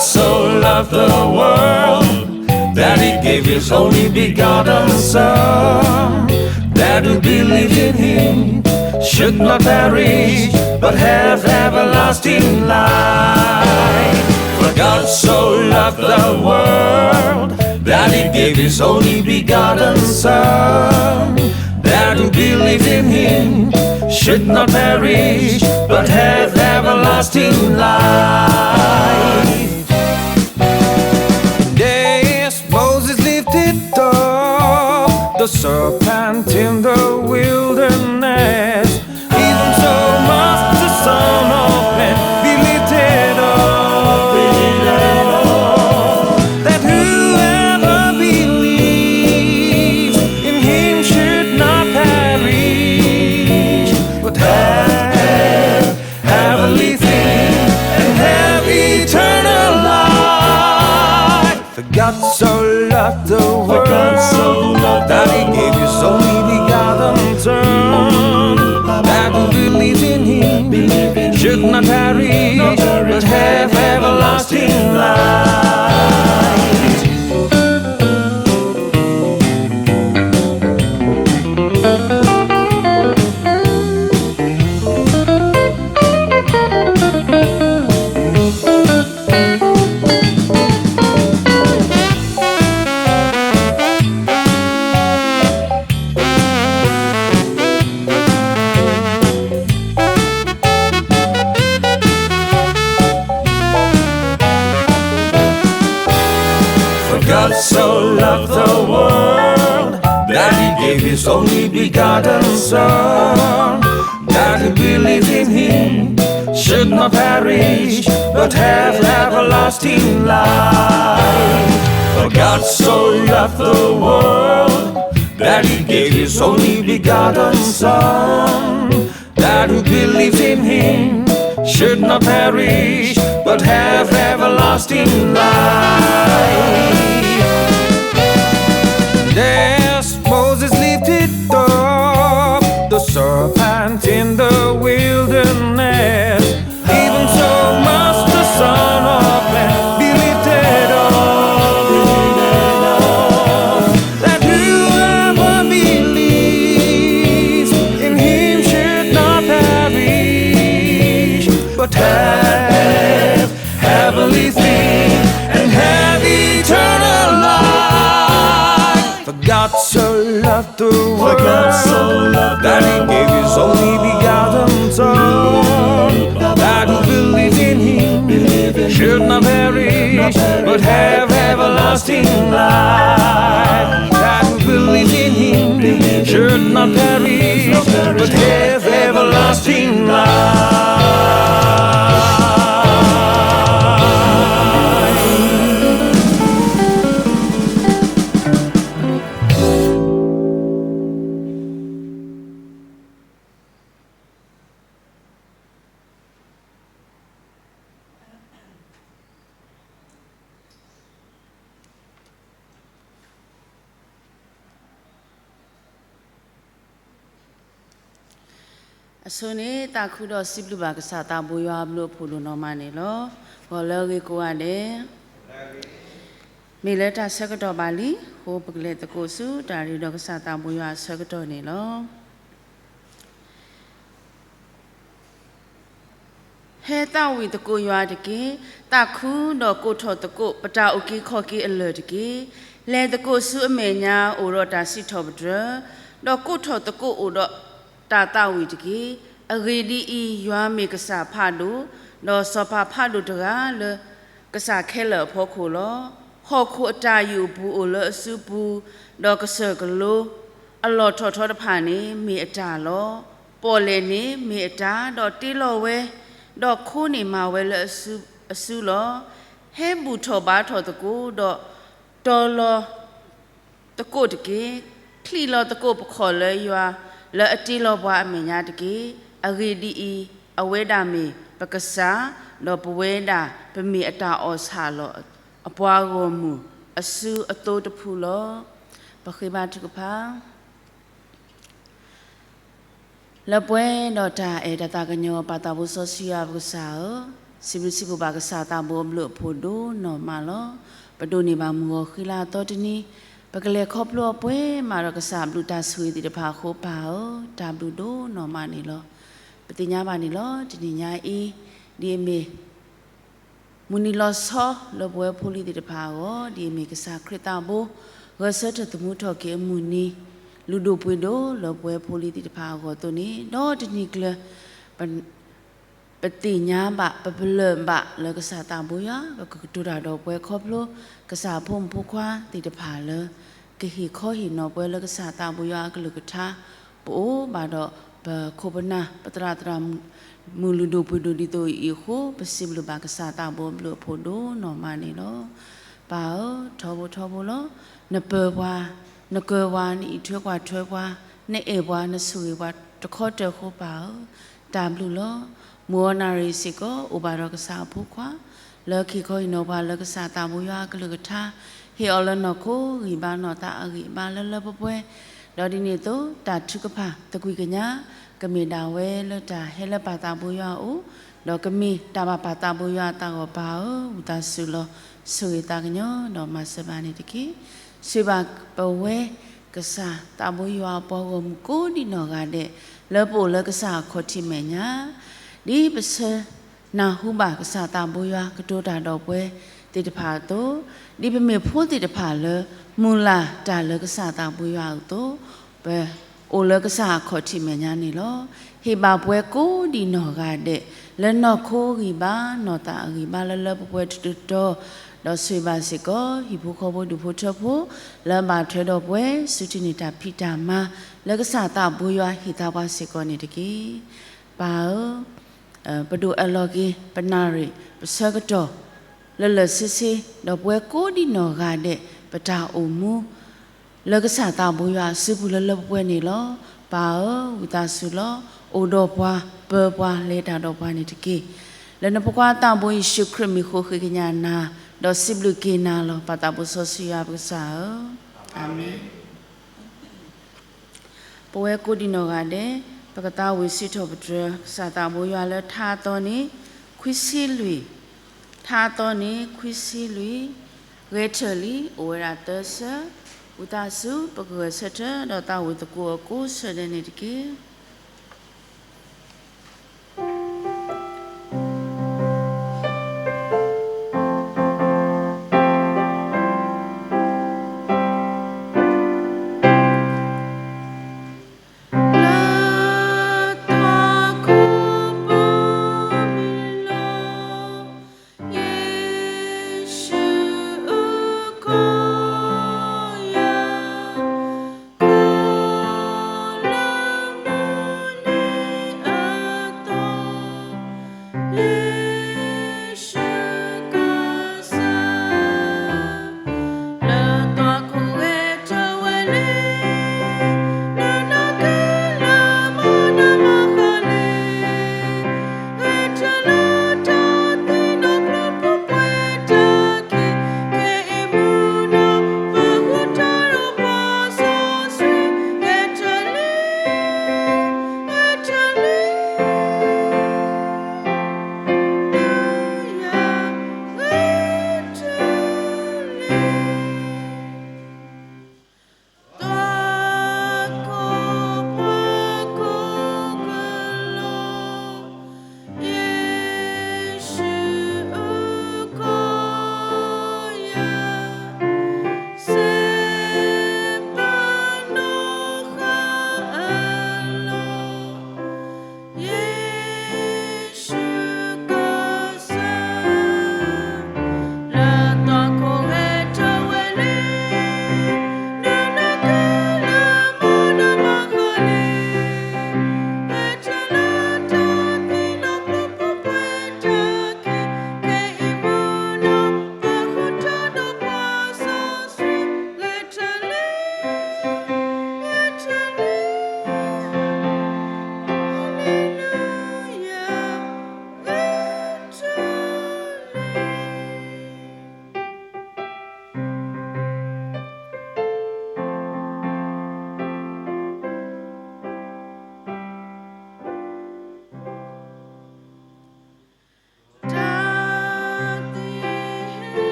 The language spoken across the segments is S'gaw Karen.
So loved the world that he gave his only begotten Son, that who believes in him should not perish but have everlasting life. For God so loved the world that he gave his only begotten Son, that who believes in him should not perish but have everlasting life. Yes, Moses lifted up the serpent in the wilderness. Even so must the Son of Man be lifted up, that whoever believes in him should not perish, but have heavenly things and have eternal life. For God so loved the world that he gave his only begotten Son, that who believes in him should not perish but have everlasting life. For God so loved the world that he gave his only begotten Son, that who believes in him should not perish but have everlasting life. For God so loved the world that he gave his only begotten Son, that who believes in him should not perish but have everlasting life. Yes, Moses lifted up the serpent in the wilderness. Even so must the Son of Man be lifted up, that whoever believes in him should not perish, but have heavenly things and have eternal life. For God so loved the world that he gave his only begotten Son, that who believes in him should not perish but have everlasting life. That who believes in him should not perish but have everlasting life. အဆိန့ၣ် သးခုဒီးစံးဘျုးဘၣ်ကစၢ်သးဘိယွၤအဘျုးအဖှိၣ်ဒိၣ်နီၢ်မးန့ၣ်လီၤ. ဂီၤလၢအဂ့ၤကိးဂၤဒဲး မ့ၢ်လၢတၢ်ဆၢကတီၢ်ဘၣ်လံ, အဃိပကလဲၤသကိးဆူတၢ်ရ့ဒီးကစၢ်သးဘိယွၤအဆၢကတီၢ်န့ၣ်လီၤ. ဟဲသးဝံၣ်သကိးယွၤတက့ၢ်. သးခုဒီးကိးထီၣ်သကိးပတၢ်အုၣ်က့ၤခီၣ်က့ၤအလၢၢ်တက့ၢ်. လဲၤသကိးဆူအမဲာ်ညါအိၣ်ဒီးတၢ်စံးထီၣ်ပတြၢၤ, ဒီးကိးထီၣ်သကိးအိၣ်ဒီးတၢ်သးဝံၣ်တက့ၢ်. အဂ့ၢ်ဒ်အံၤ, ယွၤမ့ၢ်ကစၢ်ဖးဒိၣ်, ဒီးစီၤပၤဖးဒိၣ်တဂၤလၢကစၢ်ခဲလၢာ်အဖီခိၣ်လီၤ. ဟီၣ်ခိၣ်အတၢ်ယုၢ်အပူၤအိၣ်လၢအစုပူၤ, ဒီးကစၢၢ်ကလိအလီၢ်ထီၣ်ထီတဖၣ်န့ၣ်မ့ၢ်အတၢ်လီၤ. ပီၣ်လဲၣ်န့ၣ်မ့ၢ်အတၢ်, ဒီးတ့လီၤဝဲ, ဒီးခိန့ၣ်မၤဝဲလၢအစုလီၤ. ဟဲဘူၣ်ထီၣ်ဘါထီၣ်သကိး, ဒီးတီၤလီၤသကိးတက့ၢ်. ချံးလီၤသကိးပခီၣ်လၢယွၤလၢအတ့လီၤပှၤအမဲာ်ညါတက့ၢ်. အဂ့ၢ်ဒ်အံၤ, အဝဲဒၣ်မ့ၢ်ပကစၢ်, ဒီးပဝဲဒၣ်ပမ့ၢ်အတၢ်အီၣ်ဆၣ်လီၤအပှၤဂီၢ်မုၢ်အစုအသိတဖုလီၤ. ပဃ့ဘါထုကဖၣ်. လၢပှဲၤဒီးတၢ်အဲၣ်တၢ်သးကညီၤ ပၢ်သးဘိစီဆှံယွၤပကစၢ်ဧၢ, စံးဘျုးစံးဖှိၣ်ဘၣ်ကစၢ်သးဘိအဘျုးအဖှိၣ်ဒိၣ်နီၢ်မးလီၤ. ပဒိးန့ၢ်ဘၣ်မုၢ်ဂီၤဃံလၤအသီတနံၤ, ပကလဲၤခီဖျိအပှဲၤမးဒီးကစၢ်အဘျုးတၢ်ဆိၣ်ဂ့ၤသ့ၣ်တဖၣ်အဃိပၢ်ဧၢ, တၢ်ဘျုးဒိၣ်နီၢ်မးန့ၣ်လီၤ. ပသ့ၣ်ညါဘၣ်န့ၣ်လီၤ. တနံၤညါအံၤ ဒ်အမ့ၢ် မုၢ်နံၤလီၤဆီလၢပဝဲဖိလံၤသ့ၣ်တဖၣ်အဂီၢ်, ဒ်အမ့ၢ်ကစၢ်ခရံာ်သးဘိ ဂဲၤဆၢထၢၣ်သမူထီၣ်က့ၤအမုၢ်နံၤ, လုၢ်ဒိၣ်ပှ့ၤဒိၣ်လၢပဝဲဖိလံၤသ့ၣ်တဖၣ်အဂီၢ်အသိးန့ၣ်, ဒီးတနံၤကျၢၤ ပ ပသ့ၣ်ညါဘၣ် ပပလၢၢ်ဘၣ်လၢကစၢ်သးဘိယွၤ ပကကတိၤတၢ်ဒီးပှၤခီဖျိ ကစၢ်အဖိမုၣ်ဖိခွါသ့ၣ်တဖၣ်လၢ ကဟ့ၣ်ခီဟ့ၣ်နီၤပှၤလၢကစၢ်သးဘိယွၤအကလုၢ်ကထါ, ပအိၣ်ဘၣ်ဒီးပခိၣ်ပနၢ် ပသရၣ်သရၣ်မုၣ်လုၢ်ဒိၣ်ပှ့ၤဒိၣ်ဒ်သိးအံၤအဃိ, ပစံးဘျုးဘၣ်ကစၢ်သးဘိအဘျုးအဖှိၣ်ဒိၣ်နီၢ်မးန့ၣ်လီၤ. ပၢ်ဧၢ, ထီဘိထီဘိလီၤ. နပၢၤပှၤ, နကၢၤပှၤ, နအံးထွဲကွၢ်ထွဲပှၤ, နအဲၣ်ပှၤ, နဆိၣ်ဂ့ၤပှၤတခီတၢၢ်အဃိပၢ်ဧၢ, တၢ်ဘျုးလီၤ. မုၢ်အီနၣ်ရံၣ်စ့ၢ်ကီး အိၣ်ဘၣ်ဒီးကစၢ်အဖိခွါ လၢကဟ့ၣ်ခီဟ့ၣ်နီၤပှၤလၢကစၢ်သးဘိယွၤအကလုၢ်ကထါ, ဟ့ၣ်အီၤလၢနီၢ်ခိဂံၢ်ဘါနီၢ်သးအဂံၢ်အဘါလၢလၢပှဲၤပှဲၤ, ဒီးဒ်န့ၣ်အသိး တၢ်ထုကဖၣ်သကွံၢ်ကညး ကမ့ၢ်ဒၣ်ဝဲလၢတၢ်ဟဲလၢပၢ်သးဘိယွၤအအိၣ်, ဒီးကမ့ၢ်တၢ်ဘၣ်ပၢ်သးဘိယွၤအသးဂီၢ်ပၢ်ဧၢ, ဝံသးစူၤလီၤ ဆိၣ်ဂ့ၤသးကညီၤဒီးမၤစၢၤဘၣ်န့ၣ်တက့ၢ်. ဆိၣ်ဂ့ၤဘၣ်ပဝဲ ကစၢ်သးဘိယွၤအပှၤဂီၢ်မုၢ်ကိးဒံးနီၢ်ဂၤဒဲး လၢပအိၣ်လၢကစၢ်အခီၣ်ထံးမဲာ်ညါ, ဒ်ပဆၢနၢ်ဟူဘၣ်ကစၢ်သးဘိယွၤကတိၤတၢ်ဒီးပှၤသ့ၣ်တဖၣ်အသိး, ဒ်ပမ့ၢ်ဖိသ့ၣ်တဖၣ်လၢ မုၢ်လၢ်တၢ်လၢကစၢ်သးဘိယွၤအသိး, ပအိၣ်လၢကစၢ်အခီၣ်ထံးမဲာ်ညါန့ၣ်လီၤ. ဟ့ၣ်ဘၣ်ပှၤကိးဒံးနီၢ်ဂၤဒဲး လၢနီၢ်ခိဂံၢ်ဘါနီၢ်သးအဂံၢ်ဘါလၢလၢပှဲၤပှဲၤတတီၤတီၤ, ဒီးဆိၣ်ဂ့ၤဘၣ်စ့ၢ်ကီး ဟံၣ်ဖိဃီဖိဒူၣ်ဖိထၢဖိ လၢအဘၣ်ထွဲဒီးပှၤ ဆူထံၣ်န့ၢ်တၢ်ဖံးတၢ်မၤ လၢကစၢ်သးဘိယွၤဟ့ၣ်သါပှၤစ့ၢ်ကီးန့ၣ်တက့ၢ်. ပၢ်ဧၢ, ပဒိၣ်အၢၣ်လီၤက့ၤ ပနၣ်ရံၣ် ပဆၢကတီၢ် လၢလၢာ်ဆ့ဆ့ ဒီးပှၤကိးဒံးနီၢ်ဂၤဒဲး ပတၢ်အိၣ်မူ လၢကစၢ်သးဘိယွၤအစုပူၤလၢလၢပှဲၤပှဲၤန့ၣ်လီၤ. ပၢ်ဧၢ, ဝံသးစူၤလီၤ အိၣ်ဒီးပှၤ ပၢၤပှၤ လဲၤတၢ်ဒီးပှၤန့ၣ်တက့ၢ်. လၢနဖိခွါသးဘိယ့ၣ်ၡူးခရံာ်မံၤဃိဃ့ကညးနၤ, ဒီးစံးဘျုးက့ၤနၤလီၤ. ပၢ်သးဘိစီဆှံယွၤပကစၢ်ဧၢ, အၤမ့ၣ်. ပဝဲကိးဒံးနီၢ်ဂၤဒဲး ပကသးဝံၣ်စံးထီၣ်ပတြၢၤ ကစၢ်သးဘိယွၤလၢထါအသီန့ၣ် ခွံဆံလွံၢ်, ထါအသီန့ၣ် ခွံဆံလွံၢ်, ဂဲၤထၢၣ်လံ အိၣ်ဝဲဒၣ်သၢဆၢ, ဝံသးစူၤ ပကဂဲၤဆၢထၢၣ်ဒီးသးဝံၣ်သကိးအကိးဆၢဒဲးန့ၣ်တက့ၢ်.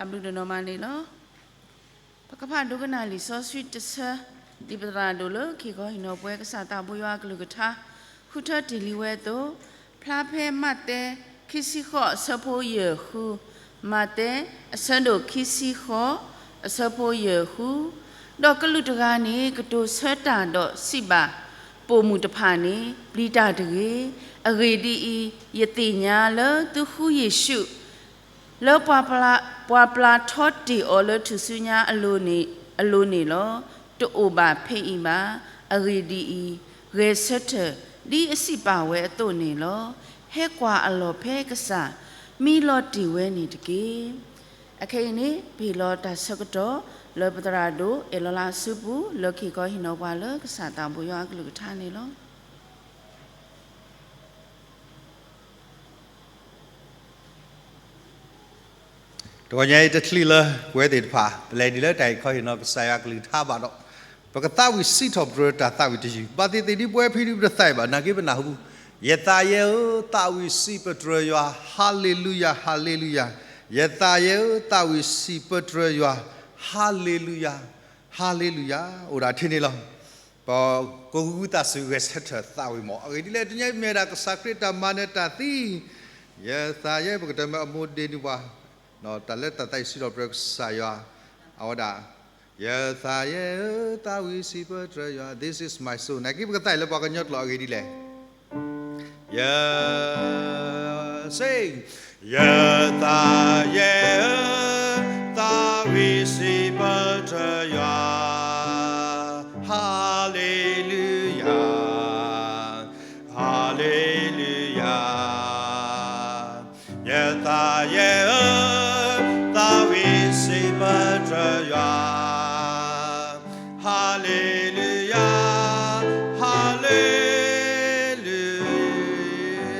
တၢ်ဘျုးဒိၣ်နီၢ်မးန့ၣ်လီၤ. ပကဖးဒိကနၣ်လံာ်စီဆှံတဆၢ, ဒ်ပသရၣ်ဒိၣ်လၢခံခီဟံၣ်နီၤပှဲၤ ကစၢ်သးဘိယွၤအကလုၢ်ကထါ ဃုထၢတ့ၢ်လံဝဲအသိး, ဖျါဖဲမးသဲ ခံဆံဃိး အဆၢဖိယဲၢ်ဃု, မးသဲ အဆၢဒိၣ်ခံဆံဃိး အဆၢဖိယဲၢ်ဃု, ဒီးကလူးတဂၤန့ၣ် ကတိၤဆၢတၢ်ဒီးစံးဘၣ် ပိာ်မုၣ်တဖၣ်န့ၣ် ပျံၤတၢ်တဂ့ၤ. အဂ့ၢ်ဒ်အံၤ, ယသ့ၣ်ညါလၢသုဃုယ့ၣ်ၡူး လၢပှၤပျၢ, ပှၤပျၢထီတ့ၢ်အီၤလၢထူၣ်စုညါအလိၤန့ၣ်, အလိၤန့ၣ်လီၤ. တအိၣ်ဘၣ်ဖဲအံၤဘၣ်. အဂ့ၢ်ဒ်အံၤ, ဂဲၤဆၢထၢၣ် ဒ်အစံးပာ်ဝဲအသိးန့ၣ်လီၤ. ဟဲကွၢ်အလီၢ်ဖဲကစၢ် မံလီၤတ့ၢ်ဝဲန့ၣ်တက့ၢ်. အခဲအံၤန့ၣ် ပဟ့ၣ်လီၤတၢ်ဆၢကတီၢ် လၢပသရၣ်ဒိၣ် အဲၣ်လီၤလါအစုပူၤ လၢခံခီဟံၣ်နီၤပှဲၤလၢကစၢ်သးဘိယွၤအကလုၢ်ကထါန့ၣ်လီၤ. တဂီၤညါအံၤတချုးလၢပဝဲသ့ၣ်တဖၣ် ပလဲၤဒ်လၢတၢ်အံၤခီဟံၣ်နီၤကစၢ်ယွၤအကလုၢ်ကထါဘၣ်ဒီး, ပကသးဝံၣ်စံးထီၣ်ပတြၢၤတၢ်သးဝံၣ်တယုၢ်, ဘၣ်သ့ၣ်သ့ၣ်ဒ်ပဝဲဖဲဒ်ပတသးအံၤဘၣ် နာ်က့ပနၢ်ဟူ, ယသးယဲဧၢ, သးဝံၣ်စံးပတြၢၤယွၤ, ဟါလ့လူယၤ, ဟါလ့လူယၤ, ယသးယဲဧၢ, သးဝံၣ်စံးပတြၢၤယွၤ, ဟါလ့လူယၤ, ဟါလ့လူယၤ, အိၣ်ဒၣ်ထဲန့ၣ်လီၤ. ပကဂုာ်သးစူၤဂဲၤဆၢထၢၣ်သးဝံၣ်မး, အဂ့ၢ်ဒ်လဲၣ် တနံၤညါအံၤမ့ၢ်ဝဲဒၣ်ကစၢ်ခရံာ်တၢ်မၤနၢၤတၢ်သံ, ယသးယဲ ပကတၢၢ်မ့ၢ်အမိၢ်ဒ့နုာ်ပှၤ, တၢ်လၢတၢ်သးဝံၣ်စံးထီၣ်ပတြၢၤကစၢ်ယွၤ, အဝဲဒၣ်, ယသးယဲဧၢ, သးဝံၣ်စံးပတြၢၤယွၤ, This is my soul, နာ်က့ပကသးအံၤလၢပှၤကညီကျိာ်အဂ့ၢ်ဒ်လဲၣ် ယ စ့, ယသးယဲဧၢ, သးဝံၣ်စံးပတြၢၤယွၤ, ဟါလ့လူယၤ, ဟါလ့လူယၤ, ယသးယဲဧၢ, သးဝံၣ်စံးပတြၢၤယွၤ, ဟါလ့လူယၤ, ဟါလ့လူ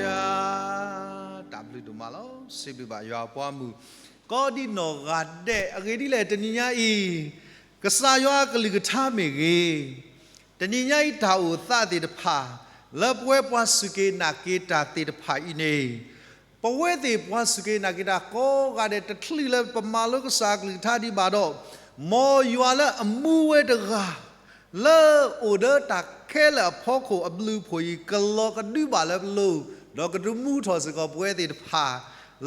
ယၤ, တၢ်ဘျုးဒိၣ်မးလီၤ. စံးဘျုးဘၣ်ယွၤအပှၤမုၣ် ကိးဒံနီၢ်ဂၤဒဲး, အဂ့ၢ်ဒ်လဲၣ် တနံၤညါအံၤ, ကစၢ်ယွၤအကလုၢ်ကထါမ့ၢ်ဂ့ၤ, တနံၤညါအံၤတၢ်အိၣ်သးသ့ၣ်တဖၣ်, လၢပဝဲပှၤစူၢ်က့ၤနာ်က့ၤတၢ်သ့ၣ်တဖၣ်အံၤန့ၣ်, ပဝဲသ့ၣ်ပှၤစူၢ်က့ၤနာ်က့ၤတၢ်ကိးဂၤဒဲး တချုးလၢပမၤလိကစၢ်အကလုၢ်ကထါဒံးဘၣ်ဒီး, မ်ယွၤလၢအမူဝဲတဂၤ လၢအိၣ်ဒီးတၢ်ခဲလၢာ်အဖီခိၣ်အဘျုးအဖှိၣ်အံၤ ကလီၤကဒုဘၣ်လၢပလိၤ, ဒီးကဒုးမူထီၣ်စ့ၢ်ကီးပဝဲသ့ၣ်တဖၣ်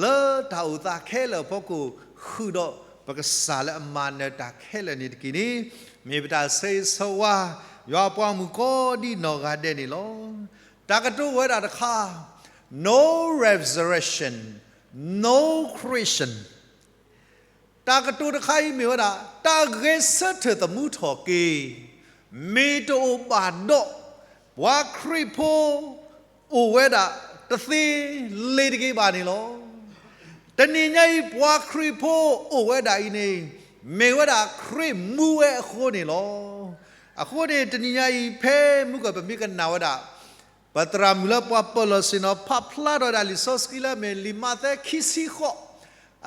လၢတၢ်အိၣ်သးခဲလၢာ်အဖီခိၣ် ဃုာ်ဒီးပကစၢ်လၢအမၤနၢၤတၢ်ခဲလၢာ်န့ၣ်တက့ၢ်န့ၣ်, မ့ၢ်ပတၢ်ဆၢဂ့ၤဆၢဝါ ယွၤအပှၤမုၣ်ကိးဒံနီၢ်ဂၤဒဲးန့ၣ်လီၤ. တၢ်ကတိၤဝဲဒၣ်တခါ, No resurrection, no Christian. တၢ်ကတိၤတခါအံၤမ့ၢ်ဝဲဒၣ် တၢ်ဂဲၤဆၢထၢၣ်သမူထီၣ်က့ၤ မ့ၢ်တအိၣ်ဘၣ်ဒီး ပှၤခရံာ်ဖိ အိၣ်ဝဲဒၣ်တသ့လ့ၤတက့ၤဘၣ်န့ၣ်လီၤ. တနံၤညါအံၤ ပှၤခရံာ်ဖိအိၣ်ဝဲဒၣ်အံၤန့ၣ် မ့ၢ်ဝဲဒၣ်ခရံာ်မူဝဲအဃိန့ၣ်လီၤ. အဃိန့ၣ် တနံၤညါအံၤ ဖဲမုၢ်ကၢၢ်ပမ့ၢ်ကနၣ်ဝဲဒၣ် ပသရၣ်မုၣ်လၢပှၤပၢၤလီၢ်ဆ့ၣ်နီၤ ဖးဖျါထီၣ်ဝဲဒၣ်လံာ်စီဆှံလၢအမ့ၢ်လံာ်မးသဲခံဆံဃိး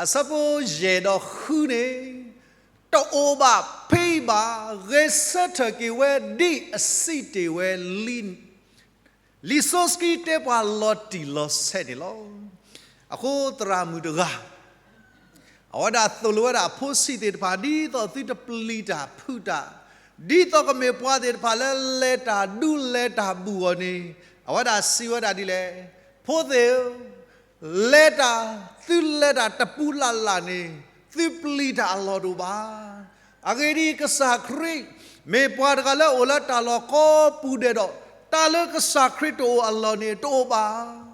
အဆၢဖိယဲၢ်ဒီးဃုန့ၣ်, တအိၣ်ဘၣ်ဖဲအံၤဘၣ်, ဂဲၤဆၢထၢၣ်က့ၤဝဲဒ်အစံးတ့ၢ်ဝဲလံ လံာ်စီဆှံတဲပှၤလီၤတံၢ်လီၤဆဲးန့ၣ်လီၤ. အဃိသရၣ်မုၣ်တဂၤ အဝဲဒၣ်သိၣ်လိဝဲဒၣ်အဖိဆံးသ့ၣ်တဖၣ် ဒ်သိးသုတပျံၤတၢ်ဖုးတၢ်, ဒ်သိးကမ့ၢ်ပှၤသ့ၣ်တဖၣ်လၢလဲၤတၢ်ဒူလဲၤတၢ်ဘူးအီၤန့ၣ်, အဝဲဒၣ်စံးဝဲဒၣ်ဒ်လဲၣ်, ဖိသ့ၣ်ဧၢ, လဲၤတၢ်, သုလဲၤတၢ်တပူၤလၢ်လၢ်န့ၣ် သုပျံၤတၢ်အလီၢ်တအိၣ်ဘၣ်. အဂ့ၢ်ဒ်အံၤ, ကစၢ်ခရံာ် မ့ၢ်ပှၤတဂၤလၢအအိၣ်လၢတၢ်လီၢ်ကိးပူၤဒဲးဒီး တၢ်လၢကစၢ်ခရံာ်တအိၣ်အလီၢ်န့ၣ်တအိၣ်ဘၣ်.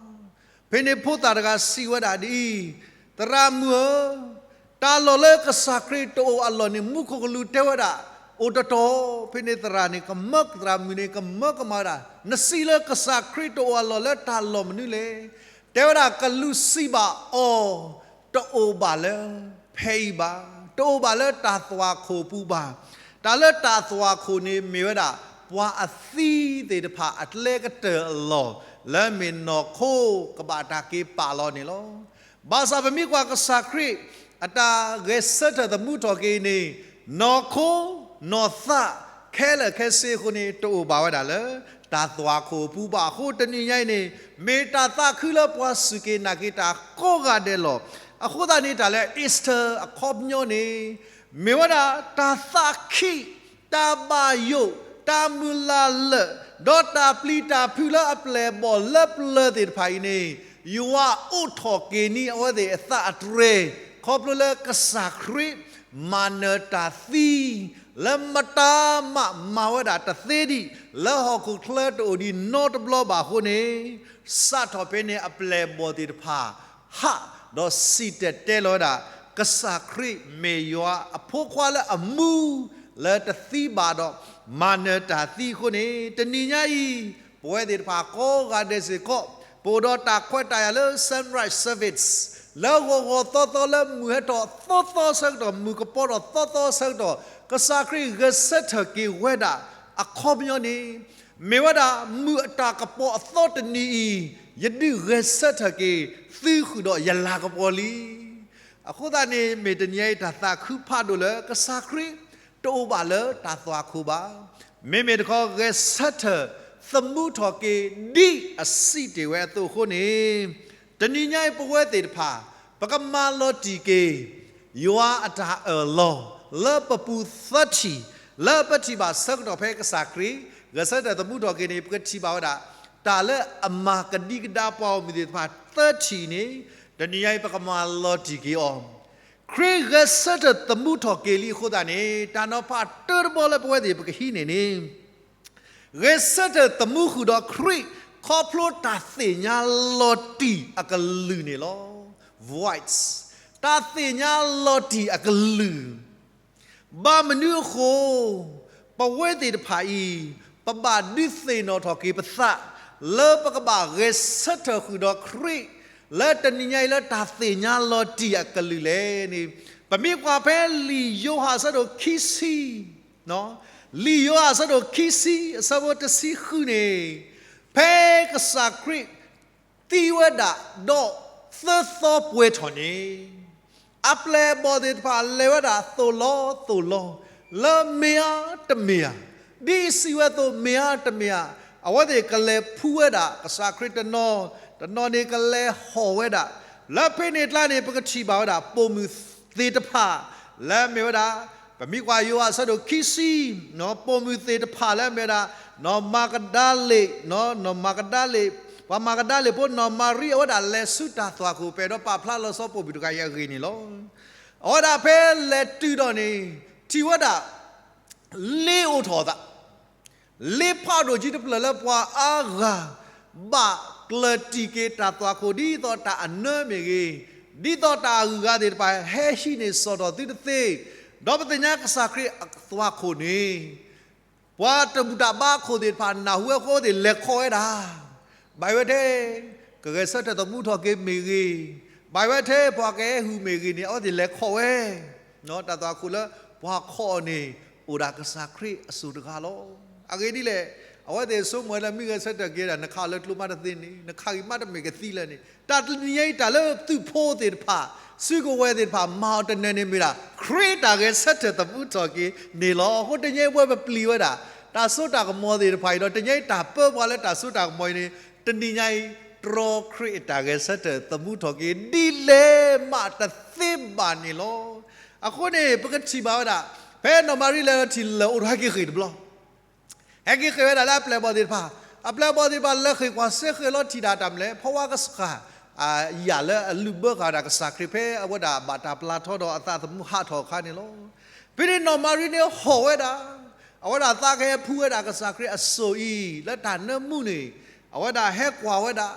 ဖဲန့ၣ်ဖိသၣ်တဂၤစံးဝဲဒၣ်ဒ်အံၤ, သရၣ်မုၣ်ဧၢ, တၢ်လီၢ်လၢကစၢ်ခရံာ်တအိၣ်အလီၢ်န့ၣ် မူခိၣ်ကလူးတဲဝဲဒၣ် အိၣ်တတီၤ. ဖဲန့ၣ်သရၣ်န့ၣ် ကမၢ သရၣ်မုၣ်န့ၣ် ကမၢကမၣ်ဝဲဒၣ်, နစံးလၢကစၢ်ခရံာ်တအိၣ်အလီၢ်လၢတၢ်လီၢ်မနုၤလဲၣ်. တဲဝဲဒၣ် ကလူးစံးဘၣ်အီၤ, တအိၣ်ဘၣ်လၢဖဲအံၤဘၣ်, တအိၣ်ဘၣ်လၢတၢ်သွၣ်ခိၣ်အပူၤဘၣ်. တၢ်လၢတၢ်သွၣ်ခိၣ်န့ၣ်မ့ၢ်ဝဲဒၣ် ပှၤအသံသ့ၣ်တဖၣ်အကျဲကတၢၢ်အလီၢ် လၢမ့ၢ်နီၢ်ခိကဘၣ်တၢ်က့ၤပာ်လီၤန့ၣ်လီၤ. ဘၣ်ဆၣ်ပမ့ၢ်ကွၢ်ကစၢ်ခရံာ် အတၢ်ဂဲၤဆၢထၢၣ်သမူထီၣ်က့ၤန့ၣ် နီၢ်ခိ နီၢ်သး ခဲလၢာ်ခဲဆ့အဃိန့ၣ် တအိၣ်ဘၣ်ဝဲဒၣ်လၢ တၢ်သွၣ်ခိၣ်အပူၤဘၣ်အဃိ တနံၤညါအံၤန့ၣ် မ့ၢ်တၢ်သးခုလၢပှၤစူၢ်က့ၤနာ်က့ၤတၢ်ကိးဂၤဒဲးလီၤ. အဃိသတးန့ၣ် တၢ်လၢ Easter အခီပညီန့ၣ် မ့ၢ်ဝဲဒၣ်တၢ်သးခု, တၢ်ဘၣ်ယိၣ်, တၢ်မုၢ်လၢ်လၢာ်, ဒီးတၢ်ပျံၤတၢ်ဖုးလၢအပျဲၢ်အဘီၣ်လၢပျၢၤသ့ၣ်တဖၣ်အံၤန့ၣ် ယွၤအိးထီၣ်က့ၤန့ၢ်အဝဲသ့ၣ်အသးအတြဲၤ ခီဖျိလၢကစၢ်ခရံာ်မၤနၢၤတၢ်သံ လၢမတၤမးမၤဝဲဒၣ်တသ့ဒံး လၢဟီၣ်ခိၣ်ချၢတအိၣ်ဒံးနီတဘျီဘၣ်အဃိန့ၣ် စးထီၣ်ဖဲန့ၣ်အပျဲၢ်အဘီၣ်သ့ၣ်တဖၣ် ဟးဒီးစံၣ်တဲၤတဲလီၤဝဲဒၣ် ကစၢ်ခရံာ်မ့ၢ်ယွၤအဖိခွါလၢအမူ လၢတသံဘၣ်ဒီး မၤနၢၤတၢ်သံအဃိန့ၣ် တနံၤညါအံၤ ပဝဲသ့ၣ်တဖၣ်ကိးဂၤဒဲးစ့ၢ်ကီး ပအိၣ်ဒီးတၢ်ခွဲးတၢ်ယာ်လၢ Sunrise Service လၢဂီၤဂီၤသီသီလၢမုၢ်ဟဲထီၣ်သီသီဆၢကတီၢ် မုၢ်ကပီၤထီၣ်သီသီဆၢကတီၢ် ကစၢ်ခရံာ်ဂဲၤဆၢထၢၣ်က့ၤဝဲဒၣ်အခီပညီန့ၣ် မ့ၢ်ဝဲဒၣ်မုၢ်အတၢ်ကပီၤအသီတနံၤအံၤ ယဒုးဂဲၤဆၢထၢၣ်က့ၤသုဃုာ်ဒီးယလၤကပီၤလံ. အဃိသတးန့ၣ် မ့ၢ်တနံၤအံၤတၢ်သးခုဖးဒိၣ်လၢကစၢ်ခရံာ်တအိၣ်ဘၣ်လၢတၢ်သွၣ်ခိၣ်ဘၣ်. မ့မ့ၢ်တခီဂဲၤဆၢထၢၣ်သမူထီၣ်က့ၤ ဒ်အစံးတ့ၢ်ဝဲအသိးအဃိန့ၣ် တနံၤညါအံၤပဝဲသ့ၣ်တဖၣ် ပကမၤလီၤတံၢ်က့ၤ ယွၤအတၢ်အၢၣ်လီၤ လၢပပူၤသၢထံၣ် လၢပထံၣ်ဘၣ်ဆၢကတီၢ်ဖဲကစၢ်ခရံာ် ဂဲၤဆၢထၢၣ်သမူထီၣ်က့ၤန့ၣ် ပကထံၣ်ဘၣ်ဝဲဒၣ် တၢ်လၢအမၤကဒံကဒါပှၤဂီၢ်မုၢ်သ့ၣ်တဖၣ်သၢထံၣ်န့ၣ် တနံၤညါအံၤပကမၤလီၤတံၢ်က့ၤအီၤ ခရံာ်ဂဲၤဆၢထၢၣ်သမူထီၣ်က့ၤလံအဃိသတးန့ၣ် တၢ်နီၤဖးတၢတဘီလၢပဝဲသ့ၣ်ပကဟံးန့ၢ်န့ၣ် ဂဲၤဆၢထၢၣ်သမူဃုာ်ဒီးခရံာ် ခီဖျိတၢ်သ့ၣ်ညါလီၤတံၢ်အကလုၢ်န့ၣ်လီၤ. Voice တၢ်သ့ၣ်ညါလီၤတံၢ်အကလုၢ် ဘၣ်မနုၤအဃိ ပဝဲသ့ၣ်တဖၣ်အံၤ ပဘၣ်ဒုးသ့ၣ်နီၣ်ထီၣ်က့ၤပသး လၢပကဘၣ်ဂဲၤဆၢထၢၣ်ဃုာ်ဒီးခရံာ် လၢတနံၤညါအံၤလၢတၢ်သ့ၣ်ညါလီၤတံၢ်အကလုၢ်လဲၣ်န့ၣ် ပမ့ၢ်ကွၢ်ဖဲလံာ်ယိၤဟၣ်အဆၢဒိၣ်ခံဆံ လံာ်ယိၤဟၣ်အဆၢဒိၣ်ခံဆံ အဆၢဖိတဆံဃုန့ၣ် ဖဲကစၢ်ခရံာ်သံဝဲဒၣ်ဒီးသၢသီပှဲၤထီၣ်န့ၣ် အပျဲၢ်အဘီၣ်သ့ၣ်တဖၣ်လဲၤဝဲဒၣ်သိၣ်လီၤသိၣ်လီၤ လၢမ့ၢ်ဧါတမ့ၢ်ဧါ, ဒ်အစံးဝဲအသိးမ့ၢ်ဧါတမ့ၢ်ဧါ, အဝဲသ့ၣ်ကလဲၤဖှူဝဲဒၣ်ကစၢ်ခရံာ်တနီၤ, တနီၤန့ၣ်ကလဲၤဟီၣ်ဝဲဒၣ်, လၢဖဲန့ၣ်အကျါန့ၣ် ပကထံၣ်ဘၣ်ဝဲဒၣ် ပိာ်မုၣ်သ့ၣ်တဖၣ် လၢအမ့ၢ်ဝဲဒၣ် ပမ့ၢ်ကွၢ်ယိၤဟၣ်အဆၢဒိၣ်ခံဆံ, ပိာ်မုၣ်သ့ၣ်တဖၣ်လၢအမ့ၢ်ဝဲဒၣ် နီၢ်မၤကဒၤလ့း, နီၢ်မၤကဒၤလ့း, ပှၤမၤကဒၤလ့းဖိနီၢ်မၤရံ အဝဲဒၣ်လဲၤဆူတၢ်သွၣ်ခိၣ် ပအဲၣ်ဒိးပာ်ဖျါလီၤဆီပိာ်မုၣ်တဂၤအံၤအဂ့ၢ်န့ၣ်လီၤ. အဝဲဒၣ်ဖဲလဲၤတုၤဒီးန့ၣ် ထံၣ်ဝဲဒၣ် လ့အိၣ်ထီၣ်အသး, လ့ဖးဒိၣ်ကံတဖျၢၣ်လၢပှၤအါဂၤ ဘၣ်ကျၢၤတံၢ်က့ၤတၢ်သွၣ်ခိၣ် ဒ်သိးတၢ်အနၢမ့ၢ်ဂ့ၤ, ဒ်သိးတၢ်အဂုၤအဂၤသ့ၣ်တဖၣ် ဟဲဟံးန့ၢ်စီၣ်ထီၣ်သုတသ့, ဒီးပသ့ၣ်ညါကစၢ်ခရံာ်အသွၣ်ခိၣ်န့ၣ် ပှၤတဘူၣ်တၢ်ဘါအခိၣ်သ့ၣ်တဖၣ် နၢ်ဟူဝဲဃိသ့ၣ်လဲၤခိးဝဲဒၣ်, ဘၣ်ဝဲထဲ ကဂဲၤဆၢထၢၣ်သမူထီၣ်က့ၤမ့ၢ်ဂ့ၤ, ဘၣ်ဝဲထဲပှၤကဟဲဟူးမ့ၢ်ဂ့ၤန့ၣ် အဝဲသ့ၣ်လဲၤခိးဝဲ, တၢ်သွၣ်ခိၣ်လၢပှၤခိးအီၤန့ၣ် အိၣ်ဒၣ်ကစၢ်ခရံာ်အစိၤတဂၤလီၤ. အဂ့ၢ်ဒ်လဲၣ်, အဝဲသ့ၣ်ဆိကမိၣ်လၢမ့ၢ်ဂဲၤဆၢထၢၣ်က့ၤဒၣ် နခးလၢကျိမးတသ့န့ၣ် နခးဂံၢ်မးတမ့ၢ်ကသံလၢာ်န့ၣ် တၢ်တနံၤညါအံၤတၢ်လၢသုးဖိသ့ၣ်တဖၣ် စုကဝဲၤသ့ၣ်တဖၣ် မၤအီၤတနၢၤန့ၣ်မ့ၢ်ဒၣ် ခရံာ်တၢ်ဂဲၤဆၢထၢၣ်သမူထီၣ်က့ၤန့ၣ်လီၤ. အဃိတနံၤညါအံၤပဝဲပပျံၤဝဲဒၣ် တၢ်စိတၢ်ကမီၤသ့ၣ်တဖၣ်အံၤဒီး တနံၤညါအံၤတၢ်ပၢပှၤလၢတၢ်စိတၢ်ကမီၤအံၤန့ၣ် တနံၤညါအံၤ တြီခရံာ်အတၢ်ဂဲၤဆၢထၢၣ်သမူထီၣ်က့ၤ ဒ်လဲၣ်မးတသ့ဘၣ်န့ၣ်လီၤ. အဃိန့ၣ် ပကထံၣ်ဘၣ်ဝဲဒၣ် ဖဲနီၢ်မၤရံလဲၤလီၤထံၣ်လၢာ်အိၣ်ထီၣ်ဟဲက့ၤဃ့ၢ်တဘျီ ဟဲက့ၤဃ့ၢ်ဝဲဒၣ်လၢအပျဲၢ်အဘီၣ်သ့ၣ်တဖၣ်, အပျဲၢ်အဘီၣ်သ့ၣ်တဖၣ်လဲၤဃ့ၢ်ကွၢ်စ့ဃ့ၢ်လီၤထံၣ်ဒၣ်တၢ်မနုၤလဲၣ်, ဖီဝါကစၢ် ယၣ်လၢအလုၢ်ဘၢဃာ်ဝဲဒၣ်ကစၢ်ခရံာ် ဖဲအဝဲဒၣ်ဘၣ်တၢ်ပျၢ်ထီဒီးအသးသမူဟးထီၣ်အခါန့ၣ်လီၤ. ဖဲန့ၣ်နီၢ်မၤရံန့ၣ်ဟီၣ်ဝဲဒၣ်, အဝဲဒၣ်သးကဟဲဖှူဝဲဒၣ်ကစၢ်ခရံာ်အစိၤအံၤ လၢတၢ်နၢမူန့ၣ် အဝဲဒၣ်ဟဲကွၢ်ဝဲဒၣ်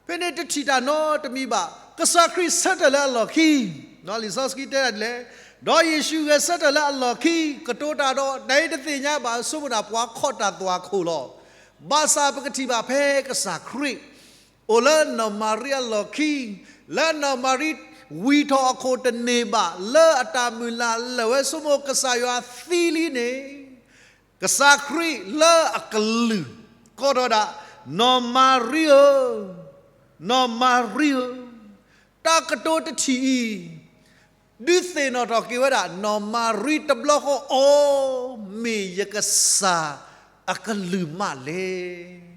ဖဲန့ၣ်တထံၣ်တၢ်နီတမံၤဘၣ်, ကစၢ်ခရံာ်ဆၢထၢၣ်လၢအလီၢ်ခံ, လံာ်စီဆှံတဲဒၣ်ဒ်လဲၣ်, ဒီးယ့ၣ်ၡူးဂဲၤဆၢထၢၣ်လၢအလီၢ်ခံ ကတိၤတၢ်ဒီး တၢ်အံၤတသ့ၣ်ညါဘၣ် ဆိကမိၣ်ဒၣ်ပှၤခိးတၢ်သွၣ်ခိၣ်လီၤ. ဘၣ်ဆၣ်ပကထံၣ်ဘၣ်ဖဲကစၢ်ခရံာ် အိၣ်လၢနီၢ်မၤရံအလီၢ်ခံ, လၢနီၢ်မၤရံဝံၤထီၣ်အခိၣ်တန့ၢ်ဘၣ် လၢအတၢ်မုၢ်လၢ်လၢာ်ဝဲဆိကမိၣ်ကစၢ်ယွၤသံလံန့ၣ် ကစၢ်ခရံာ်လၢအကလုၢ် ကိးထီၣ်ဒၣ် နီၢ်မၤရံဧၢ, နီၢ်မၤရံဧၢ, တၢ်ကတိၤတထံၣ်အံၤ ဒုးသ့ၣ်နီၣ်ထီၣ်က့ၤဝဲဒၣ် နီၢ်မၤရံတဘျီဃီ အိ, မ့ၢ်ယကစၢ်အကလုၢ်မးလဲၣ်.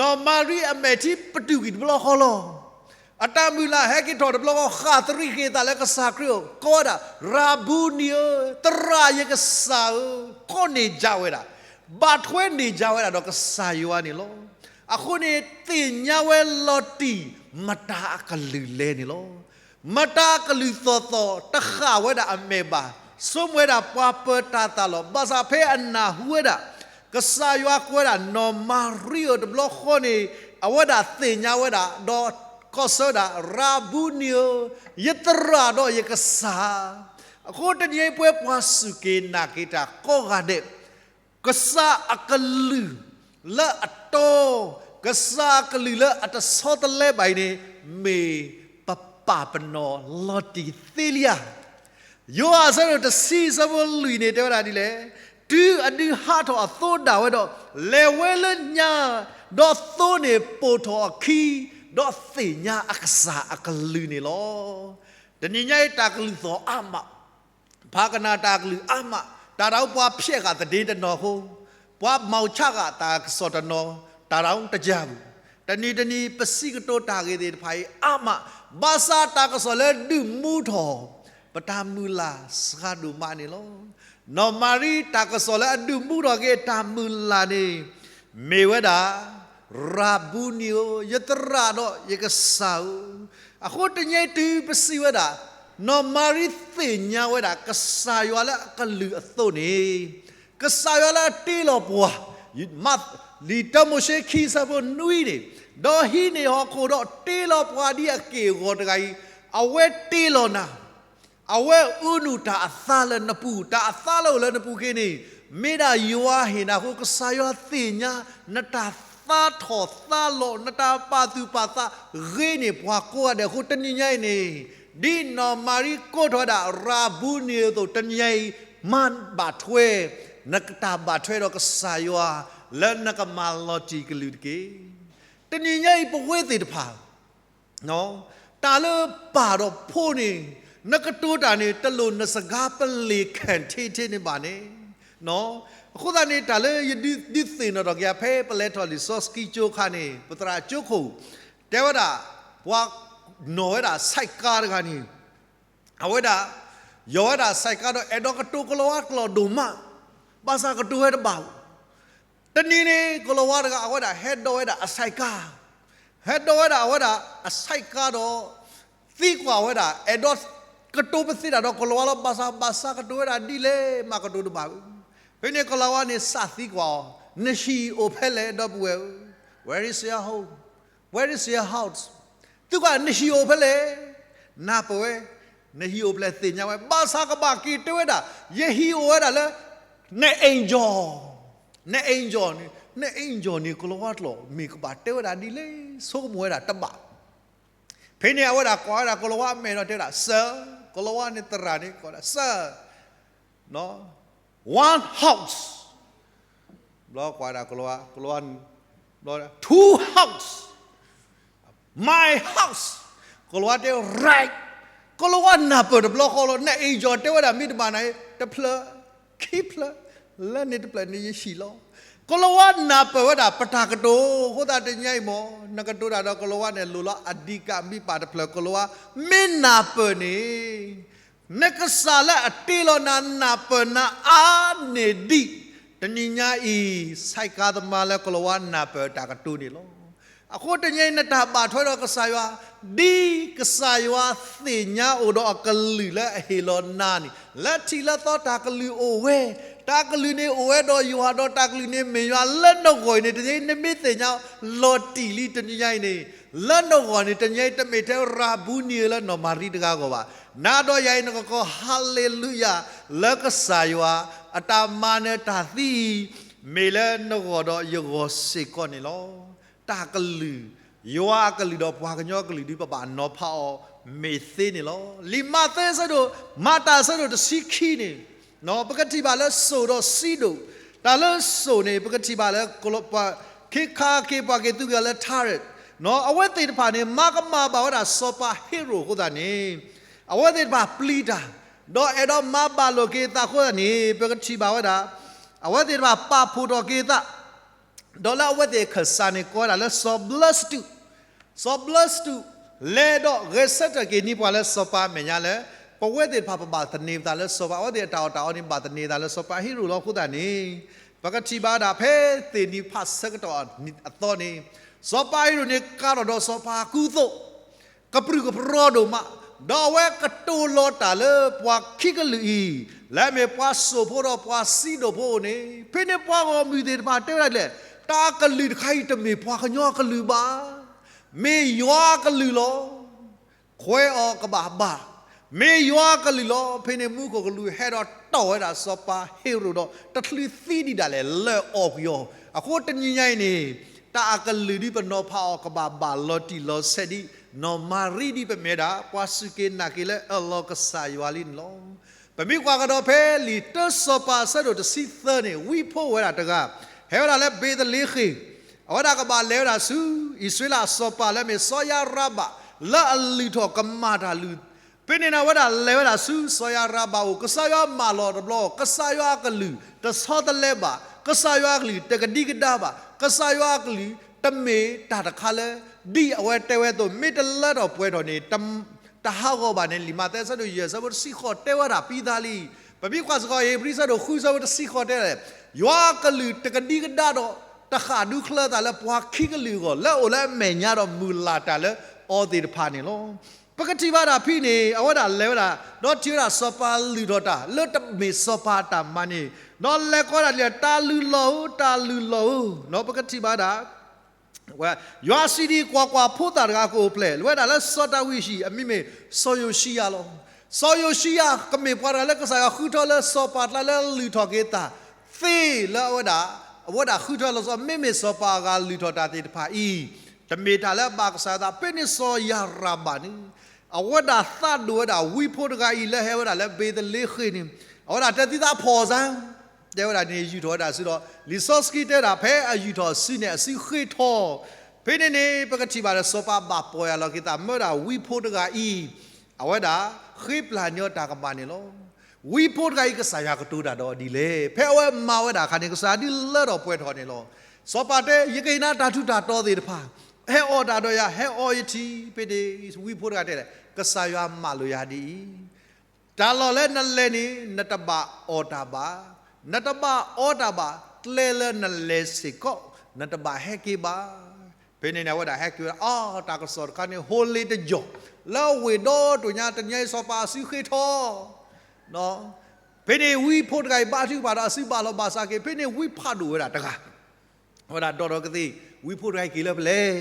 နီၢ်မၤရံအမဲာ်ထံပတုာ်ကွံာ်တဘျီဃီလီၤ. အတၢ်မုၢ်လၢ်ဟဲက့ၤထီၣ်တဘျီဃီ ဃၣ်သရံးက့ၤအသးလၢကစၢ်ခရံာ်အအိၣ် ကိးဝဲဒၣ် ရၤဘူနံဧၢ, သရၣ်ယကစၢ်ဧၢ, ကိးန့ၢ်ကၠၢဝဲဒၣ်, ဘၣ်ထွဲန့ၢ်ကၠၢဝဲဒၣ်ဒီးကစၢ်ယွၤန့ၣ်လီၤ. အဃိန့ၣ် သ့ၣ်ညါဝဲလီၤတံၢ် မတၤအကလုၢ်လဲၣ်န့ၣ်လီၤ. မတၤအကလုၢ်သီၣ်သီၣ် တဃၣ်ဝဲဒၣ်အမဲာ်ဘၣ်, ဆိကမိၣ်ဝဲဒၣ်ပှၤပၢၤတၢ်သးလီၤ. ဘၣ်ဆၣ်ဖဲအနၢ်ဟူဝဲဒၣ် ကစၢ်ယွၤကိးဝဲဒၣ်နီၢ်မၤရံဧၢတဘျီဃီန့ၣ် အဝဲဒၣ်သ့ၣ်ညါဝဲဒၣ် ဒီးကိးဆၢဝဲဒၣ် ရၤဘူနံဧၢ, ယသရၣ်ဒီးယကစၢ်. အဃိတနံၤအံၤ ပဝဲပှၤစူၢ်က့ၤနာ်က့ၤတၢ်ကိးဂၤဒဲး ကစၢ်အကလုၢ်လၢအတီ, ကစၢ်အကလုၢ်လၢအတဆီတလဲဘၣ်အံၤန့ၣ် မ့ၢ်ပပာ်ပနီၣ်လီၤတံၢ်သ့လံဧါ. ယိၤဟၣ်အဆၢဒိၣ်တဆံ အဆၢဖိလွံၢ်န့ၣ် တဲဝဲဒၣ်ဒ်လဲၣ်, တုၤအဒုးဟးထီၣ်အသိဒၣ်ဝဲဒီး လဲၤဝဲလၢညါ, ဒီးသိန့ၣ်ပိာ်ထီၣ်အခံ, ဒီးသ့ၣ်ညါအကစၢ်အကလုၢ်န့ၣ်လီၤ. တနံၤညါအံၤ တၢ်ကလုၢ်သီၣ်အါမး, ဖးကနၣ်တၢ်ကလုၢ်အါမး, တၢ်တၢ်အိၣ်ပှၤဖျဲးဃာ်သဒ့တနီၤဃိ, ပှၤမၤဆါဃာ်တၢ်ကစီၣ်တနီၤ, တၢ်တၢ်အိၣ်တယၢ်ဘူး. တနံၤတနံၤ ပစံးကတိၤတၢ်ဂ့ၢ်သ့ၣ်တဖၣ်အံၤအါမး, ဘၣ်ဆၣ်တၢ်ကစီၣ်လၢဒုးမူထီၣ် ပတၢ်မုၢ်လၢ်စှၤဒိၣ်မးန့ၣ်လီၤ. နီၢ်မၤရံတၢ်ကစီၣ်လၢအဒုးမူထီၣ်က့ၤအတၢ်မုၢ်လၢ်န့ၣ် မ့ၢ်ဝဲဒၣ် ရၤဘူနံဧၢ, ယသရၣ်ဒီးယကစၢ်ဧၢ. အဃိတနံၤအံၤတုၤပစံးဝဲဒၣ် နီၢ်မၤရံသ့ၣ်ညါဝဲဒၣ် ကစၢ်ယွၤလၢအကလုၢ်အသိးန့ၣ်, ကစၢ်ယွၤလၢအတ့လီၤပှၤ, လံာ်တၢမိၤၡ့ခံဆၢဖိနွံန့ၣ်, ဒီးဟံးန့ၢ်ဟီၣ်ခိၣ်ဒီးတ့လီၤပှၤဒ်အက့ၢ်အဂီၤတဂၤအံၤ, အဝဲတ့လီၤနၤ အဝဲအုးနုာ်တၢ်အသါလၢနပူၤ, တၢ်အသါလၢအိၣ်လၢနပူၤခ့န့ၣ်, မ့ၢ်ဒၣ်ယွၤဟ့ၣ်နၤအဃိ ကစၢ်ယွၤသ့ၣ်ညါ နတၢ်သါထီၣ်သါလီၤ, နတၢ်ပာ်သူၣ်ပာ်သးဂ့ၤန့ၢ်ပှၤကိးဂၤဒဲးအဃိ တနံၤညါအံၤန့ၣ်, ဒ်နီၢ်မၤရံကိးထီၣ်ဝဲဒၣ် ရၤဘူနံဧၢအသိး တနံၤညါအံၤ မၤဘၣ်ထွဲ နကတၢ်ဘၣ်ထွဲဒီးကစၢ်ယွၤ လၢနကမၤလီၤတံၢ်ကလုၢ်တက့ၢ်. တနံၤညါအံၤပဝဲသ့ၣ်တဖၣ် တၢ်လၢပၢ်ဒီးဖိန့ၣ်, နကတိၤတၢ်န့ၣ် တလိၣ်နစကားပလ့ၢ်ခဲၣ်ထ့ထ့န့ၣ်ဘၣ်န့ၣ်, အဃိသတးန့ၣ် တၢ်လၢယဒုးသ့ၣ်နီၣ်ထီၣ်က့ၤ ဖဲပလဲၤထီၣ်လံာ်စီဆှံကၠိအခါန့ၣ် ပသရၣ်ကၠိခိၣ် တဲဝဲဒၣ် ပှၤနီၣ်ဝဲဒၣ် ဆဲးကါ တဂၤန့ၣ် အဝဲဒၣ် ယီၢ်ဝဲဒၣ် ဆဲးကါ ဒီးအဲၣ်ဒိးကတိၤကလီၤဝါကျိာ်ဒိၣ်မး, ဘၣ်ဆၣ်ကတိၤဝဲတဘၣ်ဘၣ်. တနံၤန့ၣ် ကလီၤဝါတဂၤ အဝဲဒၣ်ဟဲဒိးဝဲဒၣ်အဆဲးကါ, ဟဲဒိးဝဲဒၣ်အဝဲဒၣ်အဆဲးကါဒီး သံကွၢ်ဝဲဒၣ် အဲၣ်ဒိးကတိၤပသ့ဒၣ်ဒီးကလီၤဝါလီၤ, ဘၣ်ဆၣ် ဘၣ်ဆၣ်ကတိၤဝဲဒၣ်ဒ်လဲၣ်မးကတိၤတဘၣ်ဘၣ်. ဖဲန့ၣ်ကလီၤဝါန့ၣ်စံးသံကွၢ်အီၤ, နဟံၣ်အိၣ်ဖဲလဲၣ် ဒီပုၢ်ဝဲၢ်ဧၢ, Where is your home? Where is your house? သံကွၢ် နဟံၣ်အိၣ်ဖဲလဲၣ်, နၢ်ပၢၢ်ဝဲ, နဟံၣ်အိၣ်ဖဲလဲၣ်သ့ၣ်ညါဝဲ, ဘၣ်ဆၣ်ကဘၣ်က့ၤတဲဝဲဒၣ် ယဟံၣ်အိၣ်ဝဲဒၣ်လၢ န angel, န angel န့ၣ်, န angel န့ၣ် ကလီၤဝါကျိာ် မ့ၢ်ကဘၣ်တဲဝဲဒၣ်ဒ်လဲၣ် ဆိကမိၣ်ဝဲဒၣ်တဘၣ်. ဖဲန့ၣ်အဝဲဒၣ်ကွၢ်ဝဲဒၣ်ကလီၤဝါအမဲာ်ဒီးတဲဝဲဒၣ် Sir, ကလီၤဝါန့ၣ်သရၣ်န့ၣ် ကိးဝဲဒၣ် Sir, နီၢ် one house, ဘျီကွၢ်ဒၣ်ကလီၤဝါ, ကလီၤဝါ, ဘျီ two house, my house, ကလီၤဝါတဲ right, ကလီၤဝါနၢ်ပၢၢ်တဘျီဃီလီၤ, န angel တဲဝဲဒၣ်မ့ၢ်တဘၣ်န့ၣ် တဖျၢၣ်, ခံဖျၢၣ်, လၢန့ၣ်တဖျၢၣ်န့ၣ်ယဟံၣ်လီၤ. ကလီၤဝါနၢ်ပၢၢ်ဝဲဒၣ်ပတၢ်ကတိၤ, အဃိသတးတနံၤညါအံၤမ့ၢ် နကတိၤတၢ်ဒီးကလီၤဝါန့ၣ် လိၣ်လီၤအဓိကမံၤပၢ်တဖျၢၣ်, ကလီၤဝါမ့ၢ်နၢ်ပၢၢ်န့ၣ် နကစၢ်လၢအတ့လီၤနၤ နၢ်ပၢၢ်နၤအါန့ၢ်ဒံး တနံၤညါအံၤ ဆဲးကါသမားလၢကလီၤဝါနၢ်ပၢၢ်တၢ်ကတိၤန့ၣ်လီၤ. အဃိတနံၤအံၤ နတၢ်ဘၣ်ထွဲဒီးကစၢ်ယွၤ ဒ်ကစၢ်ယွၤသ့ၣ်ညါအိၣ်ဒီးအကလုၢ်လၢအဟ့ၣ်လီၤနၤန့ၣ် လၢထံးလၢသီတၢ်ကလုၢ်အိၣ်ဝဲ, တၢ်ကလုၢ်န့ၣ်အိၣ်ဝဲဒီးယွၤ ဒီးတၢ်ကလုၢ်န့ၣ်မ့ၢ်ယွၤလၢနဂီၢ်အံၤန့ၣ် တနံၤအံၤ နမ့ၢ်သ့ၣ်ညါလီၤတံၢ်လံတနံၤညါအံၤန့ၣ် လၢနဂီၢ်န့ၣ် တနံၤအံၤ တမ့ၢ်ထဲရၤဘူနံဧၢလၢနီၢ်မၤရံတဂၤအဂီၢ်ဘၣ်. နၤဒီးယၤအံၤ နကကိး ဟါလ့လူယၤ လၢကစၢ်ယွၤ အတၢ်မၤနၢၤတၢ်သံအံၤ မ့ၢ်လၢနဂီၢ်ဒီးယဂီၢ်စ့ၢ်ကီးန့ၣ်လီၤ. တၢ်ကလုၢ်, ယွၤအကလုၢ်ဒီးပှၤကညီကလုၢ် ဒုးပဘၣ်နီၤဖးအီၤ မ့ၢ်သ့န့ၣ်လီၤ. လံာ်မးသဲအဆၢဒိၣ်, မၤတၢ်အဆၢဒိၣ်တဆံခံန့ၣ် ပကထံၣ်ဘၣ်လၢစိၣ်ဒီးစံဒိၣ်, တၢ်လၢစိၣ်န့ၣ် ပကထံၣ်ဘၣ်လၢ ခ့ခါခ့ပှၤက့ၤသူက့ၤလၢ Tyre, အဝဲသ့ၣ်တဖၣ်န့ၣ် မၤကမၣ်ဘၣ်ဝဲဒၣ်စီၤပၤဟ့ရိၣ်အဃိသတးန့ၣ် အဝဲသ့ၣ်တဖၣ်ပျံၤတၢ်, ဒီးအဲၣ်ဒိးမၤဘၣ်လိာ်က့ၤအသးအဃိသတးန့ၣ် ပကထံၣ်ဘၣ်ဝဲဒၣ် အဝဲသ့ၣ်တဖၣ်ပာ်ဖှိၣ်ထီၣ်က့ၤအသး, ဒီးလၢအဝဲသ့ၣ်အခၢၣ်စးန့ၣ် ကိးဝဲဒၣ်လၢစီၤဘျၢစတူး, စီၤဘျၢစတူး လဲၤဒီးဂဲၤဆၢထၢၣ်က့ၤန့ၢ်ပှၤလၢစီၤပၤအမဲာ်ညါလၢ ပဝဲသ့ၣ်တဖၣ်ပဘၣ်သန့ၤပသးလၢစီၤပၤ အဝဲသ့ၣ်အတၢ်အီၣ်တၢ်အီန့ၣ် ဘၣ်သန့ၤသးလၢစီၤပၤဟ့ရိၣ်လီၤ. အဃိသတးန့ၣ် ပကထံၣ်ဘၣ်ဒၣ်ဖဲသ့ၣ်နံၤဖးဆၢကတီၢ်အသီန့ၣ် စီၤပၤဟ့ရိၣ်န့ၣ် ကးထီၣ်ဒီးစီၤပၤကူသိး ကပြုၢ်ကပြီၤဒိၣ်မး, ဒီးအဝဲကတိၤလီၤတၢ်လၢပှၤခံကလုာ်အံၤ, လၢအမ့ၢ်ပှၤစိာ်ဖိဒီးပှၤစံးဒိၣ်ဖိန့ၣ်, ဖဲန့ၣ်ပှၤဂီၢ်မုၢ်သ့ၣ်တဖၣ်တဲဝဲဒၣ်ဒ်လဲၣ်, တၢ်အကလုၢ်တခါအံၤတမ့ၢ်ပှၤကညီအကလုၢ်ဘၣ်, မ့ၢ်ယွၤအကလုၢ်လီၤ. ခွဲးအီၤကဘၣ်ဘၣ်, မ့ၢ်ယွၤအကလုၢ်လီၤ. ဖဲန့ၣ်မူခိၣ်ကလူးဟဲဒီးတီၢ်ဝဲဒၣ်စီၤပၤဟ့ရိၣ်ဒီး တချုးသံဒံးဒၣ်လဲာ်လၢအီၣ်ကွံာ်အီၤ, အဃိတနံၤညါအံၤန့ၣ် တၢ်အကလုၢ်ဒ်ပနီၤဖးအီၤကဘၣ်ဘၣ်လီၤတံၢ်လီၤဆဲးဒ် နီၢ်မၤရံဒ်ပမ့ၢ်ဒၣ် ပှၤစူၢ်က့ၤနာ်က့ၤလၢအၢၣ်လီၤကစၢ်ယွၤလံန့ၣ်လီၤ. ပမ့ၢ်ကွၢ်ကဒီးဖဲလံာ်တၢစီၤပၤအဆၢဒိၣ်တဆံသၢန့ၣ် ဝံဖိဝဲဒၣ်တဂၤ ဟဲဝဲဒၣ်လၢဘ့းသလ့ဃ့ၣ်, အဝဲဒၣ်ကဘၣ်လဲၤဝဲဒၣ်ဆူ အံၣ်စရ့လးအစီၤပၤလၢအမ့ၢ်စီၤယၤရဘၣ် လၢအလုၢ်ထီၣ်ကမၣ်တၢ်လုၢ် ဖဲန့ၣ်န့ၣ် အဝဲဒၣ်လဲၤဝဲဒၣ်ဆူစီၤယၤရဘၣ်အအိၣ်, ကစၢ်ယွၤမၢလီၤတဘျီ, ကစၢ်ယွၤအကလုၢ်တဆီတလဲဘၣ်, ကစၢ်ယွၤအကလုၢ်တကဒံကဒါဘၣ်, ကစၢ်ယွၤအကလုၢ်တမ့ၢ်တၢ်တခါလၢ ဒ်အဝဲတဲဝဲအသိး မ့ၢ်တလၢထီၣ်ပှဲၤထီၣ်န့ၣ် တဟးဂီၤဘၣ်န့ၣ် လံာ်မးသဲအဆၢဒိၣ်ယဲၢ်အဆၢဖိတဆံဃိးတဲဝဲဒၣ်ပံသးလံ. ပမ့ၢ်ကွၢ်စ့ၢ်ကီးဧ့ၤဘြံၤအဆၢဒိၣ်ဃုအဆၢဖိတဆံဃိးတဲလဲၣ်, ယွၤအကလုၢ်တကဒံကဒါဒီး တဃၣ်ဒူချၢသးလၢပှၤခံကလုာ်အဂီၢ် လၢအအိၣ်လၢအမဲာ်ညါဒီးမုၢ်လၢ်တၢ်လၢအီၤသ့ၣ်တဖၣ်န့ၣ်လီၤ. ပကထံၣ်ဘၣ်ဒၣ်ဖဲန့ၣ် အဝဲဒၣ်လဲၤဝဲဒၣ် ဒီးထံၣ်ဝဲဒၣ်စီၤပၤလုၢ်ထီၣ်တၢ် လၢတမ့ၢ်စီၤပၤအတၢ်မၤန့ၣ်, ဒီးလဲၤကိးဒၣ်လံ တၢ်လုၢ်လီၢ်ဧၢ, တၢ်လုၢ်လီၢ်ဧၢ, ဒီးပကထံၣ်ဘၣ်ဒၣ် ယွၤစံးဒ်အံၤ, ကွၢ်ကွၢ်, ဖိသၣ်တဂၤကအိၣ်ဖျဲၣ်ဝဲဒၣ်လၢစီၤဒၤဝံးအဟံၣ်, အမံၤမ့ၢ်စီၤယိၤၡံယၤလီၤ. စီၤယိၤၡံယၤကမ့ၢ်ပှၤတဂၤလၢကစၢ်ယွၤဃုထၢလၢစီၤပၤအကျါလၢလုၢ်ထီၣ်က့ၤတၢ်သ့လၢအဝဲဒၣ်, အဝဲဒၣ်ဃုထၢလီၤစီၤ, မ့မ့ၢ်စီၤပၤအဂၤလုၢ်ထီၣ်တၢ်သ့ၣ်တဖၣ်အံၤ, တမ့ၢ်တၢ်လၢအဘၣ်ကစၢ်ယွၤသး, ဖဲန့ၣ်စီၤယၤရဘၣ်န့ၣ် အဝဲဒၣ်သးဒိၣ်ဝဲဒၣ်ဝံဖိတဂၤအံၤလၢဟဲဝဲဒၣ်လၢဘ့းသလ့ဃ့ၣ်န့ၣ်, အဝဲဒၣ်တဲသုသးဖှီၣ်စၢ် တဲဝဲဒၣ်န့ၣ် ယူာ်ထီၣ်ဝဲဒၣ်ဆူဒီး လံာ်စီဆှံတဲဒၣ် ဖဲအယူာ်ထီၣ်အစုန့ၣ် အစုဃ့ထီၣ်, ဖဲန့ၣ်န့ၣ် ပကထံၣ်ဘၣ်ဒီးစီၤပၤဘၣ်ပီၢ်ယၢ်လီၤက့ၤသး မၢဒၣ်ဝံဖိတဂၤအံၤ, အဝဲဒၣ်ဃ့ပျၢ်န့ၢ်အီၤတၢ်ကမၣ်န့ၣ်လီၤ. ဝံဖိတဂၤအံၤ ကစၢ်ယွၤကတိၤတၢ်ဒီးဒ်လဲၣ်. ဖဲအဝဲမၤဝဲဒၣ်အခါန့ၣ် ကစၢ်ယွၤဒုးလၢထီၣ်ပှဲၤထီၣ်န့ၣ်လီၤ. စီၤပၤတဲ ယကဟ့ၣ်နၤတၢ်ထူးတၢ်တီၤသ့ၣ်တဖၣ်, ဟဲအီၣ်တၢ်ဒီးယၤ, ဟဲအီၣ်ယထံ, ဖဲန့ၣ် ဝံဖိတဂၤတဲလဲၣ်, ကစၢ်ယွၤမၢလိာ်ယၤဒ်အံၤ တၢ်လီၢ်လၢနလဲၤန့ၣ် နတဘၣ်အီၣ်တၢ်ဘၣ်, နတဘၣ်အီတၢ်ဘၣ်, ကျဲလၢနလဲၤစ့ၢ်ကီး နတဘၣ်ဟဲက့ၤဘၣ်. ဖဲန့ၣ်န့ၣ် အဝဲဒၣ်ဟဲက့ၤဝဲဒၣ်, အါ တၢ်ကစီၣ်တခါန့ၣ် ဟိလ့တယီၢ်, လၢအဝ့ၢ်ဒီတိၢ်ညါ တနံၤအံၤစီၤပၤအစုဃ့ထီၣ်, ဖဲန့ၣ်ဝံဖိတဂၤအံၤဘါထုကဖၣ်ဒီးအစုဘၣ်လီၤဘၣ်စးက့ၤ, ဖဲန့ၣ်ဝံဖးဒိၣ်ဝဲဒၣ်တဂၤ အဝဲဒၣ်ဒီးဒီးကသ့ၣ် ဝံဖိတဂၤအံၤက့ၤလၢဖဲလဲၣ်.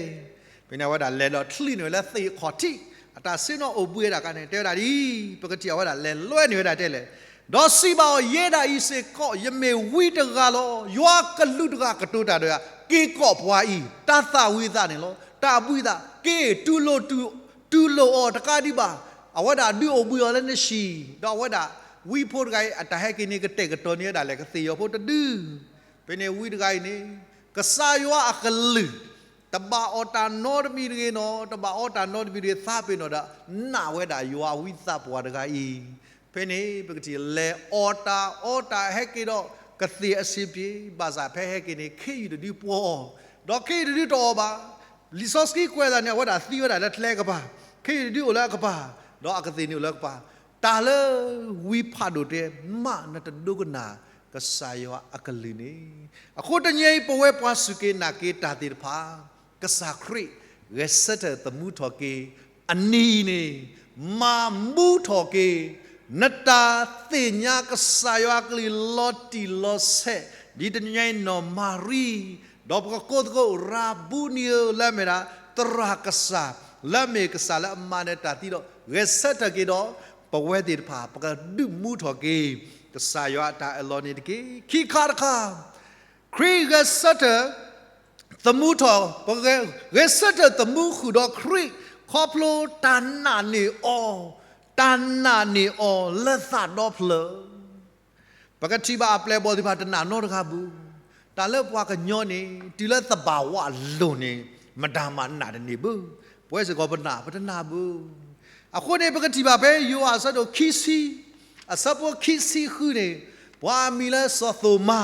ဖဲန့ၣ်အဝဲဒၣ်လဲၤဒီးချံးန့ၢ်ဝဲလၢသ့ၣ်ခီၣ်ထံး, အတၢ်ဆ့ၣ်နီၤအိၣ်ဘှံးဝဲဒၣ်အခါန့ၣ် တဲဝဲဒၣ်ဒ်အံၤ, ပကထံၣ်အဝဲဒၣ်လဲၤလွဲန့ၢ်ဝဲဒၣ်တဲလဲၣ်, ဒီးစံးဘၣ်အီၤ, ယဲဒၣ်အံၤစ့ၢ်ကီး ယမ့ၢ်ဝံတဂၤလီၤ. ယွၤအကလူးတဂၤကတိၤတၢ်ဒီးယၤ, က့ၤကိးပှၤအံၤ, တၢ်သၣ်ဝံၤသးန့ၣ်လီၤ. တၢ်အဘှံးသးက့ၤ တူၢ်လိာ်အီၤတကးဒံးဘၣ်. အဝဲဒၣ်ဒုးအိၣ်ဘှံးအီၤလၢနဆံး, ဒီးအဝဲဒၣ်ဝံဖိတဂၤအံၤ အတၢ်ဟဲက့ၤန့ၣ် ကတဲာ်ကတီၤန့ၢ်ဝဲဒၣ်လၢကသ့ၣ်ယီၤဖိတဒု ဖဲန့ၣ်ဝံတဂၤအံၤန့ၣ် ကစၢ်ယွၤအကလုၢ် တဘၣ်အီၣ်တၢ်နီတမံၤတဂ့ၤနီၤ, တဘၣ်အီတၢ်နီတမံၤတဂ့ၤ, သးပ့ၤနီၣ်ဒီး နာ်ဝဲဒၣ်ယွၤဝံသးပှၢ်တဂၤအံၤ. ဖဲန့ၣ် ပကထံၣ်လဲၤအီၣ်တၢ်အီတၢ်ဟဲက့ၤဒီး ကသ့ၣ်အဆင်ပြေ, ဘၣ်ဆၣ်ဖဲဟဲက့ၤန့ၣ် ခ့ယုၢ်တဒုပှီၤအီၤ, ဒီးခ့ယုၢ်တဒုတအီၣ်ဘၣ်. လံာ်စီဆှံကွဲးသးန့ၣ် အဝဲဒၣ်သံဝဲဒၣ်လၢကျဲကပၤ, ခ့ယုၢ်တဒုအိၣ်လၢအကပၤ, ဒီးအကသ့ၣ်န့ၣ်အိၣ်လၢအကပၤ. တၢ်လၢဝံဖးဒိၣ်တဲ မ့ၢ်နတဒိကနၣ်ကစၢ်ယွၤအကလုၢ်န့ၣ်. အဃိတနံၤအံၤ ပဝဲပှၤစူၢ်က့ၤနာ်က့ၤတၢ်သ့ၣ်တဖၣ် ကစၢ်ခရံာ် ဂဲၤဆၢထၢၣ်သမူထီၣ်က့ၤ အနံၤအံၤန့ၣ် မၤမူထီၣ်က့ၤ နတၢ်သ့ၣ်ညါကစၢ်ယွၤအကလုၢ်လီၤတံၢ်လီၤဆဲး ဒ်တနံၤညါအံၤနီၢ်မၤရံ, ဒီးပကကိးသကိး ရၤဘူနံဧၢ လၢအမ့ၢ်ဒၣ် သရၣ်ကစၢ်, လၢအမ့ၢ်ကစၢ်လၢအမၤနၢၤတၢ်သံဒီး ဂဲၤဆၢထၢၣ်က့ၤဒီး ပဝဲသ့ၣ်တဖၣ် ပကဒုးမူထီၣ်က့ၤ ကစၢ်ယွၤအတၢ်အၢၣ်လီၤန့ၣ်တက့ၢ်. ခံခါတခါ ခရံာ်ဂဲၤဆၢထၢၣ် သမူထီၣ်, ပဂဲၤ, ဂဲၤဆၢထၢၣ်သမူဃုာ်ဒီးခရံာ် ခီဖျိတၢ်နာ်န့ၢ်အီၤ, တၢ်နာ်န့ၢ်အီၤလၢသးဒီဖျၢၣ်. ပကထံၣ်ဘၣ်အပျဲၢ်အဘီၣ်သ့ၣ်တဖၣ်တနာ်နီတဂၤဘၣ်. တၢ်လၢပှၤကညီန့ၣ် တုၤလၢသဘၣ်ဝးလိၤန့ၣ် မတၤမၤနာ်တန့ၢ်ဘၣ်. ပဝဲစ့ၢ်ကီးပနာ် ပတနာ်ဘၣ်. အဃိန့ၣ် ပကထံၣ်ဘၣ်ဖဲယိၤဟၣ်အဆၢဒိၣ်ခံဆံ အဆၢဖိခံဆံဃုန့ၣ် ပှၤအမံၤလၢစီၤသိၤမါ,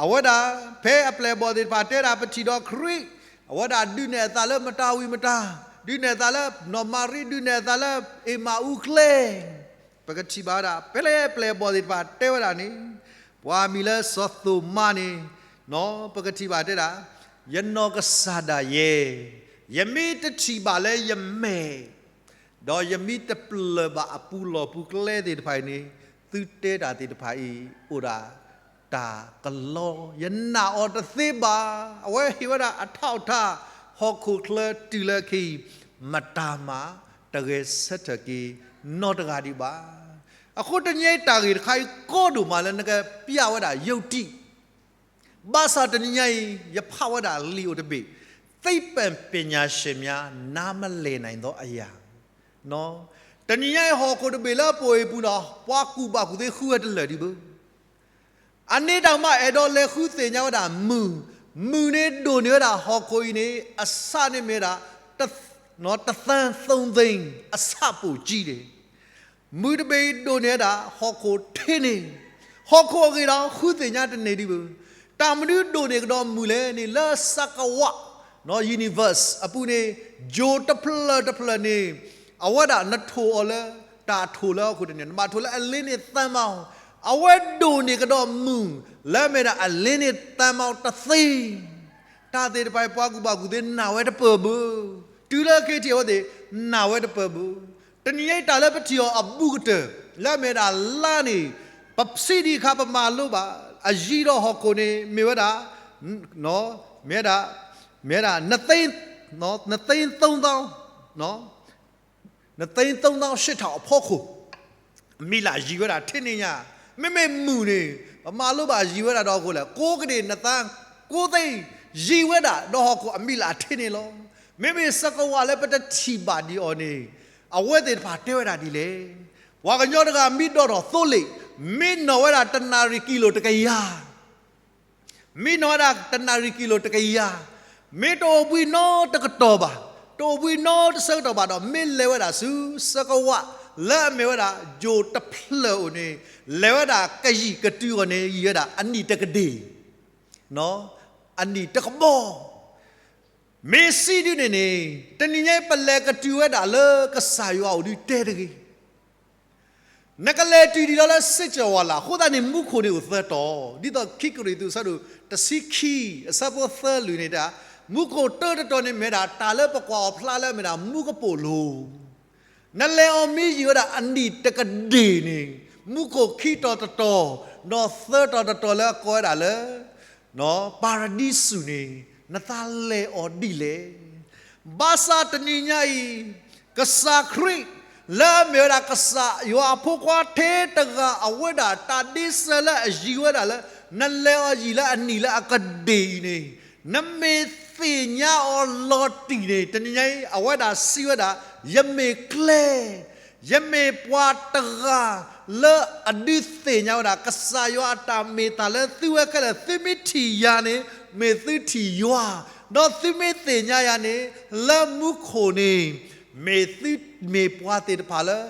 အဝဲဒၣ် ဖဲအပျဲၢ်အဘီၣ်သ့ၣ်တဖၣ်တဲဒၣ်ပထံၣ်ဒီးခရံာ်, အဝဲဒၣ်ဒုးနဲၣ်အသးလၢမတၤဝံၤမတၤ, ဒုးနဲၣ်သးလၢ နီၢ်မၤရံ ဒုးနဲၣ်သးလၢ အ့မၤအူကျဲ, ပကထံၣ်ဘၣ်ဝဲဒၣ် ဖဲလၢပျဲၢ်ဘီၣ်သ့ၣ်တဖၣ်တဲဝဲဒၣ်န့ၣ်, ပှၤမံၤလၢစီၤသိၤမါန့ၣ်, ပကထံၣ်ဘၣ်တဲဒၣ်, ယနီၢ်ကစၢ်ဒၣ်ယဲ, ယမ့ၢ်တထံၣ်ဘၣ်လၢယမဲာ် ဒီးယမ့ၢ်တပျၢၢ်ဘၣ်အပူၤလီၢ်ပူၤကျဲသ့ၣ်တဖၣ်အံၤန့ၣ်, သုတဲတၢ်သ့ၣ်တဖၣ်အံၤ အိၣ်ဒၣ်တၢ်ကလီ, ယနာ်အီၤတသ့ဘၣ်. အဝဲဟ့ၣ်ဝဲဒၣ်အထီၣ်အထါ, ဟီၣ်ခိၣ်ချၢတုၤလၢခဲအံၤ မတၤမး တဂဲၤဆၢထၢၣ်က့ၤနီတဂၤဒံးဘၣ်. အဃိတနံၤအံၤတၢ်ဂ့ၢ်တခါအံၤကီဒိၣ်မးလၢနကပျၢ်ဝဲဒၣ်ယုၢ်တံၢ် ဘၣ်ဆၣ်တနံၤညါအံၤ ယဖးဝဲဒၣ်လံာ်အိၣ်တဘ့ၣ်, သိပ္ပံပညာရှင်များ နားမလည်နိုင်သောအရာ, တနံၤညါအံၤ ဟီၣ်ခိၣ်တဘ့ၣ်လၢအပှဲၤအံၤပူၤဒီး ပှၤကူၣ်ဘၣ်ကူၣ်သ့ဃုဝဲတလၢာ်ဒံးဘၣ်. အန့ၣ်တၢ်မး အဲၣ်ဒိးလဲၤဃုသ့ၣ်ညါဝဲဒၣ်မုၢ်, မုၢ်န့ၣ်ဒိၣ်န့ၢ်ဝဲဒၣ်ဟီၣ်ခိၣ်အံၤန့ၣ် အဆၣ်န့ၣ်မ့ၢ်ဝဲဒၣ် တသန်းသုံးသိန်း အဆၣ်ပိၣ်ကံန့ၣ် မုၢ်တဘ့ၣ်အံၤဒိၣ်န့ၢ်ဝဲဒၣ် ဟီၣ်ခိၣ်ထ့န့ၣ်, ဟီၣ်ခိၣ်အဂ့ၢ်ဒီး ဃုသ့ၣ်ညါတန့ၢ်ဒံးဘၣ်. တၢ်မနုၤဒိၣ်န့ၢ်ကဒီးမုၢ်လဲၣ်န့ၣ် လၢစကဝး universe အပူၤန့ၣ် ယိၤတဖျၢၣ်တဖျၢၣ်န့ၣ် အဝဲဒၣ်နထိၣ်အီၤလၢ တၢ်ထိၣ်လၢဟီၣ်ခိၣ်တန့ၢ် နဘၣ်ထိၣ်လၢအလ့န့ၢ်သၢမံၤ, အဝဲဒိၣ်န့ၢ်ကဒီးမုၢ် လၢအမ့ၢ်ဒၣ်အလ့န့ၢ်သၢမံၤတသ့ တၢ်သ့ၣ်တဖၣ်အံၤ ပှၤကူၣ်ဘၣ်ကူၣ်သ့နာ်ဝဲတပၢၢ်ဘၣ်. တုၤလၢခဲအံၤအဝဲသ့ၣ် နာ်ဝဲတပၢၢ်ဘၣ်. တနံၤညါအံၤတၢ်လၢပထံၣ်အီၤအဘူးကတၢၢ် လၢအမ့ၢ်ဝဲဒၣ်လါန့ၣ် ပစံးဒံးအခါပမၤလိဘၣ် အယံၤဒီးဟီၣ်ခိၣ်န့ၣ် မ့ၢ်ဝဲဒၣ် မ့ၢ်ဝဲဒၣ် မ့ၢ်ဝဲဒၣ် နသ့ နသ့သုံးသောင်း နသ့သုံးသောင်းရှစ်ထောင်အဖီခိၣ် အမံၤလၢ်ယံၤဝဲဒၣ်ထဲန့ၣ်ညါ, မ့မ့ၢ်မုၢ်န့ၣ် ပမၤလိဘၣ်ယံၤဝဲဒၣ်ဒီးအဃိလဲၣ် ကိးကဒ့ၣ် နသန်းကိုးသိန်း ယံၤဝဲဒၣ်ဒီးဟီၣ်ခိၣ်အမံၤလၢ်ထဲန့ၣ်လီၤ. မ့မ့ၢ်စကဝးလၢပတထံၣ်ဘၣ်ဒံးအီၤန့ၣ် အဝဲသ့ၣ်တဖၣ်တဲဝဲဒၣ်ဒ်လဲၣ်. ပှၤကညီတဂၤမံဒီးထီၣ်သိလ့ၣ် မံနီၣ်ဝဲဒၣ်တနၣ်ရံၣ်ကံလိၣ်တကယၤ မံနီၣ်ဝဲဒၣ်တနၣ်ရံၣ်ကံလိၣ်တကယၤ, မ့ၢ်တအိၣ်ဘှံးနီတကတီၢ်ဘၣ်, တအိၣ်ဘှံးနီတဆၢကတီၢ်ဘၣ်ဒီး မ့ၢ်လဲၤဝဲဒၣ်ဆူစကဝး လၢအမ့ၢ်ဝဲဒၣ် ယိၤတဖျၢၣ်အိၣ်န့ၣ် လဲၤဝဲဒၣ်ကယံာ်ကတုၤအီၤန့ၣ် ယံာ်ဝဲဒၣ်အနံၣ်တကဒ့ၣ်, အနံၣ်တကဘီ မ့ၢ်စံးဒ်န့ၣ်န့ၣ် တနံၤညါအံၤပလဲၤကတုၤဝဲဒၣ်လၢကစၢ်ယွၤအိၣ်ဒုးတဲတဂ့ၤ. နကလဲၤတုၤဒံးလီၤလၢစ့ၢ်ကီးဝဲလၢ်, အဃိသတးန့ၣ် မူခိၣ်န့ၣ်အိၣ်သၢတီၤ, ဒ်သိးခံကရံၣ်သူးအဆၢဒိၣ်တဆံခံ အဆၢဖိသၢလွံၢ်န့ၣ်တၢ်, မူခိၣ်တၢတတီၤန့ၣ်မ့ၢ်ဒၣ် တၢ်လၢပကွၢ်အီၤဖျါလၢအမ့ၢ်ဒၣ်မူကပိာ်လိၤ နလဲၤအီၤမ့ၢ်ယံာ်ဝဲဒၣ်အနံၣ်တကဒ့ၣ်န့ၣ်, မူခိၣ်ခံတီၤတတီၤ, ဒီးသၢတီၤတတီၤလၢအကိးဝဲဒၣ်လၢ ပၤရဒံစူၤန့ၣ် နသးလဲၤအီၤဒ်လဲၣ်. ဘၣ်ဆၣ်တနံၤညါအံၤ ကစၢ်ခရံာ် လၢအမ့ၢ်ဝဲဒၣ်ကစၢ်ယွၤအဖိခွါထဲတဂၤ အဝဲဒၣ်တၢ်ဒ့စၢၤလၢအယံၤဝဲဒၣ်လၢ နလဲၤအီၤယံာ်လၢအနံၣ်လၢအကဒ့ၣ်အံၤန့ၣ် နမ့ၢ်သ့ၣ်ညါအီၤလီၤတံၢ်န့ၣ် တနံၤညါအံၤ အဝဲဒၣ်စံးဝဲဒၣ်, ယမ့ၢ်ကျဲ, ယမ့ၢ်ပှၤတဂၤ လၢအဒုးသ့ၣ်ညါဝဲဒၣ် ကစၢ်ယွၤအတၢ်မ့ၢ်တၢ်လၢသုဝဲခဲလၢာ်, သုမ့ၢ်ထံၣ်ယၤန့ၣ် မ့ၢ်သုထံၣ်ယွၤ, ဒီးသုမ့ၢ်သ့ၣ်ညါယၤန့ၣ် လၢမူခိၣ်န့ၣ် မ့ၢ်သုမ့ၢ်ပှၤသ့ၣ်တဖၣ်လၢ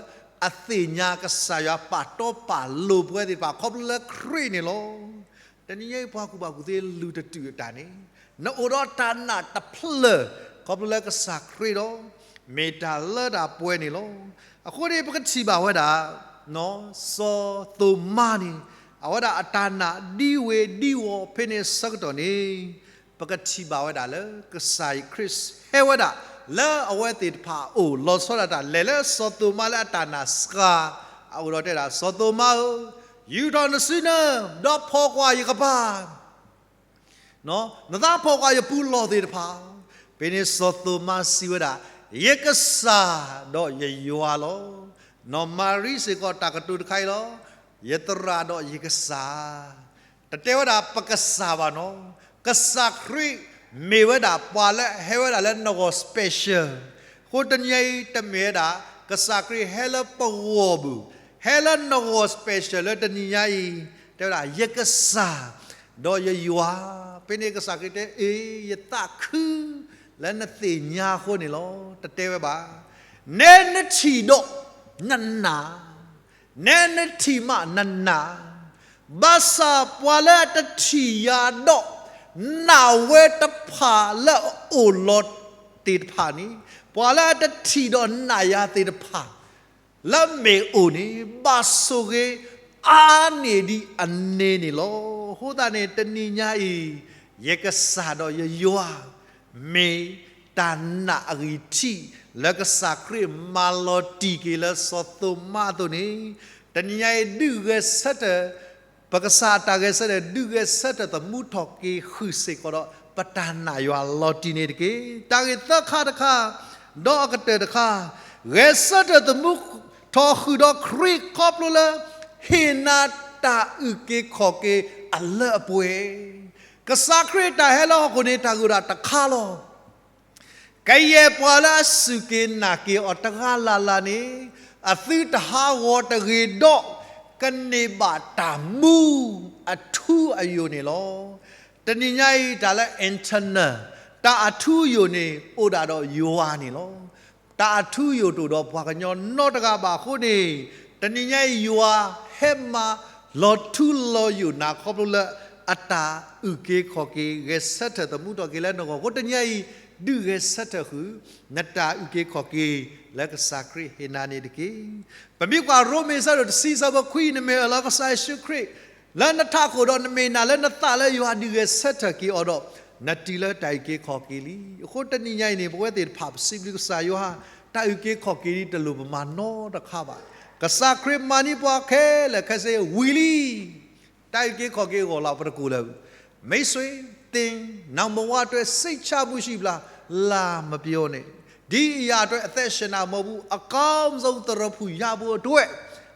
အသ့ၣ်ညါကစၢ်ယွၤပာ်တီပာ်လိၤပဝဲသ့ၣ်တဖၣ် ခီဖျိလၢခရံာ်န့ၣ်လီၤ. တနံၤညါအံၤ ပှၤကူၣ်ဘၣ်ကူၣ်သ့လုၢ်တတုာ်အတၢ်န့ၣ် နအိၣ်ဒီးတၢ်နာ်တဖျၢၣ် ခီဖျိလၢကစၢ်ခရံာ်ဒီး မ့ၢ်တၢ်လၢတၢ်ပှဲၤန့ၣ်လီၤ. အဃိန့ၣ် ပကထံၣ်ဘၣ်ဝဲဒၣ် စီၤသိၤမါန့ၣ် အဝဲဒၣ်အတၢ်နာ်ဒံဝ့ၤဒံဝီၤဖဲန့ၣ်ဆၢကတီၢ်န့ၣ် ပကထံၣ်ဘၣ်ဝဲဒၣ်လၢ ကစၢ်ခရံာ်ဟဲဝဲဒၣ် လၢအဝဲသ့ၣ်တဖၣ်အအိၣ် လီၤဆီဒၣ်တၢ်လဲၤလၢစီၤသိၤမါလၢအတၢ်နာ်စှၤ အအိၣ်ဒီးတဲဒၣ် စီၤသိၤမါဧၢ, ယူာ်ထီၣ်နစုနၢ ဒီးဖီၣ်ကွၢ်ယကပၤ နသးဖီၣ်ကွၢ်ယပူၤလီၢ်သ့ၣ်တဖၣ်. ဖဲန့ၣ်စီၤသိၤမါစံးဝဲဒၣ်, ယကစၢ်ဒီးယယွၤလီၤ. နီၢ်မၤရံစ့ၢ်ကီးတၢ်ကတိၤတခါအံၤလီၤ, ယသရၣ်ဒီးယကစၢ်. တတဲဝဲဒၣ်ပကစၢ်ဘၣ်နီၤ, ကစၢ်ခရံာ်မ့ၢ်ဝဲဒၣ်ပှၤလၢအဟဲဝဲဒၣ်လၢနဂီၢ် special. အဃိတနံၤညါအံၤတမ့ၢ်ဝဲဒၣ် ကစၢ်ခရံာ်ဟဲလၢပဂီၢ်ဘၣ်, ဟဲလၢနဂီၢ် special လၢတနံၤညါအံၤ, တဲဝဲဒၣ် ယကစၢ် ဒီးယယွၤ. ဖဲန့ၣ်ကစၢ်ခရံာ်တဲ အ့ ယသးခု လၢနသ့ၣ်ညါအဃိန့ၣ်လီၤ. တတဲဝဲဘၣ်, နဲနထံၣ်ဒီး နနာ်, နဲနထံၣ်မးနနာ်, ဘၣ်ဆၣ်ပှၤလၢအတထံၣ်ယၤဒီး နာ်ဝဲတဖၣ်လၢအအိၣ်လီၤတ့ၢ်တဖၣ်န့ၣ် ပှၤလၢအတထံၣ်ဒီးနာ်ယၤသ့ၣ်တဖၣ် လၢမ့ၢ်အိၣ်န့ၣ် ဘၣ်ဆိၣ်ဂ့ၤအါန့ၢ်ဒံးအန့ၣ်န့ၣ်လီၤ. အဃိသတးန့ၣ် တနံၤညါအံၤ ယကစၢ်ဒီးယယွၤ မ့ၢ်တၢ်နာ်အဂံၢ်ထံး လၢကစၢ်ခရံာ်မၤလီၤတံၢ်က့ၤလၢစီၤသိၤမါအသိးန့ၣ်, တနံၤညါအံၤ ဒုးဂဲၤဆၢထၢၣ် ပကစၢ်အတၢ်ဂဲၤဆၢထၢၣ် ဒုးဂဲၤဆၢထၢၣ်သမူထီၣ်က့ၤဃုာ်စ့ၢ်ကီးဒီး ပတၢ်နာ်ယွၤလီၤတံၢ်န့ၣ်တက့ၢ်. တၢ်ဂ့ၢ်သၢခါတခါ, ဒီးအကတၢၢ်တခါ, ဂဲၤဆၢထၢၣ်သမူထီၣ်ဃုာ်ဒီးခရံာ်ခီဖျိလၢ ဟ့ၣ်နၤတၢ်အုၣ်က့ၤခီၣ်က့ၤအလၢအပှဲၤ, ကစၢ်ခရံာ်တၢ်ဟဲလၢဟီၣ်ခိၣ်န့ၣ် တၢ်ဂ့ၢ်ဒၣ်တခါလီၤ. ကယဲၢ်ပှၤလၢအစူၢ်က့ၤနာ်က့ၤအီၤတဂၤလၢ်လၢ်န့ၣ်, အသုတဟးဂီၤတဂ့ၤဒီး ကန့ၢ်ဘၣ်တၢ်မူအထူအယိာ်န့ၣ်လီၤ. တနံၤညါအံၤ တၢ်လၢ internal တၢ်အထူအယိာ်န့ၣ် အိၣ်ဒၣ်ဒီးယွၤန့ၣ်လီၤ. တၢ်အထူအယိာ်တအိၣ်ဒီးပှၤကညီနီတဂၤဘၣ်အဃိန့ၣ်, တနံၤညါအံၤ ယွၤဟဲမၤလီၤထူလီၤယိာ်နၤခီဖျိလၢ အတၢ်အုၣ်က့ၤခီၣ်က့ၤ ဂဲၤဆၢထၢၣ်သမူထီၣ်က့ၤလၢနဂီၢ်အဃိ တနံၤညါအံၤ ဒုးဂဲၤဆၢထၢၣ်ဃုာ် နတၢ်အုၣ်က့ၤခီၣ်က့ၤလၢကစၢ်ခရံာ်ဟ့ၣ်နၤန့ၣ်တက့ၢ်. ပမ့ၢ်ကွၢ်ရိမ့ၤအဆၢဒိၣ်တဆံအဆၢဖိခွံ နမ့ၢ်အၢၣ်လီၤကစၢ်ယ့ၣ်ၡူးခရံာ် လၢနထးခိၣ်ဒီးနမ့ၢ်နာ်လၢနသးလၢယွၤဒုးဂဲၤဆၢထၢၣ်က့ၤအီၤဒီး နတုၤလၢတၢ်အုၣ်က့ၤခီၣ်က့ၤလံ. အဃိတနံၤညါအံၤန့ၣ် ပဝဲသ့ၣ်တဖၣ်ပစံးဘျုးကစၢ်ယွၤ, တၢ်အုၣ်က့ၤခီၣ်က့ၤလံတလိၣ်ပမၤနီတခါဘၣ်. ကစၢ်ခရံာ်မၤန့ၢ်ပှၤခဲလၢာ်ခဲဆ့ဝံၤလံ. တၢ်အုၣ်က့ၤခီၣ်က့ၤအဂီၢ်လီၤ ပတကိၢ်လၢၤ မိတ်ဆွေ သင် နောက်ဘဝအတွက် စိတ်ချမှုရှိပြီလား လာမပြောနဲ့ ဒီအရာအတွက် အသက်ရှင်တာမဟုတ်ဘူး အကောင်းဆုံး သရဖူရဖို့အတွက်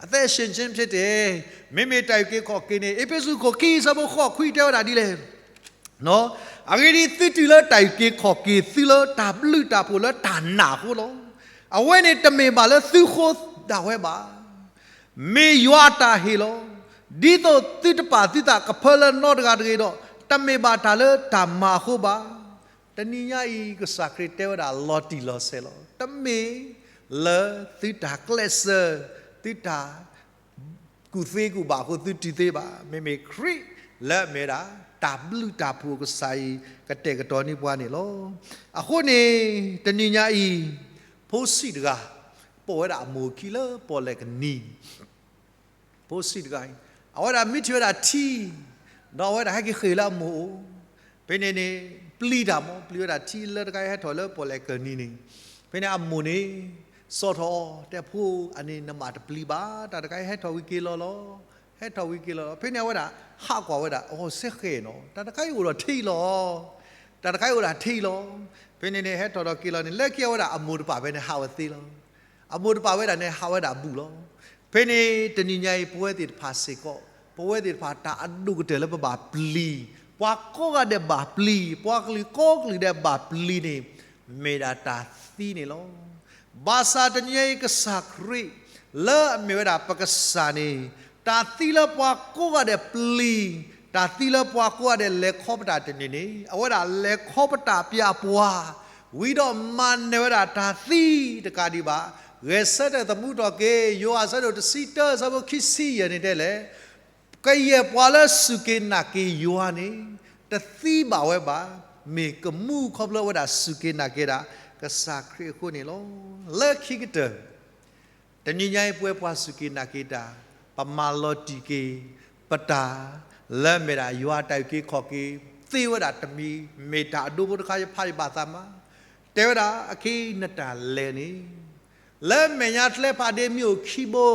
အသက်ရှင်ခြင်းဖြစ်တယ်. မ့မ့ၢ်တၢ်အုၣ်က့ၤခီၣ်က့ၤန့ၣ် အ့းဖ့းစူး ခိၣ်ခံ ဆၢဖိဃိးခွံ တဲဝဲဒၣ်ဒ်လဲၣ်. အဂ့ၢ်ဒ်အံၤ သုတုၤလၢတၢ်အုၣ်က့ၤခီၣ်က့ၤ သုလၢတၢ်ဘျုးတၢ်ဖှိၣ်လၢတၢ်နာ်အဃိလီၤ. အဝဲန့ၣ်တမ့ၢ်ဘၣ်လၢသုဃိဒၣ်ဝဲဘၣ် မ့ၢ်ယွၤအတၢ်ဟ့ၣ်လီၤ. ဒ်သိးသုတပာ်သုသးကဖၢလၢနီတဂၤတဂ့ၤဒီး တမ့ၢ်ဘၣ်တၢ်လၢတၢ်မၤအဃိဘၣ်. တနံၤညါအံၤ ကစၢ်ခရံာ်တဲဝဲဒၣ်လီၤတံၢ်လီၤဆဲးလီၤ. တမ့ၢ်လၢသုတၢ်ကျဲးစၢး, သုတၢ် ကူၣ်သ့ကူၣ်ဘၣ်အဃိသုတုၤသ့ဘၣ်. မ့မ့ၢ်ခရံာ်လၢအမ့ၢ်ဝဲဒၣ် တၢ်ဘျုးတၢ်ဖှိၣ်ကစၢ်အံၤ ကတဲာ်ကတီၤန့ၢ်ပှၤန့ၣ်လီၤ. အဃိန့ၣ် တနံၤညါအံၤ ဖိဆံးတဂၤ ပိာ်ဝဲဒၣ်အမိၢ်အခံလၢပီၣ်လဲၣ်ကနံၤ ဖိဆံးတဂၤအံၤ အဝဲဒၣ်မံထံၣ်ဝဲဒၣ်ထံ ဒီးအဝဲဒၣ်ဟဲက့ၤဃ့ၢ်လၢအမိၢ်အိၣ်, ဖဲန့ၣ်န့ၣ် ပျံၤတၢ်မး ပျံၤဝဲဒၣ်ထံလၢတခါအံၤဟဲထီၣ်လၢပီၣ်လဲၣ်ကနံၤန့ၣ်, ဖဲန့ၣ်အမိၢ်န့ၣ် စိာ်ထီၣ်အီၤ တဲဖိအန့ၣ် နမၤတပျံၤဘၣ် တၢ်တခါအံၤဟဲထီၣ်ဝံၤက့ၤလီၤလီၤ, ဟဲထီၣ်ဝံၤက့ၤလီၤလီၤ. ဖဲန့ၣ်အဝဲဒၣ်ဟးကွၢ်ဝဲဒၣ် အိၣ်စ့ၢ်ကီးနီၤ တၢ်တခါအံၤအိၣ်ဒီးထံလီၤ တၢ်တခါအံၤအိၣ်ဒၣ်ထံလီၤ. ဖဲန့ၣ်န့ၣ် ဟဲထီၣ်ဒီးက့ၤလီၤန့ၣ် လၢခံအဝဲဒၣ်အမိၢ်တပာ်ဖဲန့ၣ်ဟးဝဲသ့လီၤ. အမိၢ်တပာ်ဝဲဒၣ်န့ၣ် ဟးဝဲဒၣ်ဘူးလီၤ. ဖဲန့ၣ်တနံၤညါအံၤ ပဝဲသ့ၣ်တဖၣ်စ့ၢ်ကီး ပဝဲသ့ၣ်တဖၣ်တၢ်အဒိၣ်ကတၢၢ်လၢပဘၣ်ပျံၤ, ပှၤကိးဂၤဒဲးဘၣ်ပျံၤ, ပှၤကလုာ်ကိးကလုာ်ဒဲးဘၣ်ပျံၤန့ၣ် မ့ၢ်ဒၣ်တၢ်သံန့ၣ်လီၤ. ဘၣ်ဆၣ်တနံၤညါအံၤ ကစၢ်ခရံာ် လၢအမ့ၢ်ဝဲဒၣ်ပကစၢ်န့ၣ် တၢ်သံလၢပှၤကိးဂၤဒဲးပျံၤ, တၢ်သံလၢပှၤကိးဂၤဒဲးလဲၤခီပတာ်တန့ၢ်န့ၣ် အဝဲဒၣ်လဲၤခီပတာ်ပျၢ်ပှၤ ဝံၤဒီးမၤနၢၤဝဲဒၣ်တၢ်သံတကးဒံးဘၣ်. ဂဲၤဆၢထၢၣ်သမူထီၣ်က့ၤ ယိၤဟၣ်အဆၢဒိၣ်တဆံတၢ အဆၢဖိခံဆံယဲၢ်န့ၣ်တဲလဲၣ်, ကယဲၢ်ပှၤလၢစူၢ်က့ၤနာ်က့ၤယွၤန့ၣ် တသံဘၣ်ဝဲဘၣ်, မ့ၢ်ကမူခီဖျိဝဲဒၣ်စူၢ်က့ၤနာ်က့ၤဒၣ် ကစၢ်ခရံာ်အဃိန့ၣ်လီၤ. လၢခံကတၢၢ် တနံၤညါအံၤ ပဝဲပှၤစူၢ်က့ၤနာ်က့ၤတၢ် ပမၤလီၤတံၢ်က့ၤ ပတၢ် လၢအမ့ၢ်ဒၣ်ယွၤအတၢ်အုၣ်က့ၤခီၣ်က့ၤ သ့ဝဲဒၣ်တမံၤ မ့ၢ်တၢ်အဒိဖိတခါ ယဖးယဘၣ်သးမး, တဲဝဲဒၣ် အခဲအံၤနတၢ်လဲၤန့ၣ် လၢမဲာ်ညါကျဲဖးဒ့မ့ၢ်အိၣ်ခံဘိ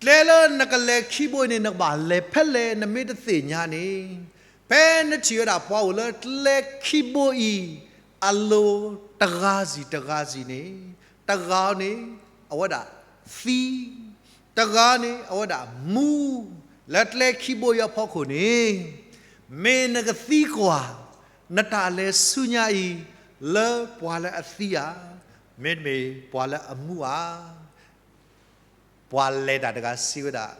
ကျဲလၢနကလဲၤခံဘိအံၤန့ၣ် နကဘၣ်လဲၤဖဲလဲၣ် နမ့ၢ်တသ့ၣ်ညါန့ၣ်, ဖဲနထံၣ်ဝဲဒၣ်ပှၤအိၣ်လၢကျဲခံဘိအံၤ အလိၤတဂၤစံၣ်တဂၤစံၣ်န့ၣ်, တဂၤန့ၣ် အဝဲဒၣ်သံ, တဂၤန့ၣ် အဝဲဒၣ်မူ, လၢကျဲခံဘိအံၤအဖီခိၣ်န့ၣ်, မ့ၢ်နကသံကွၢ် နတၢ်လဲၤဆူညါအံၤ လၢပှၤလၢအသံဧါ, မ့တမ့ၢ်ပှၤလၢအမူဧါ. ပှၤလဲၤတၢ်တဂၤစံးဝဲဒၣ်,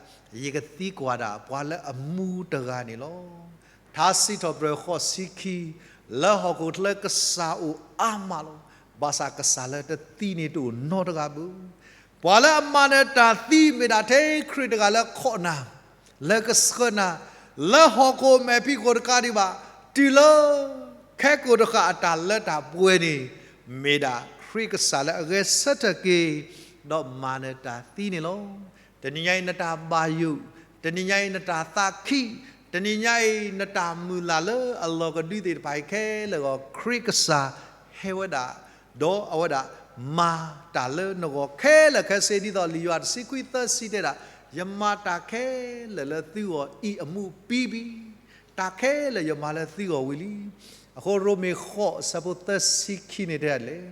ယကသံကွၢ်ဒၣ်ပှၤလၢအမူတဂၤန့ၣ်လီၤ. ထါစံးထီၣ်ပတြၢၤဃိးဆံခံ, လၢဟီၣ်ခိၣ်ချၢကစၢ်အိၣ်အါမးလီၤ. ဘၣ်ဆၣ်ကစၢ်လၢတသံန့ၣ်တအိၣ်နီတဂၤဘၣ်. ပှၤလၢအမၤနၢၤတၢ်သံမ့ၢ်ဒၣ်ထဲခရံာ်တဂၤလၢခိးနၤ, လၢကဆှၢနၤ, လၢဟီၣ်ခိၣ်မဲာ်ဖံးခိၣ်တကးဒံးဘၣ်, တုၤလၢ ခဲကိာ်တဃာ်အတၢ်လၢတၢ်ပှဲၤန့ၣ်, မ့ၢ်ဒၣ်ခရံာ်ကစၢ်လၢအဂဲၤဆၢထၢၣ်က့ၤ ဒီးမၤနၢၤတၢ်သံန့ၣ်လီၤ. တနံၤညါအံၤနတၢ်ဘၣ်ယိၣ်, တနံၤညါအံၤနတၢ်သးခံ, တနံၤညါအံၤနတၢ်မုၢ်လၢ်လၢအလီၤကဒုသ့ၣ်တဖၣ်အံၤခဲလၢာ်ဂီၢ် ခရံာ်ကစၢ်ဟဲဝဲဒၣ် ဒီးအဝဲဒၣ်မၤတၢ်လၢနဂီၢ်ခဲလၢာ်ခဲဆ့ ဒ်သိးလံာ်ယိၤဟၣ်တဆံခွံသၢဆံတဲဒၣ်, ယမၤတၢ်ခဲလၢာ်လၢသုဂီၢ်အံၤအမူးပြီးပြီ, တၢ်ခဲလၢာ်ယမၤလၢသုဂီၢ်ဝံၤလံ. အဃိရိမ့ၤဃိးအဆၢဖိသၢဆံခံန့ၣ်တဲဒၣ်လဲၣ်,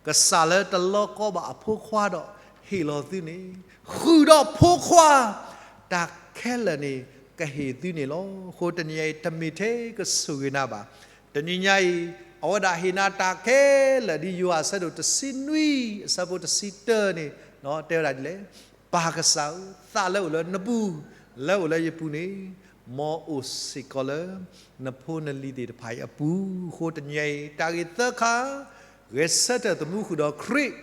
ကစၢ်လၢတလီၤကီဘၣ်အဖိခွါဒီးဟ့ၣ်လီၤသုန့ၣ်, ဃုာ်ဒီးဖိခွါ တၢ်ခဲလၢာ်န့ၣ်ကဟ့ၣ်သုန့ၣ်လီၤ. အဃိတနံၤညါအံၤ တမ့ၢ်ထဲကဆိၣ်ဂ့ၤနၤဘၣ်. တနံၤညါအံၤ အဝဲဒၣ်ဟ့ၣ်နၤတၢ်ခဲလၢာ် ဒ်ယိၤဟၣ်အဆၢဒိၣ်တဆံနွံ အဆၢဖိတဆံတၢန့ၣ် တဲဝဲဒၣ်ဒ်လဲၣ်, ပၢ်ကစၢ်ဧၢ, သးလၢအိၣ်လၢနပူၤ, လၢအိၣ်လၢယပူၤန့ၣ်, မ်အအိၣ်စ့ၢ်ကီးလၢ နဖိနလံၤသ့ၣ်တဖၣ်အံၤအပူၤ. အဃိတနံၤညါအံၤ တၢ်ဂ့ၢ်သၢခါ ဂဲၤဆၢထၢၣ်သမူဃုာ်ဒီးခရံာ်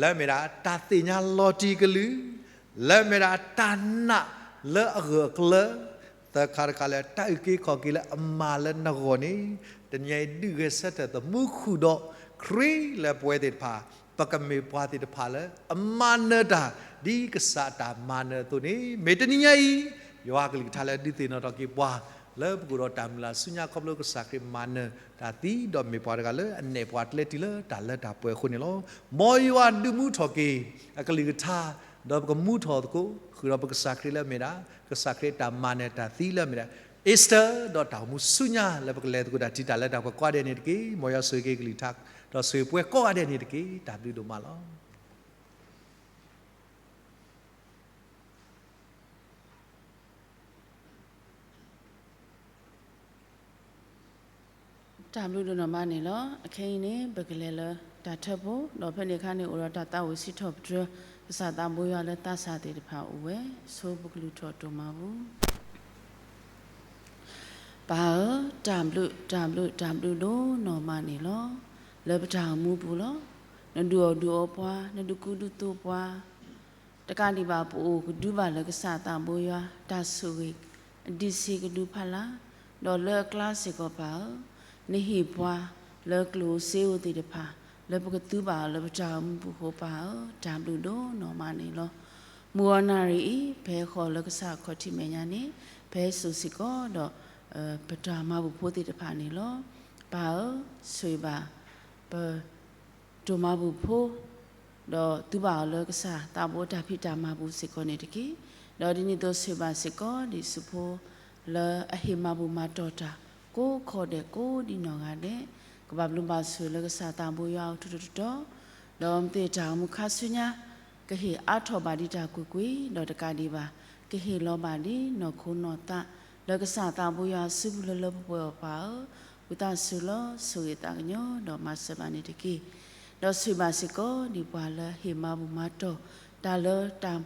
လၢအမ့ၢ်ဒၣ်တၢ်သ့ၣ်ညါလီၤတံၢ်ကလုၢ်, လၢအမ့ၢ်ဒၣ်တၢ်နာ်လၢအဂၢၢ်အကျၢၤ, သၢခါတခါလၢတၢ်အုၣ်က့ၤခီၣ်က့ၤလၢအမၤလၢနဂီၢ်န့ၣ်, တနံၤညါအံၤ ဒုးဂဲၤဆၢထၢၣ်သမူဃုာ်ဒီးခရံာ်လၢပဝဲသ့ၣ်တဖၣ် ပကမ့ၢ်ပှၤသ့ၣ်တဖၣ်လၢအမၤနၢၤတၢ် ဒ်ကစၢ်အတၢ်မၤနၢၤအသိးန့ၣ်, မ့ၢ်တနံၤညါအံၤ ယွၤအကလုၢ်ကထါလၢဒုးသ့ၣ်နီၣ်ထီၣ်က့ၤပှၤ လၢပကအိၣ်ဒီးတၢ်မုၢ်လၢ်ဆူညါခီဖျိကစၢ်ခရံာ်မၤနၢၤတၢ်သံ ဒီးမ့ၢ်ပှၤတဂၤလၢအနဲၣ်ပှၤကျဲတုၤလၢတၢ်လၢတၢ်ပှဲၤအဃိန့ၣ်လီၤ. မ်ယွၤဒုးမူထီၣ်က့ၤအကလုၢ်ကထါ ဒီးပကမူထီၣ်သကိး ဃုာ်ဒီးပကစၢ်ခရံာ်လၢအမ့ၢ်ဒၣ် ကစၢ်ခရံာ်အတၢ်မၤနၢၤတၢ်သံလၢအမ့ၢ်ဒၣ် Easter ဒီးတၢ်အိၣ်မူဆူညါလၢပကလဲၤသကိးတၢ်ထံတၢ်လၢတၢ်ပှဲၤကိးဂၤဒဲးန့ၣ်တက့ၢ်. မ်ယွၤဆိၣ်ဂ့ၤက့ၤကလုၢ်ကထါ ဒီးဆိၣ်ဂ့ၤပှၤကိးဂၤဒဲးန့ၣ်တက့ၢ်. တၢ်ဘျုးဒိၣ်မးလီၤ. တၢ်ဘျုးဒိၣ်နီၢ်မးန့ၣ်လီၤ. အခဲအံၤန့ၣ် ပကလဲၤလၢတၢ်ထၢပူၤ ဒီးဖဲန့ၣ်အခါန့ၣ် အိၣ်ဒီးတၢ်သးဝံၣ်စံးထီၣ်ပတြၢၤ ကစၢ်သးဘိယွၤလၢသးစၢ်သ့ၣ်တဖၣ်အိၣ်ဝဲ, ဆိပကလုၢ်ထီၣ်တိၢ်မၤပူၤ ပၢ်ဧၢ, တၢ်ဘျုး တၢ်ဘျုး တၢ်ဘျုးဒိၣ်နီၢ်မးန့ၣ်လီၤ. လၢပတၢ်အိၣ်မူပူၤလီၤ. နဒုးအီၣ်ဒုးအီပှၤ, နဒုးကူဒုးသိးပှၤ, တကးဒံးဘၣ် ပအိၣ်ကဒုဘၣ်လၢကစၢ်သးဘိယွၤ တၢ်ဆိၣ်ဂ့ၤ အဒံးဆ့ကဒုဖးလၢ်, ဒီးလၢအကျါစ့ၢ်ကီးပၢ်ဧၢ, နဟ့ၣ်ပှၤလၢကျိၣ်ဧိၤစ့ဧိၤသ့ၣ်တဖၣ် လၢပကသူဘၣ်အီၤလၢပတၢ်အိၣ်မူပူၤဃိပၢ်ဧၢ, တၢ်ဘျုးဒိၣ်နီၢ်မးန့ၣ်လီၤ. မုၢ်ဂီၤနၣ်ရံၣ်အံၤ ဖဲဃီၤလၢကစၢ်ခီၣ်ထံးမဲာ်ညါန့ၣ် ဖဲစိၤစ့ၢ်ကီးဒီး ပတၢ်မၤဘူၣ်ဖိသ့ၣ်တဖၣ်န့ၣ်လီၤ. ပၢ်ဧၢ, ဆိၣ်ဂ့ၤဘၣ် ပ တိၢ်မၤဘူၣ်ဖိ ဒီးသူဘၣ်အီၤလၢကစၢ်သးဘိတၢ်ဖံးတၢ်မၤပူၤစ့ၢ်ကီးန့ၣ်တက့ၢ်. ဒီးဒ်န့ၣ်အသိးဆိၣ်ဂ့ၤဘၣ်စ့ၢ်ကီး ဒ်ဆူဖိလၢအဟ့ၣ်မၤဘူၣ်မၤတီၢ်တၢ် ကိးခီၣ်ဒဲးကိးဒံးနီၢ်ဂၤဒဲး, ကဘၣ်ဘျုးဘၣ်ဆိၣ်ဂ့ၤလၢကစၢ်သးဘိယွၤအအိၣ်ထီၣ်ထီထီၣ်တီၤတီၤ, ဒီးမ့ၢ်သ့ၣ်တၢ်အိၣ်မူခါဆူညါ ကဟ့ၣ်အါထီၣ်ဘၣ်ဒ်တၢ်ကွ့ၢ်ကွ့ၢ်, ဒီးတကးဒံးဘၣ် ကဟ့ၣ်လီၤဘၣ်ဒ်နီၢ်ခိနီၢ်သး လၢကစၢ်သးဘိယွၤအစုပူၤလၢလၢပှဲၤပှဲၤအီၤပၢ်ဧၢ, ဝံသးစူၤလီၤ ဆိၣ်ဂ့ၤသးကညီၤဒီးမၤစၢၤဘၣ်န့ၣ်တက့ၢ်. ဒီးဆိၣ်ဂ့ၤဘၣ်စ့ၢ်ကီး ဒ်ပှၤလၢဟ့ၣ်မၤဘူၣ်မၤတီၢ် တၢ်လၢတၢ်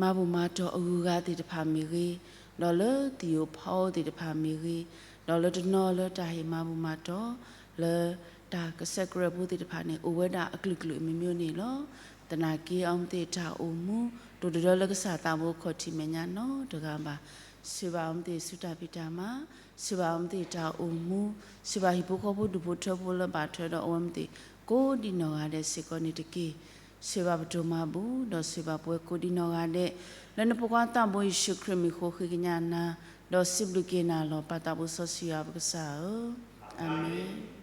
မၤဘူၣ်မၤတီၢ်အဂုၤအဂၤသ့ၣ်တဖၣ်မ့ၢ်ဂ့ၤ, ဒီးလၢသံၣ်ဧိၤဖးဧိၤသ့ၣ်တဖၣ်မ့ၢ်ဂ့ၤ, ဒီးလၢတနီၤလၢတၢ်ဟ့ၣ်မၤဘူၣ်မၤတီၢ် လၢတၢ်ကစဲးကရၢၢ်ဖိသ့ၣ်တဖၣ်န့ၣ် အိၣ်ဝဲဒၣ်အကလုာ်ကလုာ်အမျိုးမျိုးန့ၣ်လီၤ. သနာ်က့အဝဲသ့ၣ်တၢ်အိၣ်မူ ဒိၣ်တဒၢလၢကစၢ်သးဘိခီၣ်ထံးမဲာ်ညါနီတဂၤဘၣ်. ဆိၣ်ဂ့ၤဘၣ်အဝဲသ့ၣ်ဆူတၢ်ဖံးတၢ်မၤ, ဆိၣ်ဂ့ၤဘၣ်အဝဲသ့ၣ်တၢ်အိၣ်မူ, ဆိၣ်ဂ့ၤဘၣ်ဟံၣ်ဖိဃီဖိဒူၣ်ဖိထၢဖိလၢဘၣ်ထွဲဒီးအဝဲသ့ၣ်ကိးဒံးနီၢ်ဂၤဒဲးစ့ၢ်ကီးန့ၣ်တက့ၢ်. ဆိၣ်ဂ့ၤဘၣ်ပတိၢ်မၤဘူၣ် ဒီးဆိၣ်ဂ့ၤဘၣ်ပဝဲကိးဒံးနီၢ်ဂၤဒဲး, လၢနဖိခွါသးဘိယ့ၣ်ၡူးခရံာ်မံၤအဃိဃ့ကညးနၤ, ဒီးစံးဘျုးက့ၤနၤလီၤ. ပၢ်သးဘိစီဆှံယွၤပကစၢ်ဧၢ, အၤမ့ၣ်.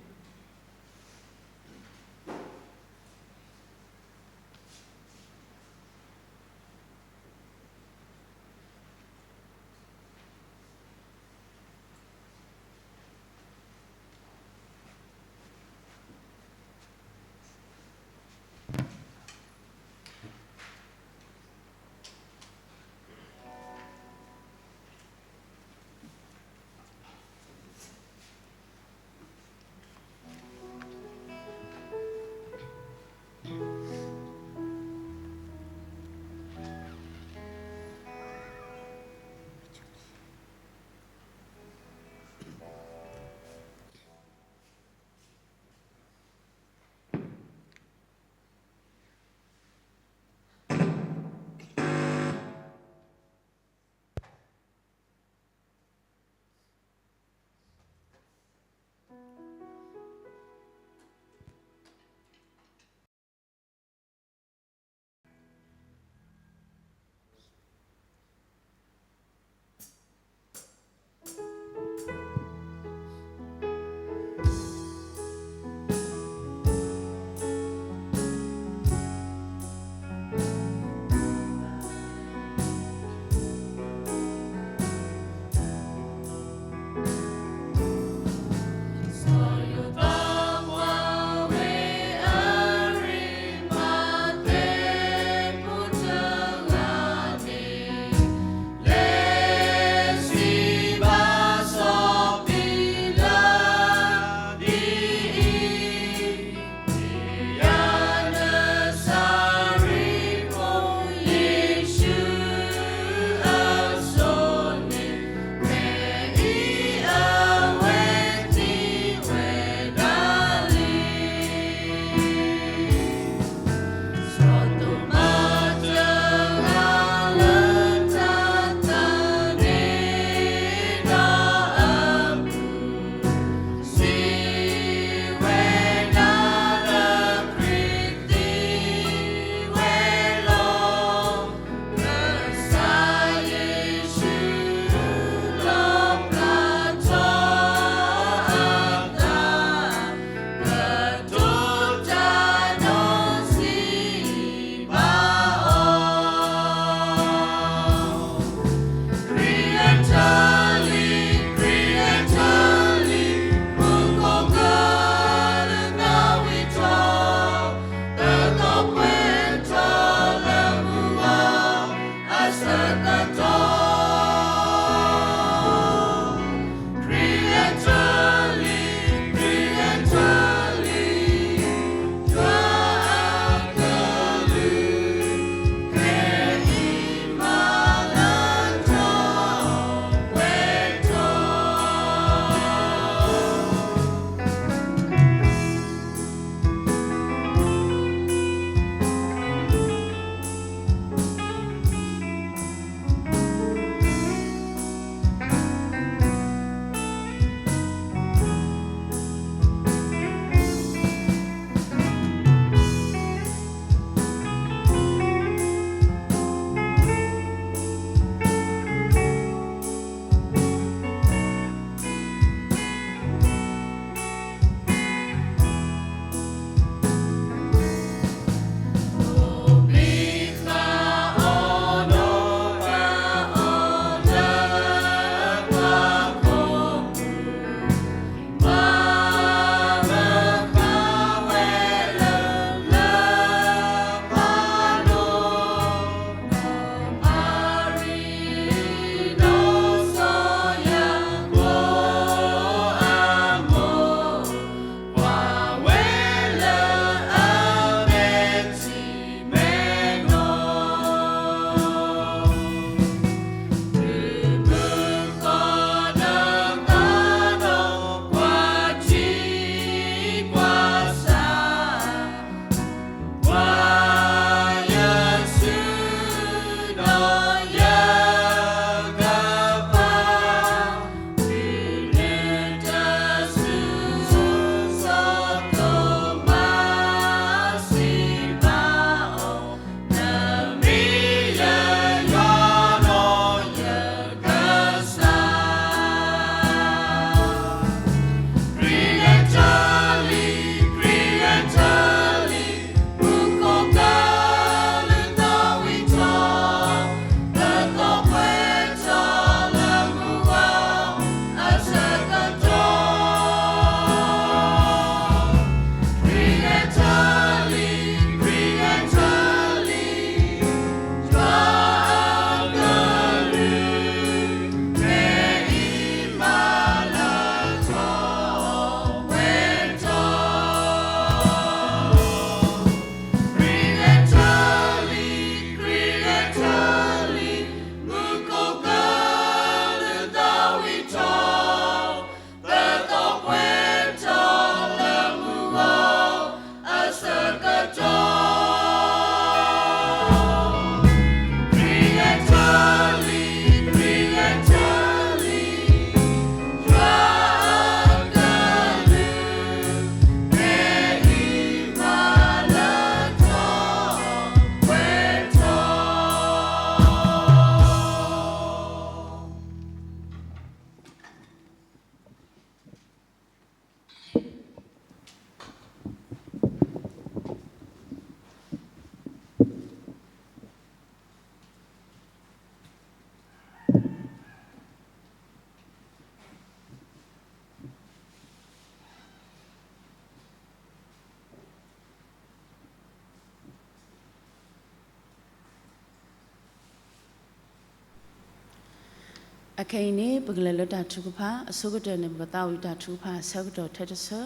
အခဲအံၤန့ၣ် ပကလဲၤလၢတၢ်ထုကဖၣ် အဆိကတၢၢ်န့ၣ် ပကသးဝံၣ်တၢ်ထုကဖၣ်အဆၢကတီၢ်ထဲတဆၢ,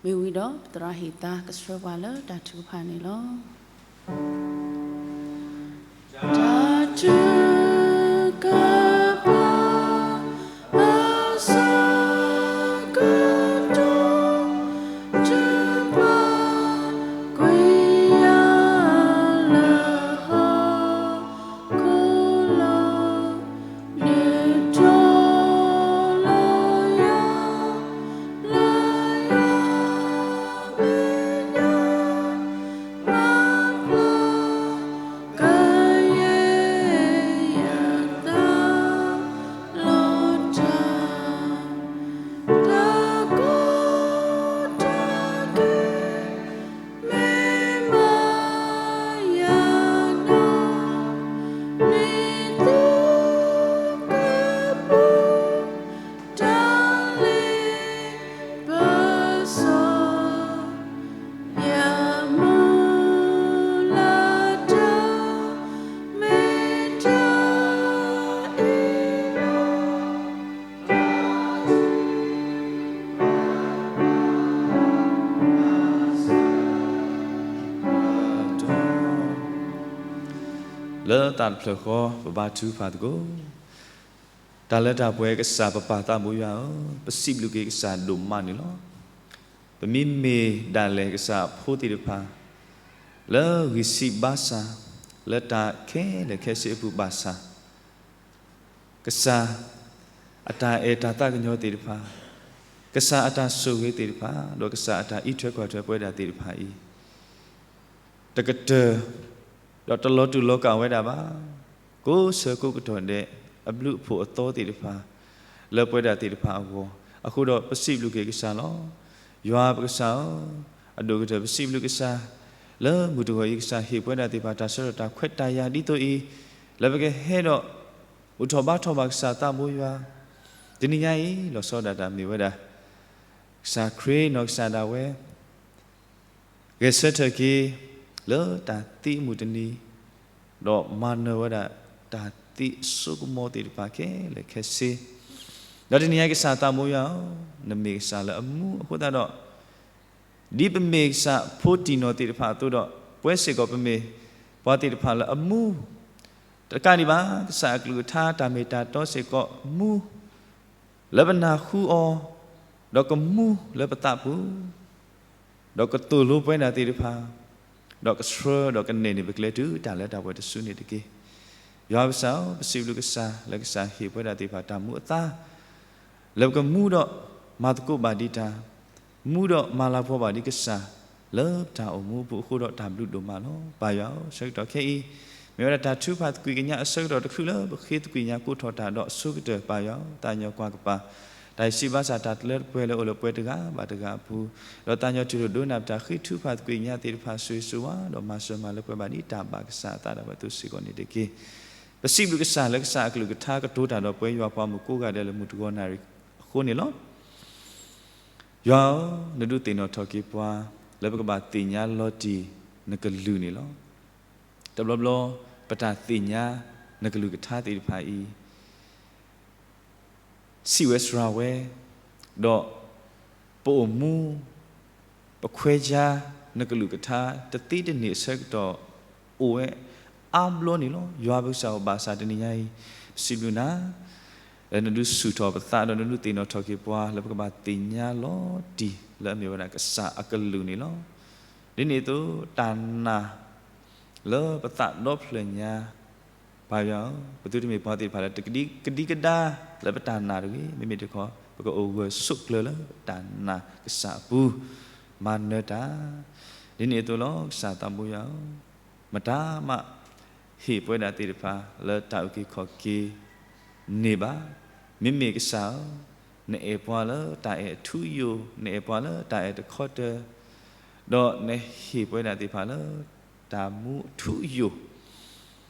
မ့ၢ်ဝံၤဒီး ပသရၣ်ဟ့ၣ်သါကဆှၢပှၤလၢတၢ်ထုကဖၣ်န့ၣ်လီၤ. တၢ်ထုကဖၣ် အဆၢကတီၢ် ထုကဖၣ် ကွံာ်ယၤလၢဟီၣ်ခိၣ်လီၤ. နုာ်ထီၣ်လၢယၤ လၢယၤမဲာ်ညါ မၤပျီ ကယဲၢ်ယသးလီၤတၢ် တၢ်ကီတၢ်ခဲ မ့ၢ်မၤယၤနီၢ် နံၤသီကပူၤ တၢ်လ့ပစီ ယမူလၢတၢ် မ့ၢ်တၢ်အံၤလီၤ. လၢသးတဖျၢၣ်ဃီ ပဘါထုကဖၣ်သကိး. တၢ်လၢတၢ်ပှဲၤကစၢ်ပပၢ်သးဘိယွၤဧၢ, ပစံးဘျုးက့ၤကစၢ်ဒိၣ်မးန့ၣ်လီၤ. ပမ့မ့ၢ်ဒၣ်လဲာ်ကစၢ်အဖိသ့ၣ်တဖၣ် လၢဂံၢ်စၢ်ဘါစၢ် လၢတၢ်ခဲလၢာ်ခဲဆ့အပူၤဘၣ်ဆၣ် ကစၢ်အတၢ်အဲၣ်တၢ်သးကညီၤသ့ၣ်တဖၣ်, ကစၢ်အတၢ်ဆိၣ်ဂ့ၤသ့ၣ်တဖၣ်, ဒီးကစၢ်အတၢ်အံးထွဲကွၢ်ထွဲပဝဲဒၣ်သ့ၣ်တဖၣ်အံၤ တကတၢၢ် ဒီးတလီၤတူာ်လီၤကာ်ဝဲဒၣ်ဘၣ်. ကိးဆၢကိးကတီၢ်ဒဲး အဘျုးအဖှိၣ်အသီသ့ၣ်တဖၣ် လၢပဝဲဒၣ်သ့ၣ်တဖၣ်အဂီၢ်, အဃိဒီးပစံးဘျုးက့ၤကစၢ်လီၤ. ယွၤပကစၢ်ဧၢ, အဒိၣ်ကတၢၢ်ပစံးဘျုးကစၢ် လၢမုၢ်တဂီၤအံၤ ကစၢ်ဟ့ၣ်ပဝဲဒၣ်သ့ၣ်တဖၣ်တၢ်ဆၢကတီၢ်တၢ်ခွဲးတၢ်ယာ်ဒ်သိးအံၤ, လၢပကဟဲဒီး ဘူၣ်ထီၣ်ဘါထီၣ်ဘၣ်ကစၢ်သးဘိယွၤ, တနံၤညါအံၤ လီၤဆီဒၣ်တၢ်မ့ၢ်ဝဲဒၣ် ကစၢ်ခရံာ်နီၢ်ကစၢ်ဒၣ်ဝဲ ဂဲၤဆၢထၢၣ်က့ၤ လၢတၢ်သံအမုၢ်တနံၤ, ဒီးမၤနၢၤဝဲဒၣ် တၢ်သံအစိကမီၤသ့ၣ်တဖၣ်ခဲလၢာ်ခဲဆ့, ဒီးတနံၤညါကစၢ်သးဘိယွၤဧၢ, နမ့ၢ်ကစၢ်လၢအမူအဃိသတးဒီး ဒ်ပမ့ၢ်ကစၢ်ဖိတံၢ်နီၢ်သ့ၣ်တဖၣ်အသိးဒီး ပဝဲစ့ၢ်ကီးပမ့ၢ်ပှၤသ့ၣ်တဖၣ်လၢအမူ, တကးဒံးဘၣ် ကစၢ်အကလုၢ်ကထါတၢ်မ့ၢ်တၢ်တီစ့ၢ်ကီးမူ လၢပနၢ်ဟူအီၤ, ဒီးကမူလၢပသးပူၤ, ဒီးကသိၣ်လိပဝဲဒၣ်သ့ၣ်တဖၣ်, ဒီးကဆှၢဒီးကနဲၣ်န့ၢ်ပကျဲတုၤတၢ်လၢတၢ်ပှဲၤတစုန့ၣ်တက့ၢ်. ယွၤပကစၢ်ဧၢ, ပစံးဘျုးကစၢ်လၢကစၢ်ဟ့ၣ်ပဝဲဒၣ်သ့ၣ်တဖၣ်တၢ်မူအသါ လၢပကမူဒီးမၤသကိးဘၣ်ဒံးတၢ်, မူဒီးမၤလၤကပီၤဘၣ်ဒံးကစၢ် လၢပတၢ်အိၣ်မူအပူၤအဃိဒီးတၢ်ဘျုးဒိၣ်မးလီၤ. ပၢ်ယွၤဧၢ, ဆၢကတီၢ်ခဲအံၤ မ့ၢ်ဝဲဒၣ်တၢ်ထုကဖၣ်သကွံာ်ကညးအဆၢကတီၢ်တချုးလၢပဃ့သကွံာ်ကညးကိးထီၣ်တၢ်ဒီးအဆိကတၢၢ် ပၢ်ယွၤဧၢ, သးကညီၤကွၢ်ကပၤ တၢ်ဟ့ၣ်စံးဘၣ်ဆၣ်တၢ်လၢတပှဲၤလၢအိၣ်လၢပှဲၤတဂၤဘၣ်တဂၤအပူၤ, ဒီးသးကညီၤတူၢ်လိာ်ဒိကနၣ်ပတၢ်ဃ့ထုကဖၣ်သကွံာ်ကညးသ့ၣ်တဖၣ် ဆိၣ်ဂ့ၤဆိၣ်ဝါ ဒီးမၤစၢၤမၤလၢပှဲၤဘၣ်ဒံးတၢ်ဘၣ်ကစၢ်အသးဒၣ်ဝဲအသိးစ့ၢ်ကီးန့ၣ်တက့ၢ်. ပစံးဘျုးကစၢ်လၢကစၢ်အကလုၢ်ကထါကတိၤတၢ်ဒီးပှဲၤယွၤပှၤမုၣ်ကိးဂၤဒဲးလၢမုၢ်တဂီၤနၣ်ရံၣ်အဃိန့ၣ်လီၤ. ယွၤဧၢ, နဒုးသ့ၣ်နီၣ်ထီၣ်က့ၤပှၤ လၢပကဘၣ်သ့ၣ်ညါလီၤတံၢ်နကလုၢ်န့ၣ်လီၤ. တဘျီဘျီ ပတၢ်သ့ၣ်ညါနကလုၢ်ကထါသ့ၣ်တဖၣ်အံၤ ဆံးဝဲစှၤဝဲ, ဒီးပအိၣ်မူ ပခွဲးဆါနကလုၢ်ကထါ တသ့တန့ၢ်အဆၢကတီၢ် အိၣ်ဝဲအါဘျီန့ၣ်လီၤ. ယွၤပကစၢ်ဧၢ, ဘၣ်ဆၣ်တနံၤညါအံၤ ပစံးဘျုးနၤ လၢနဒုးဆူၣ်ထီၣ်ပသး ဒီးနဒုးသ့ၣ်နီၣ်ထီၣ်က့ၤပှၤ လၢပကဘၣ်သ့ၣ်ညါလီၤတံၢ် လၢအမ့ၢ်ဝဲဒၣ်ကစၢ်အကလုၢ်န့ၣ်လီၤ. ဒ်န့ၣ်အသိး တၢ်နာ် လၢပသးဒီဖျၢၣ်ညါ, ပၢ်ယွၤဧၢ, ပသုတမ့ၢ်ပှၤသ့ၣ်တဖၣ်လၢတကဒံကဒါလၢပတၢ်နာ်တဂ့ၤ, မ့မ့ၢ်တခီ ပကအိၣ်ဂၢၢ်ဆိးကျၢၤလၢပတၢ်နာ်ကစၢ်အပူၤ, မၤနၢၤတၢ်. ဒ်န့ၣ်အသိးလီၤ. ကစၢ်သးဘိယွၤဧၢ, မတၤမး ဟ့ၣ်ပဝဲဒၣ်သ့ၣ်တဖၣ် လၢတၢ်အုၣ်က့ၤခီၣ်က့ၤန့ၢ်ဘၣ်. မ့မ့ၢ်ကစၢ်ဧၢ, နအဲၣ်ပှၤလၢတၢ်အဲၣ်အထူအယိာ်, နအဲၣ်ပှၤလၢတၢ်အဲၣ်တခီတၢၢ်, ဒီးနဟ့ၣ်ပဝဲဒၣ်သ့ၣ်တဖၣ်လၢ တၢ်မူအထူအယိာ်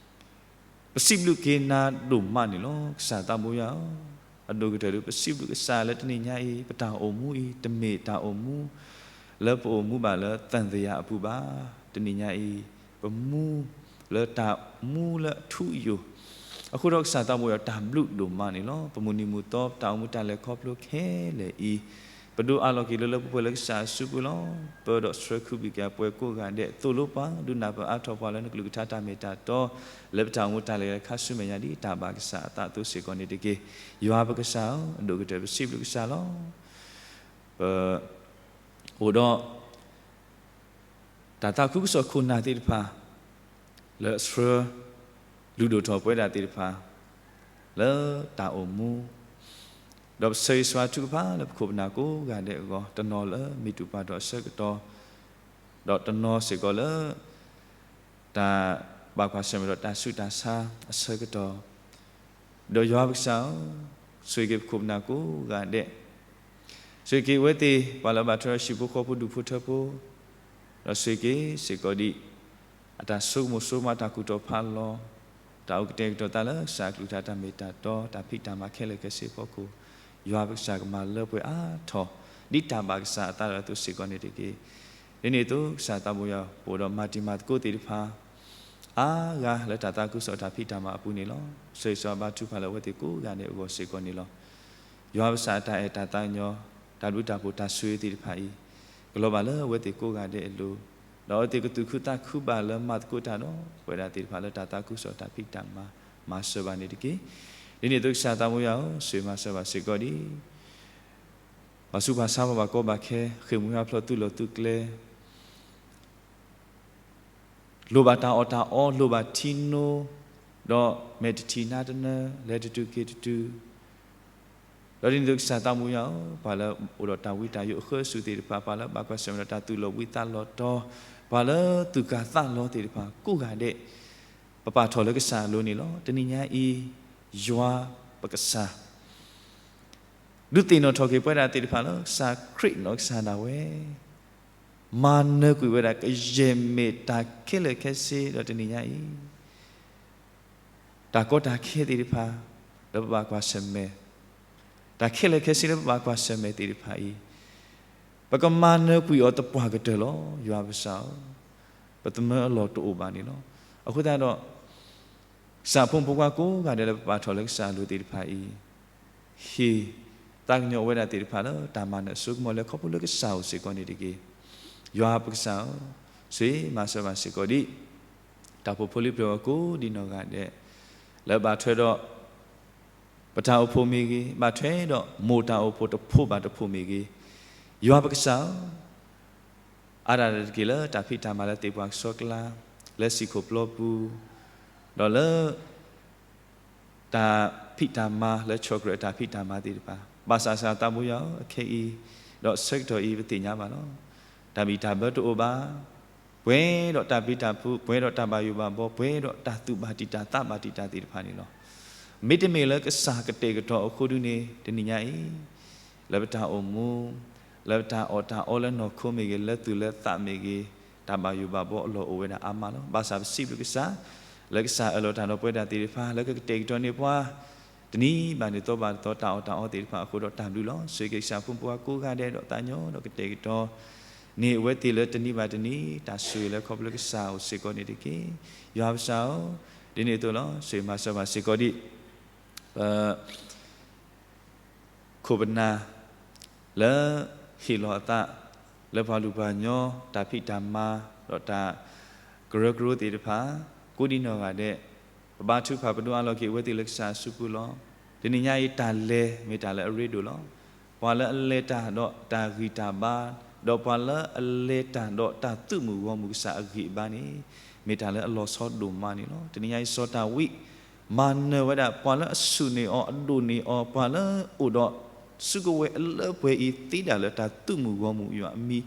ပစံးဘျုးက့ၤနၤဒိၣ်မးန့ၣ်လီၤ. ကစၢ်သးဘိယွၤဧၢ, အဒိၣ်ကတၢၢ်ဒုး ပစံးဘျုးကစၢ်လၢတနံၤညါအံၤ ပတၢ်အိၣ်မူအံၤ တမ့ၢ်တၢ်အိၣ်မူ လၢပအိၣ်မူဘၣ်လၢသံသရာအပူၤဘၣ်. တနံၤညါအံၤ ပမူလၢတၢ်မူလၢအထူအယိာ် အဃိဒီးကစၢ်သးဘိယွၤတၢ်ဘျုးဒိၣ်မးန့ၣ်လီၤ. ပမုၢ်နံၤမုၢ်သီ ပတၢ်အိၣ်မူတၢ်လဲၤခီဖျိခဲလၢာ်အံၤ, ပဒိးအးလီၤက့ၤလၢလၢပှဲၤပှဲၤလၢကစၢ်အစုပူၤလီၤ. ပၢဒီးဆှၢခူဘံၣ်က့ၤပှၤကိးဂၤဒဲး သိၣ်လိပှၤ ဒုးနၢ်ပၢၢ်အါထီၣ်ပှၤလၢနကလုၢ်ကထါတၢ်မ့ၢ်တၢ်တီ, လၢပတၢ်အိၣ်မူတၢ်လဲၤခါဆူမဲာ်ညါဒ်တၢ်ဘၣ်ကစၢ်အသးအသိးစ့ၢ်ကီးန့ၣ်တက့ၢ်. ယွၤပကစၢ်ဧၢ, အဒိၣ်ကတၢၢ်ပစံးဘျုးကစၢ်လီၤ. ပ အိၣ်ဒီး တၢ်သးခုကစီၣ်ခိၣ်နၢ်သ့ၣ်တဖၣ် လၢအဆှၢ လုၢ်ဒိၣ်ထီၣ်ပဝဲဒၣ်သ့ၣ်တဖၣ် လၢတၢ်အိၣ်မူ, ဒီးပဆၢဂ့ၤဆၢဝါထုကဖၣ်လၢပခိၣ်ပနၢ်ကိးဂၤဒဲးအဂီၢ် တနီၤလၢမ့ၢ်တူၢ်ပှၤထီၣ်အဆၢကတီၢ်, ဒီးတနီၤစ့ၢ်ကီးလၢ တၢ်ဘၣ်ကွၢ်ဆၢၣ်မဲာ်ဒီးတၢ်ဆူးတၢ်ဆါအဆၢကတီၢ်, ဒီးယွၤပကစၢ်ဧၢ, ဆိၣ်ဂ့ၤက့ၤပခိၣ်ပနၢ်ကိးဂၤဒဲး, ဆိၣ်ဂ့ၤက့ၤအဝဲသ့ၣ် ပှၤလၢအဘၣ်ထွဲဒီးဟံၣ်ဖိဃီဖိဒူၣ်ဖိထၢဖိ, ဒီးဆိၣ်ဂ့ၤက့ၤစ့ၢ်ကီးဒံး အတၢ်ဆိကမိၣ်ဆိကမး တၢ်ကူၣ်ထီၣ်ဖးလီၤ, တၢ်အိၣ်ကတဲာ်ကတီၤသးလၢကစၢ်အကလုၢ်ကထါတၢ်မ့ၢ်တၢ်တီ တၢ်ဖံးတၢ်မၤခဲလၢာ်ခဲဆ့အဖီခိၣ်, ယွၤပကစၢ်ကမၤလၢပှဲၤအါထီၣ် ဒ်တၢ်ဘၣ်ကစၢ်အသးဒီးအသိးစ့ၢ်ကီးန့ၣ်တက့ၢ်. ဒ်န့ၣ်အသိး ကစၢ်သးဘိယွၤ ပအိၣ်ဒီးမၤတံၤမၤသကိးသ့ၣ်တဖၣ် အါဂၤလၢတၢ်သးခုကစီၣ်တၢ်ဖံးတၢ်မၤအပူၤန့ၣ်လီၤ. ဆၢဂ့ၤဆၢဝါဘါထုကဖၣ်လၢအဝဲသ့ၣ်ကိးဂၤဒဲးအဂီၢ်စ့ၢ်ကီးန့ၣ်လီၤ. ယွၤပကစၢ်အတၢ်အဲၣ်တၢ်သးကညီၤ တၢ်ဘျုးတၢ်ဖှိၣ်တၢ်ဆိၣ်ဂ့ၤသ့ၣ်တဖၣ်အံၤ ကလီၤဘၣ်လၢအဝဲသ့ၣ်ကိးဂၤဒဲးအလိၤ, ဒီးအဝဲသ့ၣ်ကသူၣ်ခုသးခုဘၣ်လၢမၤသကိးတၢ်ဒီး ပဝဲဒၣ်သ့ၣ်တဖၣ်လၢတၢ်သးခုကစီၣ်တၢ်ဖံးတၢ်မၤ မၤစၢၤဘၣ်န့ၣ်တက့ၢ်. ဒ်န့ၣ်အသိးကစၢ်သးဘိယွၤဧၢ, ဆိၣ်ဂ့ၤမၤစၢၤဘၣ်စ့ၢ်ကီးဒံး ပှၤဆူးပှၤဆါ ပှၤဘၣ်ကီဘၣ်ခဲ ဃ့ၢ်မှံဟးဖျိးသုးလီၢ်သုးကျဲ လိၣ်ဘၣ်တၢ်အီၣ်တၢ်အီ လိၣ်ဘၣ်ထံနိ, ဒီးမဲာ်တထံၣ်နါတနၢ, လဲၤတတုၤက့ၤတတုၤ, ဒီးဒ်န့ၣ်အသိးကစၢ်သးဘိယွၤဧၢ, ပှၤလၢအိၣ်ဒီးတၢ်ဝံတၢ်ယိးအဃၢအစုးသ့ၣ်တဖၣ်, ပှၤလၢဘၣ်ကွၢ်ဆၢၣ်မဲာ်ဒီးတၢ်သူၣ်လီၤဘှံးသးလီၤတီၤ, ပှၤလၢသူၣ်ကၢ်သးလီၤသ့ၣ်တဖၣ်ကိးဂၤဒဲး, ပပာ်ထီၣ်လၢကစၢ်အလိၤန့ၣ်လီၤ. တနံၤညါအံၤ ယွၤပကစၢ် ဒုးသ့ၣ်နီၣ်ထီၣ်က့ၤပဝဲဒၣ်သ့ၣ်တဖၣ်လၢ ကစၢ်ခရံာ်နီၢ်ကစၢ်ဒၣ်ဝဲ မၤနၢၤကွံာ်ဝဲဒၣ် ကယဲၢ်မ့ၢ်တၢ်ခဲလၢာ်ခဲဆ့ဒီးတနံၤညါအံၤ, တၢ်ကီတၢ်ခဲသ့ၣ်တဖၣ် လၢပဘၣ်ကွၢ်ဆၢၣ်မဲာ်, တၢ်ခဲလၢာ်ခဲဆ့လၢပဘၣ်ကွၢ်ဆၢၣ်မဲာ်သ့ၣ်တဖၣ်အံၤ, ပကမၤနၢၤကွံာ်အီၤသပှၢ်ကတၢၢ်လီၤ. ယွၤပကစၢ်ဧၢ, ပသမၢအလီၢ်တအိၣ်ဘၣ်န့ၣ်လီၤ. အဃိသတးဒီး ကစၢ်ဖိမုၣ်ဖိခွါကိးဂၤဒဲးလၢပပာ်ထီၣ်လၢကစၢ်အလိၤသ့ၣ်တဖၣ်အံၤ, ဟ့ၣ်သးကညီၤဝဲဒၣ်သ့ၣ်တဖၣ်လၢတၢ်မၤနၢၤအစိကမီၤ လဲၤခီဖျိလၢကစၢ်အအိၣ်စ့ၢ်ကီးန့ၣ်တက့ၢ်. ယွၤပကစၢ်ဧၢ, ဆိၣ်ဂ့ၤမၤစၢၤဘၣ်စ့ၢ်ကီးဒံး တၢ်အိၣ်ဖှိၣ်ဖိလံၤပျၢၤအီၤကိးဒံနီၢ်ဂၤဒဲး, လၢဘၣ်ထွဲဒီး ပတၢ်အိၣ်ဖှိၣ်မ့ၢ်ဂ့ၤ, ဘၣ်ထွဲဒီးမိၢ်တၢ်အိၣ်ဖှိၣ်တဖှိၣ်ဘၣ်တဖှိၣ်မ့ၢ်ဂ့ၤ, ယွၤပကစၢ်ဧၢ, အါဒၣ်တက့ၢ်လၢတၢ်ဖံးတၢ်မၤလၢသ့ၣ်ပှၢ်ကဆှီကျါ, လၢစံၣ်ခိၣ်ပျီပူၤ, ဒီးလၢ တၢ်ဖံးတၢ်မၤလၢဆီၣ်ကြၢးအတၢ်ဖံးတၢ်မၤသ့ၣ်တဖၣ်, ဘၣ်ဆၣ်ကစၢ်သးဘိယွၤဧၢ, အခဲအံၤ ဒီးဆၢကတီၢ်အံၤပသ့ၣ်ညါဘၣ်လီၤ. တၢ်ဘံၣ်တၢ်ဘၢတအိၣ်ဘၣ်, ပှဲၤဒီးတၢ်ပျံၤတၢ်ဖုး, ပှဲၤဒီးတၢ်ဘၣ်ယိၣ်ဘၣ်ဘီ, ပှဲၤဒီးတၢ်သူၣ်ဘၣ်တံာ်တာ်သးဘၣ်တံာ်တာ်သ့ၣ်တဖၣ်န့ၣ်လီၤ. မ့တမ့ၢ်လၢကစၢ်ကတဲာ်ကတီၤအဃိဒုန့ၣ် တနံၤညါအံၤ လၢပတၢ်အိၣ်မူ, လၢပတၢ်အီၣ်တၢ်အီလၢနီၢ်ခိမ့ၢ်ဂ့ၤ, လၢသူၣ်လၢသးမ့ၢ်ဂ့ၤ, တၢ်ဘၣ်ယိၣ်ဘၣ်ဘီအလီၢ်အိၣ်ဝဲဒၣ်အါမးလီၤ. ဘၣ်ဆၣ်ပစံးဘျုးကစၢ် လၢကစၢ်အၢၣ်လီၤတၢ်ဒီးပဝဲဒၣ်သ့ၣ်တဖၣ် လၢကကတဲာ်ကတီၤန့ၢ်ပှၤ တနံၤဘၣ်တနံၤသီဘၣ်တသီ တၢ်အီၣ်တၢ်အီသ့ၣ်တဖၣ်အဃိဒီးတၢ်ဘျုးလီၤ. ဆိၣ်ဂ့ၤက့ၤကစၢ်ဖိမုၣ်ဖိခွါကိးဂၤဒဲးဒီးသးကညီၤဒီးကတဲာ်ကတီၤန့ၢ်အဝဲသ့ၣ်လၢတနံၤဘၣ်တနံၤ တၢ်ဆိၣ်ဂ့ၤလၢခီဖျိကစၢ်အအိၣ်စ့ၢ်ကီးန့ၣ်တက့ၢ်. ယွၤပကစၢ်ဧၢ, ဒ်န့ၣ်အသိးလီၤ. ဆိၣ်ဂ့ၤမၤစၢၤဘၣ်စ့ၢ်ကီးဒံး ပ ခိၣ်ပနၢ် လၢဟ့ၣ်လီၤအသး လၢပှၤလူၤပှၤကညီ တၢ်ဖံးတၢ်မၤ ဒီးတၢ်ကရၢကရိသ့ၣ်တဖၣ် ကိးဒံနီၢ်ဂၤဒဲး, ပဘါထုကဖၣ်ပဒိးအးလီၤက့ၤအဝဲသ့ၣ်လၢကစၢ်အစုပူၤလီၤ. တနံၤညါအံၤတၢ်လဲၤမ့ၢ်တၢ်လၢအရ့ဒိၣ်လီၤ. ပှၤလၢအလဲၤတၢ်ဒီးတၢ်ဂံၢ်တၢ်ဘါ, ဒီးပှၤလၢအလဲၤတၢ်ဒီးတၢ်သုးမုၢ်ဂီၢ်မုၢ်ကစၢ်အဂံၢ်အဘါန့ၣ် မ့ၢ်တၢ်လၢအလီၤဆီဒိၣ်မးန့ၣ်လီၤ. တနံၤညါအံၤစီၤဒၤဝံး မၤနၢၤဝဲဒၣ် ပှၤလၢအဆူၣ်န့ၢ်အီၤ အဒိၣ်န့ၢ်အီၤ ပှၤလၢအိၣ်ဒီးစုကဝဲၤအလၢပှဲၤအံၤ သ့ဒၣ်လၢတၢ်သုးမုၢ်ဂီၢ်မုၢ်ယွၤအမံၤ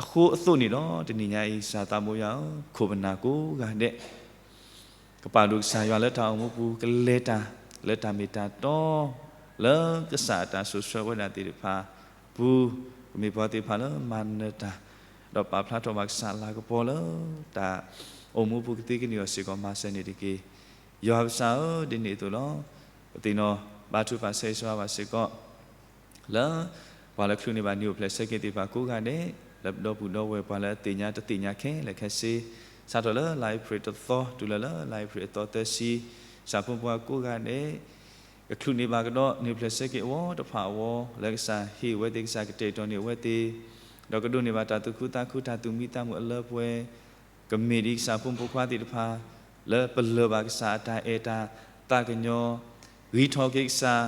အဃိအသိးန့ၣ်ဒီး တနံၤညါအံၤ ကစၢ်သးဘိယွၤဧၢ, ခိၣ်ပနၢ်ကိးဂၤဒဲး ကပာ်ဒိၣ်ကစၢ်ယွၤလၢတၢ်အိၣ်မူပူၤ ကလဲၤတၢ်လၢတၢ်မ့ၢ်တၢ်တီ လၢကစၢ်အတၢ်စိာ်ဆှၢဝဲဒၣ်သ့ၣ်တဖၣ်ပူၤ, ကမ့ၢ်ပှၤသ့ၣ်တဖၣ်လၢမၤနၢၤတၢ် ဒီးပာ်ဖျါထီၣ်ဘၣ်ကစၢ်အလၤကပီၤလၢ တၢ်အိၣ်မူပူၤကသ့ကန့ၢ်အီၤစ့ၢ်ကီး မၤစၢၤန့ၣ်တက့ၢ်. ယွၤပကစၢ်ဧၢ, ဒ်န့ၣ်အသိးလီၤ. ပသ့ၣ်နီၣ်ဘါထုကဖၣ်ဆၢဂ့ၤဆၢဝါဘၣ်စ့ၢ်ကီး လၢ ပှၤလၢချုးန့ၢ်ဘၣ်နံၣ်အိၣ်ဖျဲၣ်ဆၢက့ၤသ့ၣ်တဖၣ်ကိးဂၤဒဲး, လၢပဒီပုၢ်ဒီဝဲၢ် ပှၤလၢအသ့ၣ်ညါတသ့ၣ်ညါခဲလၢာ်ခဲဆ့, စးထီၣ်လၢလါအ့ဖြ့ၣ်တသီ တုၤလၢလၢလါအ့ဖြ့ၣ်အသီသၢဆံ, ကစၢ်ဖိမုၣ်ဖိခွါကိးဂၤဒဲး ကချုးန့ၢ်ဘၣ်ကဒီး န့ၢ်ဖျၢၣ်ဆၢက့ၤအဝီတဖၣ်အဂီၢ် လၢကစၢ်ဟ့ၣ်အဝဲသ့ၣ် ကစၢ်ကတဲာ်ကတီၤန့ၢ်အဝဲသ့ၣ်, ဒီးကဒိးန့ၢ်ဘၣ်တၢ်သူၣ်ခုသးခု တၢ်သူၣ်မံသးမုာ်အလၢပှဲၤ, ကမ့ၢ်ဒ်ကစၢ်ဖိမုၣ်ဖိခွါသ့ၣ်တဖၣ် လၢပလၢၢ်ဘၣ်ကစၢ်အတၢ်အဲၣ်တၢ်သးကညီၤ, ဂံၢ်ထီၣ်က့ၤကစၢ်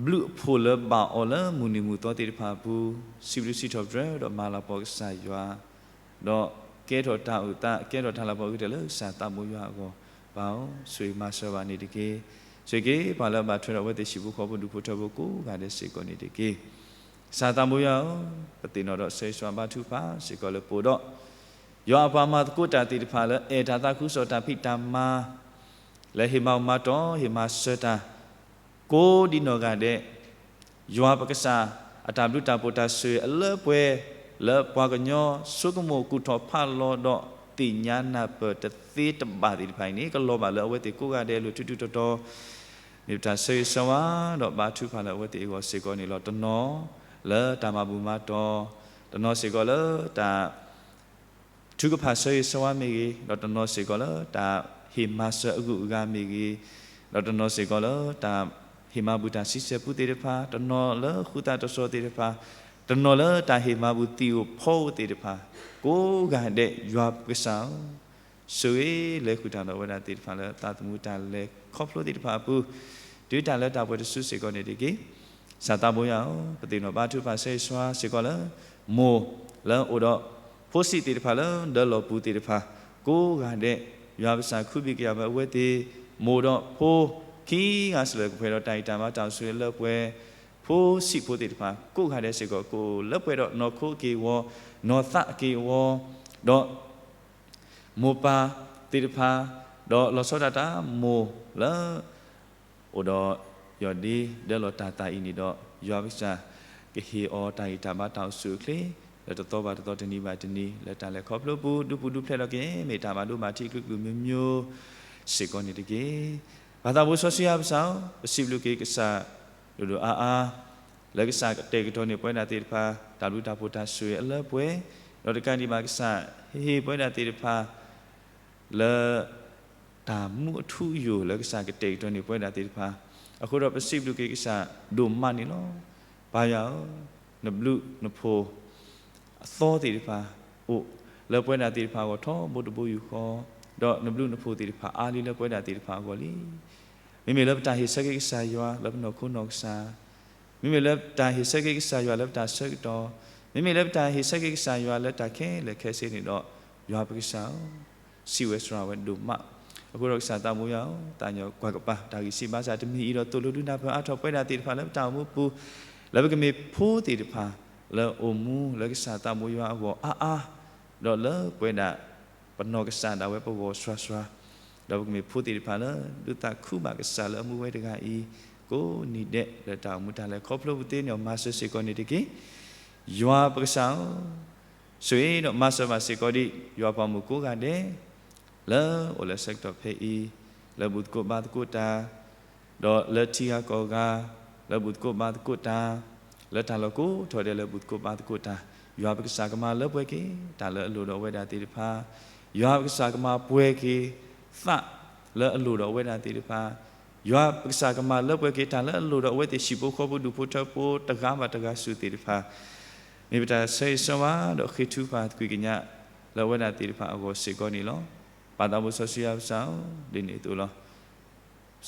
ဘျုးအဖှိၣ်လၢဘၣ်အီၤလၢမုၢ်နံၤမုၢ်သီသ့ၣ်တဖၣ်အပူၤ, စံးဘျုးစံးထီၣ်ပတြၢၤဒီးမၤလၤကပီၤကစၢ်ယွၤ ဒီးကဲထီၣ်တၢ်အုၣ်သး ကဲထီၣ်တၢ်လၤကပီၤအဂ့ၤကတၢၢ်လၢကစၢ်သးဘိယွၤအဂီၢ်, ပၢ်ဧၢ, ဆိၣ်ဂ့ၤမၤစၢၤဘၣ်န့ၣ်တက့ၢ်. ဆိၣ်ဂ့ၤက့ၤပှၤလၢအဘၣ်ထွဲဒီးအဝဲသ့ၣ်ဟံၣ်ဖိဃီဖိဒူၣ်ဖိထၢဖိကိးဂၤဒဲးစ့ၢ်ကီးန့ၣ်တက့ၢ်. ကစၢ်သးဘိယွၤဧၢ, ပသ့ၣ်နီၣ်ဒီးဆၢဂ့ၤဆၢဝါဘါထုကဖၣ်စ့ၢ်ကီးလၢပအိၣ်ဒီး ယွၤအပှၤမၤသကိးတၢ်သ့ၣ်တဖၣ်လၢအဲၣ်တၢ်သးခုကစီၣ်တၢ်ဖံးတၢ်မၤ လၢဟ့ၣ်မၤဘူၣ်မၤတီၢ် ဟ့ၣ်မၤစၢၤတၢ် ကိးဒံနီၢ်ဂၤဒဲး, ယွၤပကစၢ် အတၢ်ဘျုးတၢ်ဖှိၣ်တၢ်ဆိၣ်ဂ့ၤအလၢပှဲၤ လၢပှၤကညီဆိကမိၣ်ကူၣ်ထီၣ်ဖးလီၤဒီးသ့ၣ်ညါနၢ်ပၢၢ်တသ့တဘၣ်သ့ၣ်တဖၣ်အံၤန့ၣ် ကလီၤဘၣ်လၢအဝဲသ့ၣ်ကိးဂၤဒဲးအလိၤထူထူတီတီ, မ့ၢ်ပတၢ်ဆၢဂ့ၤဆၢဝါ ဒီးဘါထုကဖၣ်လၢအဝဲသ့ၣ်အဂီၢ်စ့ၢ်ကီးန့ၣ်လီၤ. တနီၤလၢတၢ်မၤဘူၣ်မၤတီၢ်, တနီၤစ့ၢ်ကီးလၢတၢ် ထုကဖၣ်ဆၢဂ့ၤဆၢဝါမ့ၢ်ဂ့ၤ, ဒီးတနီၤစ့ၢ်ကီးလၢတၢ်ဟ့ၣ်မၤစၢၤအဂုၤအဂၤမ့ၢ်ဂ့ၤ, ဒီးတနီၤစ့ၢ်ကီးလၢတၢ်ဟ့ၣ်မၤဘူၣ်တၢ်ဆံဆဲၣ်ပူသ့ၣ်တဖၣ်, တနီၤလၢဃုသးတစီၤသ့ၣ်တဖၣ်, တနီၤလၢတၢ်ဟ့ၣ်မၤဘူၣ်သံၣ်ဧိၤဖီဧိၤသ့ၣ်တဖၣ်, ကိးဂၤဒဲးယွၤပကစၢ်ဧၢ, ဆိၣ်ဂ့ၤလဲၤဃုာ်တၢ်ဒီးအဝဲဒၣ်သ့ၣ်တဖၣ်လၢသးသမူတၢ်လဲၤခီဖျိသ့ၣ်တဖၣ်အပူၤ, တုၤတၢ်လၢတၢ်ပှဲၤတစုစ့ၢ်ကီးန့ၣ်တက့ၢ်. ကစၢ်သးဘိယွၤဧၢ, ပသ့ၣ်နီၣ်ဘါထုကဖၣ်ဆၢဂ့ၤဆၢဝါစ့ၢ်ကီးလၢ မိၢ်လၢအိၣ်ဒီးဖိဆံးသ့ၣ်တဖၣ်လၢဒၢလီၢ်ပူၤသ့ၣ်တဖၣ်, ကိးဂၤဒဲး ယွၤပကစၢ်ခုဘံၣ်ကယာ်ဝဲအဝဲသ့ၣ်, မိၢ်ဒီးဖိခံဂၤစၢၤလၢကပှဲၤဒီးတၢ်အံၣ်တၢ်ဘါတၢ်အိၣ်ဆူၣ်အိၣ်ချ့လၢပှဲၤ, ဖိဆံးဖိသ့ၣ်တဖၣ် ကိးဂၤဒဲးစ့ၢ်ကီး ကအိၣ်လၢပှဲၤဒီးနီၢ်ခိက့ၢ်ဂီၤ, နီၢ်သးက့ၢ်ဂီၤ, ဒီး မိၢ်ပၢ်သ့ၣ်တဖၣ်, ဒီးလီၤဆီဒၣ်တၢ်မိၢ်လၢ အိၣ်ဒီးယီၢ်ဒ့ဒၢလီၤတၢ်သးအံၤန့ၣ်ဒီး, ယွၤပကစၢ်ကဟ့ၣ်အီၤတၢ်အံၣ်တၢ်ဘါတၢ်အိၣ်ဆူၣ်အိၣ်ချ့ လၢတသီဘၣ်တသီတနံၤဘၣ်တနံၤ လၢတၢ်လဲၤခီဖျိပူၤ ဒုးပူၤဒုးဖျဲးလီၤက့ၤ မ့ၢ်တၢ်ဘၣ်ဒိဘၣ်ထံးကလုာ်ကလုာ်မိမိစ့ၢ်ကီးန့ၣ်တက့ၢ်. ပၢ်သးဘိစီဆှံယွၤပကစၢ်ဧၢ, ပစံးဘျုးက့ၤကစၢ်ဒိၣ်ဒိၣ်အါအါ လၢကစၢ်ကတဲာ်ကတီၤန့ၢ်ပဝဲဒၣ်သ့ၣ်တဖၣ် တၢ်ဘျုးတၢ်ဖှိၣ်တၢ်ဆိၣ်ဂ့ၤအလၢပှဲၤ, ဒီးတကးဒံးဘၣ်ကစၢ်ဟ့ၣ်ပဝဲဒၣ်သ့ၣ်တဖၣ် လၢ တၢ်မူအထူအယိာ်လၢကစၢ်ကတဲာ်ကတီၤန့ၢ်ပဝဲဒၣ်သ့ၣ်တဖၣ်, အဃိဒီးပစံးဘျုးက့ၤကစၢ်ဒိၣ်မးန့ၣ်လီၤ. ပၢ်ယွၤဧၢ, နဘျုးနဖှိၣ်အသီသ့ၣ်တဖၣ် အိၣ်လၢပဝဲဒၣ်သ့ၣ်တဖၣ်အဂီၢ်ထီဘိတဘိယူၢ်ဃီ, ဒီးနဘျုးနဖှိၣ်သ့ၣ်တဖၣ်အါလံလၢပဝဲဒၣ်သ့ၣ်တဖၣ်အဂီၢ်လံ. မ့မ့ၢ်လၢပတၢ်ဟ့ၣ်ဆၢက့ၤကစၢ်ယွၤလၢပနီၢ်ခိနီၢ်ကစၢ်, မ့မ့ၢ်လၢပတၢ်ဟ့ၣ်ဆၢက့ၤကစၢ်ယွၤလၢပတၢ်ဆၢကတီၢ်, မ့မ့ၢ်လၢပတၢ်ဟ့ၣ်ဆၢက့ၤကစၢ်ယွၤလၢတၢ်ခဲလၢာ်ခဲဆ့န့ၣ်ဒီး, ယွၤပကစၢ်ဧၢ, စံးဝဲစှၤဝဲဒိၣ်မး. အဃိဒီးကစၢ်သးဘိယွၤဧၢ, သးညီကွၢ်ကပၤတၢ်ဂံၢ်စၢ်ဘါစၢ်တမံၤအံၤဒီး သိၣ်လိဒုးနၢ်ပၢၢ်အါထီၣ်ပဝဲဒၣ်သ့ၣ်တဖၣ်လၢပတၢ်အိၣ်မူပူၤ, လၢပကမ့ၢ်ဖိသ့ၣ်တဖၣ် လၢအိၣ်မူလၢကစၢ်သးဘိယွၤအဂီၢ်အါအါ, ဒီးလၢပဝဲဒၣ် ပနီၢ်ကစၢ်ဒၣ်ဝဲပဂီၢ်စှၤစှၤ, ဒီးပကမ့ၢ်ဖိသ့ၣ်တဖၣ်လၢ ဒုးသးခုဘၣ်ကစၢ်လၢအမူဝဲတဂၤအံၤ, ကိးနံၤဒဲး လၢတၢ်အိၣ်မူတၢ်လဲၤခီဖျိပူၤသ့န့ၣ် မၤစၢၤစ့ၢ်ကီးန့ၣ်တက့ၢ်. ယွၤပကစၢ်ဧၢ, ဆိၣ်ဂ့ၤဒီးမၤစၢၤဘၣ်စ့ၢ်ကီးဒံး ယွၤပှၤမုၣ်ကိးဂၤဒဲး လၢအိၣ်လၢဆၢကတီၢ်ဖဲအံၤ, လၢဘူၣ်သကိးဘါသကိးတၢ်, ဒီးလၢထံဂၤကီၢ်ဂၤ, လၢဘူၣ်သကိးဘါသကိးတၢ်, လၢတၢ်လီၢ်ကိးထီၣ်ဒဲးလၢဘူၣ်သကိးဘါသကိးတၢ်, ယွၤပကစၢ်ကမၤလၢပှဲၤက့ၤ တၢ်လၢအလိၣ်ဒီးအဝဲဒၣ်သ့ၣ်တဖၣ်, ယွၤပကစၢ်ကမၤပှဲၤက့ၤ သးလၢအလိၣ်ဒီးအဝဲဒၣ်သ့ၣ်တဖၣ်, ယွၤပကစၢ်ကမၤလၢပှဲၤက့ၤ တၢ်လၢအလိၣ်ဒီးအဝဲသ့ၣ်ဟံၣ်ဖိဃီဖိဒူၣ်ဖိထၢဖိတဂၤဘၣ်တဂၤစုသ့ၣ်တဖၣ်, မ့ၢ်ပတၢ်ဆၢဂ့ၤဆၢဝါဒီးဃ့ထုကဖၣ်သကွံာ်ကညး လၢအဝဲဒၣ်သ့ၣ်တဖၣ်အဂီၢ်စ့ၢ်ကီးန့ၣ်လီၤ. ပၢ်သးဘိစီဆှံယွၤပကစၢ်ဧၢ, ဒ်န့ၣ်အသိးလီၤ.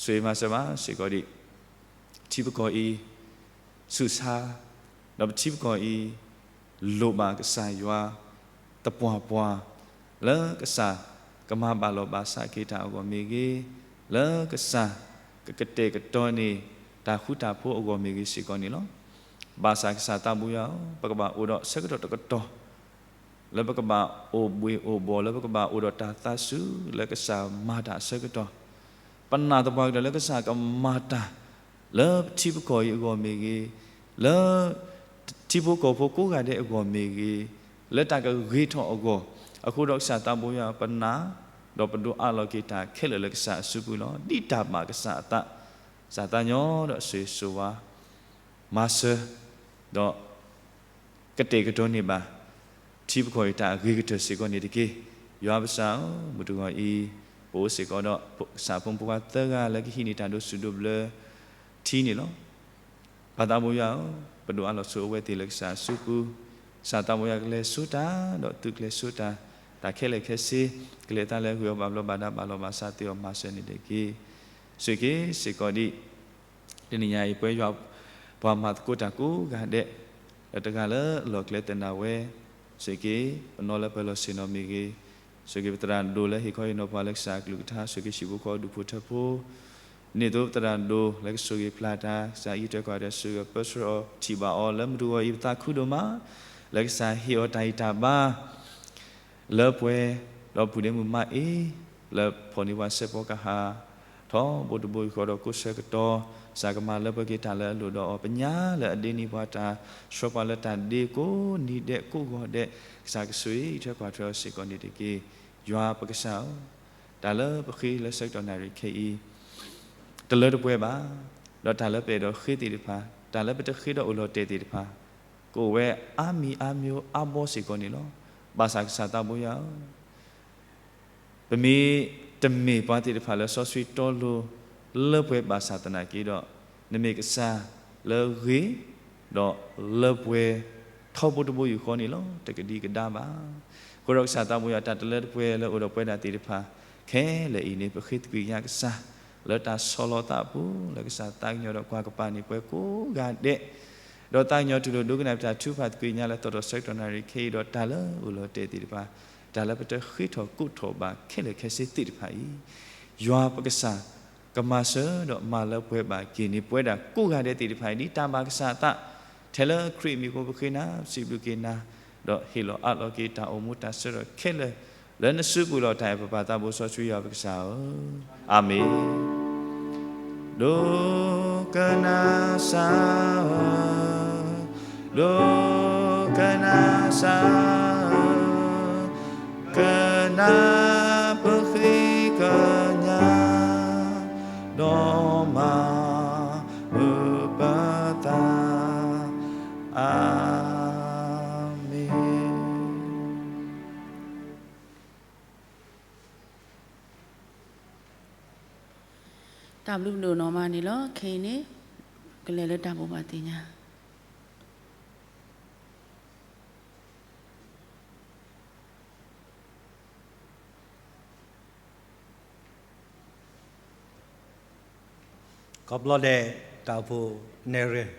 ဆိၣ်ဂ့ၤမၤစၢၤဘၣ်စ့ၢ်ကီးဒံး ထံပကီၢ်အံၤ ဆူၣ်ဆါ, ဒီးပထံပကီၢ်အံၤ လိၣ်ဘၣ်ကစၢ်ယွၤ သပှၢ်ပှၢ်, လၢကစၢ်ကမၤဘၣ်လီၤဘၣ်စးက့ၤတၢ်အဂီၢ်မ့ၢ်ဂ့ၤ, လၢကစၢ်ကကတဲာ်ကတီၤန့ၢ် တၢ်ဃူတၢ်ဖိးအဂီၢ်မ့ၢ်ဂ့ၤစ့ၢ်ကီးန့ၣ်လီၤ. ဘၣ်ဆၣ်ကစၢ်သးဘိယွၤဧၢ, ပကဘၣ်အိၣ်ဒီးဆၢကတီၢ်တကတီၢ် လၢပကဘၣ်အိၣ်ဘှ့ၣ်အိၣ်ဘှီၣ် လၢပကဘၣ်အိၣ်ဒီးတၢ်သးစူၤ လၢကစၢ်မၤတၢ်အဆၢကတီၢ်, ပနာ်သပှၢ်ကတၢၢ်လၢကစၢ်ကမၤတၢ် လၢပထံပကီၢ်အံၤအဂီၢ်မ့ၢ်ဂ့ၤ, လၢထံဖိကီၢ်ဖိကိးဂၤဒဲးအဂီၢ်မ့ၢ်ဂ့ၤ, လၢတၢ်ကဂ့ၤထီၣ်အဂီၢ်, အဃိဒီးကစၢ်သးဘိယွၤပနာ်, ဒီးပဒိးအးလီၤက့ၤတၢ်ခဲလၢာ်လၢကစၢ်အစုပူၤလီၤ. ဒ်တၢ်ဘၣ်ကစၢ်အသး, ကစၢ်သးညီဒီးဆိၣ်ဂ့ၤဆိၣ်ဝါ မၤစၢၤ, ဒီး ကတဲာ်ကတီၤန့ၢ်ဘၣ် ထံပကီၢ်အံၤတၢ်အဂ့ၤကတၢၢ်စ့ၢ်ကီးန့ၣ်တက့ၢ်. ယွၤပကစၢ်ဧၢ, မုၢ်တဂီၤအံၤ, ပ ပအိၣ်စ့ၢ်ကီးဒီး ကစၢ်ဖိမုၣ်ဖိခွါသၢဂၤလၢကဟံးန့ၢ်တၢ်ဒိးစူၣ်ဒိးဘျၢထံန့ၣ်လီၤ. ပၢ်သးဘိယွၤဧၢ, ပဒိးအါလီၤဆိအဝဲသ့ၣ်လၢကစၢ်အစုပူၤ, ကစၢ်သးဘိယွၤကလဲၤဆိတၢ်, ဒီးသုးကလဲၤဆိတၢ်, တၢ်ခဲလၢာ်ခဲဆ့, ကလဲၤသးလၢဂ့ၢ်အီၤဘၣ်ဘျီးဘၣ်ဒါဘၣ်လီၤဘၣ်စးသ့အီၤမၤစၢၤန့ၣ်တက့ၢ်. ဆိၣ်ဂ့ၤက့ၤစ့ၢ်ကီးဒံး တနံၤညါအံၤ ပဝဲယွၤပှၤမၤသကိးတၢ်ကိးဂၤဒဲး, ဒီးတဂၤလၢအလီၢ်ကျဲသနၢ်ဝဲ, ဆိၣ်ဂ့ၤက့ၤ ပနီၢ်လၢပၢၤလီၢ်ဆ့ၣ်နီၤမ့ၢ်ဂ့ၤ, ဆိၣ်ဂ့ၤပသရၣ်ဒိၣ်လၢဟ့ၣ်ခီဟ့ၣ်နီၤပှၤလၢကစၢ်အကလုၢ်ကထါ, ဆိၣ်ဂ့ၤဟံၣ်ဖိဃီဒူၣ်ဖိထၢဖိ, ဒ်န့ၣ်အသိးပသရၣ်ဒိၣ်လၢကဆိၣ်ဂ့ၤပျၢ်တၢ်, ကစၢ်အံးထွဲကွၢ်ထွဲ ဆိၣ်ဂ့ၤပၢဆှၢအီၤထံၣ်ဘၣ်အီၤလၢမုၢ်တဂီၤအံၤ ပသးခုဒိၣ်မး, လၢကစၢ်ဟ့ၣ်အီၤတၢ်ဂံၢ်တၢ်ဘါ လၢပှဲၤ, ဒီးပုၢ်ဒ့မုၣ်မါအ့ၣ် လၢဖီၣ်န့ၢ်ပှၤစဲးဖီကဟၣ်, ထီဘိတဘိယူၢ်ဃီဒီးကိးဆၢကတီၢ်, ကစၢ်ကမၤလၢပှဲၤက့ၤတၢ်လၢအလိၣ်ဒီးအီၤ, ပညါလၢအဒ့န့ၢ်ပှၤတၢ်, ဆှၢပှၤလၢတၢ်ဒ့ကိးနံၤဒဲးကိးဂီၤဒဲး, ကစၢ်ကဆိၣ်ဂ့ၤအံးထွဲကွၢ်ထွဲအီၤစ့ၢ်ကီးန့ၣ်တက့ၢ်. ယွၤပကစၢ်ဧၢ, တၢ်လၢပဃ့လၢဆၢကတီၢ်နၣ်ရံၣ်ခဲအံၤ တလၢတပှဲၤဘၣ်, ဒီးတၢ်လၢပအဲၣ်ဒိးဃ့သ့ၣ်တဖၣ်, တၢ်လၢပတဃ့ဒီးအိၣ်လီၤတဲာ်သ့ၣ်တဖၣ်, ကအိၣ်ဝဲအါမံၤအါမံၤအါဘီစ့ၢ်ကီးန့ၣ်လီၤ. ဘၣ်ဆၣ်ကစၢ်သးဘိယွၤဧၢ, ပမ့ၢ်တမ့ၢ်ပှၤသ့ၣ်တဖၣ်လၢစီဆှံတီလိၤလၢပှဲၤဘၣ်ဆၣ်သနာ်က့ဒီး, နမ့ၢ်ကစၢ်လၢဂ့ၤ, ဒီးလၢပှဲၤထီဘိတဘိယူၢ်ဃီန့ၣ်လီၤ. တကဒံကဒါဘၣ်. အဃိဒီးကစၢ်သးဘိယွၤ တၢ်တလၢတပှဲၤလၢအိၣ်ဒီးပဝဲဒၣ်သ့ၣ်တဖၣ် ခဲလၢာ်အံၤန့ၣ် ပဃ့သကွံာ်ညါကစၢ် လၢတၢ်ဆီၣ်လီၤသးအပူၤ လၢကစၢ်သးကညီၤဒီးကွၢ်ကပၤန့ၢ်ပှၤကိးဂၤဒဲး, ဒီးသးကညီၤတူၢ်လိာ်ဒိကနၣ်ပတၢ်ထုကဖၣ်သကွံာ်ညါလၢ သီၣ်ထီၣ်ဆၢကတီၢ်နၣ်ရံၣ်ခဲအံၤဒီး တၢ်လၢအိၣ်လီၤတဲာ်သ့ၣ်တဖၣ်, တၢ်လၢပတဃ့ထီၣ်ကိးထီၣ်ဘၣ်ခဲလၢာ်ခဲဆ့သ့ၣ်တဖၣ်အံၤ, ယွၤပကစၢ် ကမၤစၢၤဒီးမၤလၢပှဲၤဘၣ်က့ၤန့ၢ် ပဝဲဒၣ်ကိးဂၤဒဲးသ့ၣ်တဖၣ်အံၤ ဒ်တၢ်ဘၣ်ကစၢ်အသး, ထဲလၢခရံာ်အမံၤအဃိပဃ့နၤ, ပစံးဘျုးက့ၤနၤ, ဒီးဟ့ၣ်လီၤအးလီၤက့ၤတၢ်အိၣ်မူတၢ်ဆၢထၢၣ်ခဲလၢာ်, လၢနစုပူၤလီၤတၢ်အဲၣ်ပပၢ်သးဘိစီဆှံယွၤပကစၢ်ဧၢ, အၤမ့ၣ်. ဒိကနၣ်စၢ်ဧၢ, ဒိကနၣ်စၢ်ဧၢ, ကနၣ်ပဃ့ကညး, ဒီးမၤမုာ်ပသး, အၤမ့ၣ်. တၢ်ဘျုးဒိၣ်နီၢ်မးန့ၣ်လီၤ. ခဲအံၤန့ၣ် ကလဲၤလၢတၢ်ဘိးဘၣ်သ့ၣ်ညါ ခီဖျိဒဲး တၢ်အိၣ်ဖှိၣ်နဲၣ်ရွဲၣ်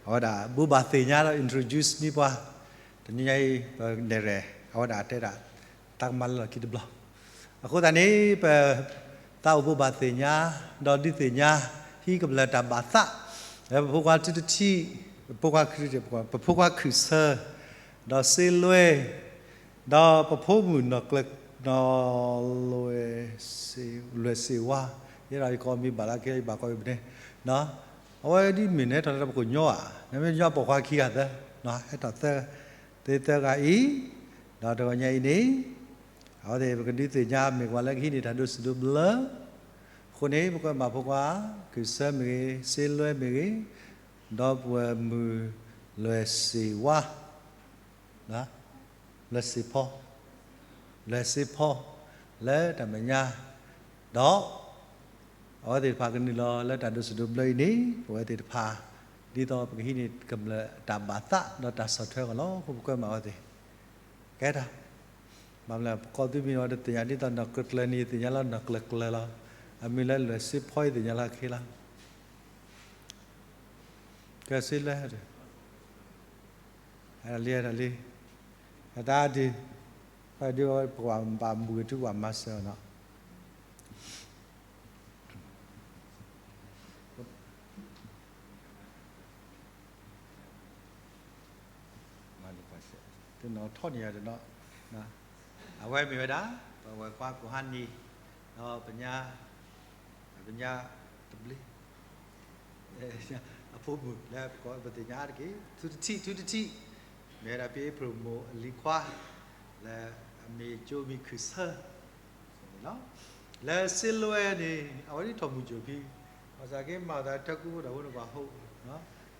အဝဲဒၣ်ဘိးဘၣ်သ့ၣ်ညါဒီး introduce န့ၢ်ပှၤ, တနံၤညါအံၤ ပနဲၣ်ရွဲၣ် အဝဲဒၣ်တဲဒၣ် တၢ်ကမၤလၢလီၢ်ခံတဘျီ, အဃိသတးန့ၣ် ပ သးအိၣ်ဘိးဘၣ်သ့ၣ်ညါ ဒီးဒုးသ့ၣ်ညါ ဟံးကမျၢၢ်တၢ်ဘၣ်သး လၢပဖိခွါထုတထံၣ်, ပဖိခွါ ပဖိခွါခုၣ်ဆၢ ဒီးစ့လွဲ ဒီးပဖိမုၣ်နီၢ်ကျၢၤ နီၢ်လွဲၢ်စ့ဝါ, ယဲဒၣ်ယကိးမံၤဘၣ်လၢကဲ ယဘၣ်ကိးမံၤန့ၣ်, အဝဲဒ်မ့ၢ်နဟဲထီၣ်လၢပကိးညီဧါ, နမ့ၢ်ညီပိာ်ခွါခံဂၤသၢ, ဟဲထီၣ်သၢ, သ့သၢဂၤအံၤ, ဒီးတဂီၤညါအံၤန့ၣ် အဝဲသ့ၣ်ပကဒုးသ့ၣ်ညါမ့ၢ်ပှၤလၢကဟံးန့ၢ်တၢ်ဒိးစူၣ်ဒိးဘျၢ, အဃိန့ၣ် ပကမၣ်ဖိခွါ ခုၣ်ဆၢမ့ၢ်ဂ့ၤ, စ့လွဲမ့ၢ်ဂ့ၤ, ဒီးပှၤမုၣ်လွဲၢ်စ့ဝါ လွဲၢ်စ့ဖီ, လွဲၢ်စ့ဖီ လၢတၢ်မဲာ်ညါ, ဒီး အဝဲသ့ၣ်တဖၣ်ကနုာ်လီၤလၢတၢ်ဒိးစူၣ်ဒိးဘျၢအံၤန့ၣ် ပဝဲသ့ၣ်တဖၣ် ဒ်သိးပကဟံးန့ၢ်ကမျၢၢ်တၢ်ဘၣ်သးဒီးတၢ်ဆီၣ်ထွဲအဂီၢ်လီၤ. အဃိပကွဲမးအဝဲသ့ၣ် ကဲတၢ် ဘၣ်မနုၤလဲၣ် ပကိးသုမံၤဝဲတသ့ၣ်ညါ ဒ်သိးနီၢ်ကျၢၤကျၢၤန့ၣ် သ့ၣ်ညါလၢနီၢ်ကျၢၤကျၢၤလီၤ. အမံၤလၢလွဲၢ်စ့ဖီအံၤ သ့ၣ်ညါလၢအခံလီၤ. ကဲစ့လွဲ ဟဲလံ ဟဲလံ ဟဲတၢ်ဒုး ဖဲဒုးပှၤဘၣ်မုာ်ဂ့ၤ ထူပှၤမၤစၢၤနီၤ တနီၤထီၣ်န့ၣ်ယၤတနီၤ, အဝဲမ့ၢ်ဝဲဒၣ် ပဝဲၢ်ခွါကိးဟါနံၤ, ဒီးပညါ, ပညါတဘျ့ အဖိမုၣ်လၢပကိးပသ့ၣ်ညါအါတက့ၢ် ထူတထံၣ် ထူတထံၣ်, မ့ၢ်ဝဲဒၣ်ဖဲ April မိၢ်အလံၤခွါ, လၢအမ့ၢ်ကၠိမံၤခုၣ်ဆၢ န့ၣ်လီၤ. လၢစ့လွဲန့ၣ် အဝဲဒၣ်ထီၣ်မုၢ်ကၠိၣ်ဖံ, ဘၣ်ဆၣ်က့ၤမၤသးတၢ်ကူဖိဒီးဖိနကွၢ်ဟိ,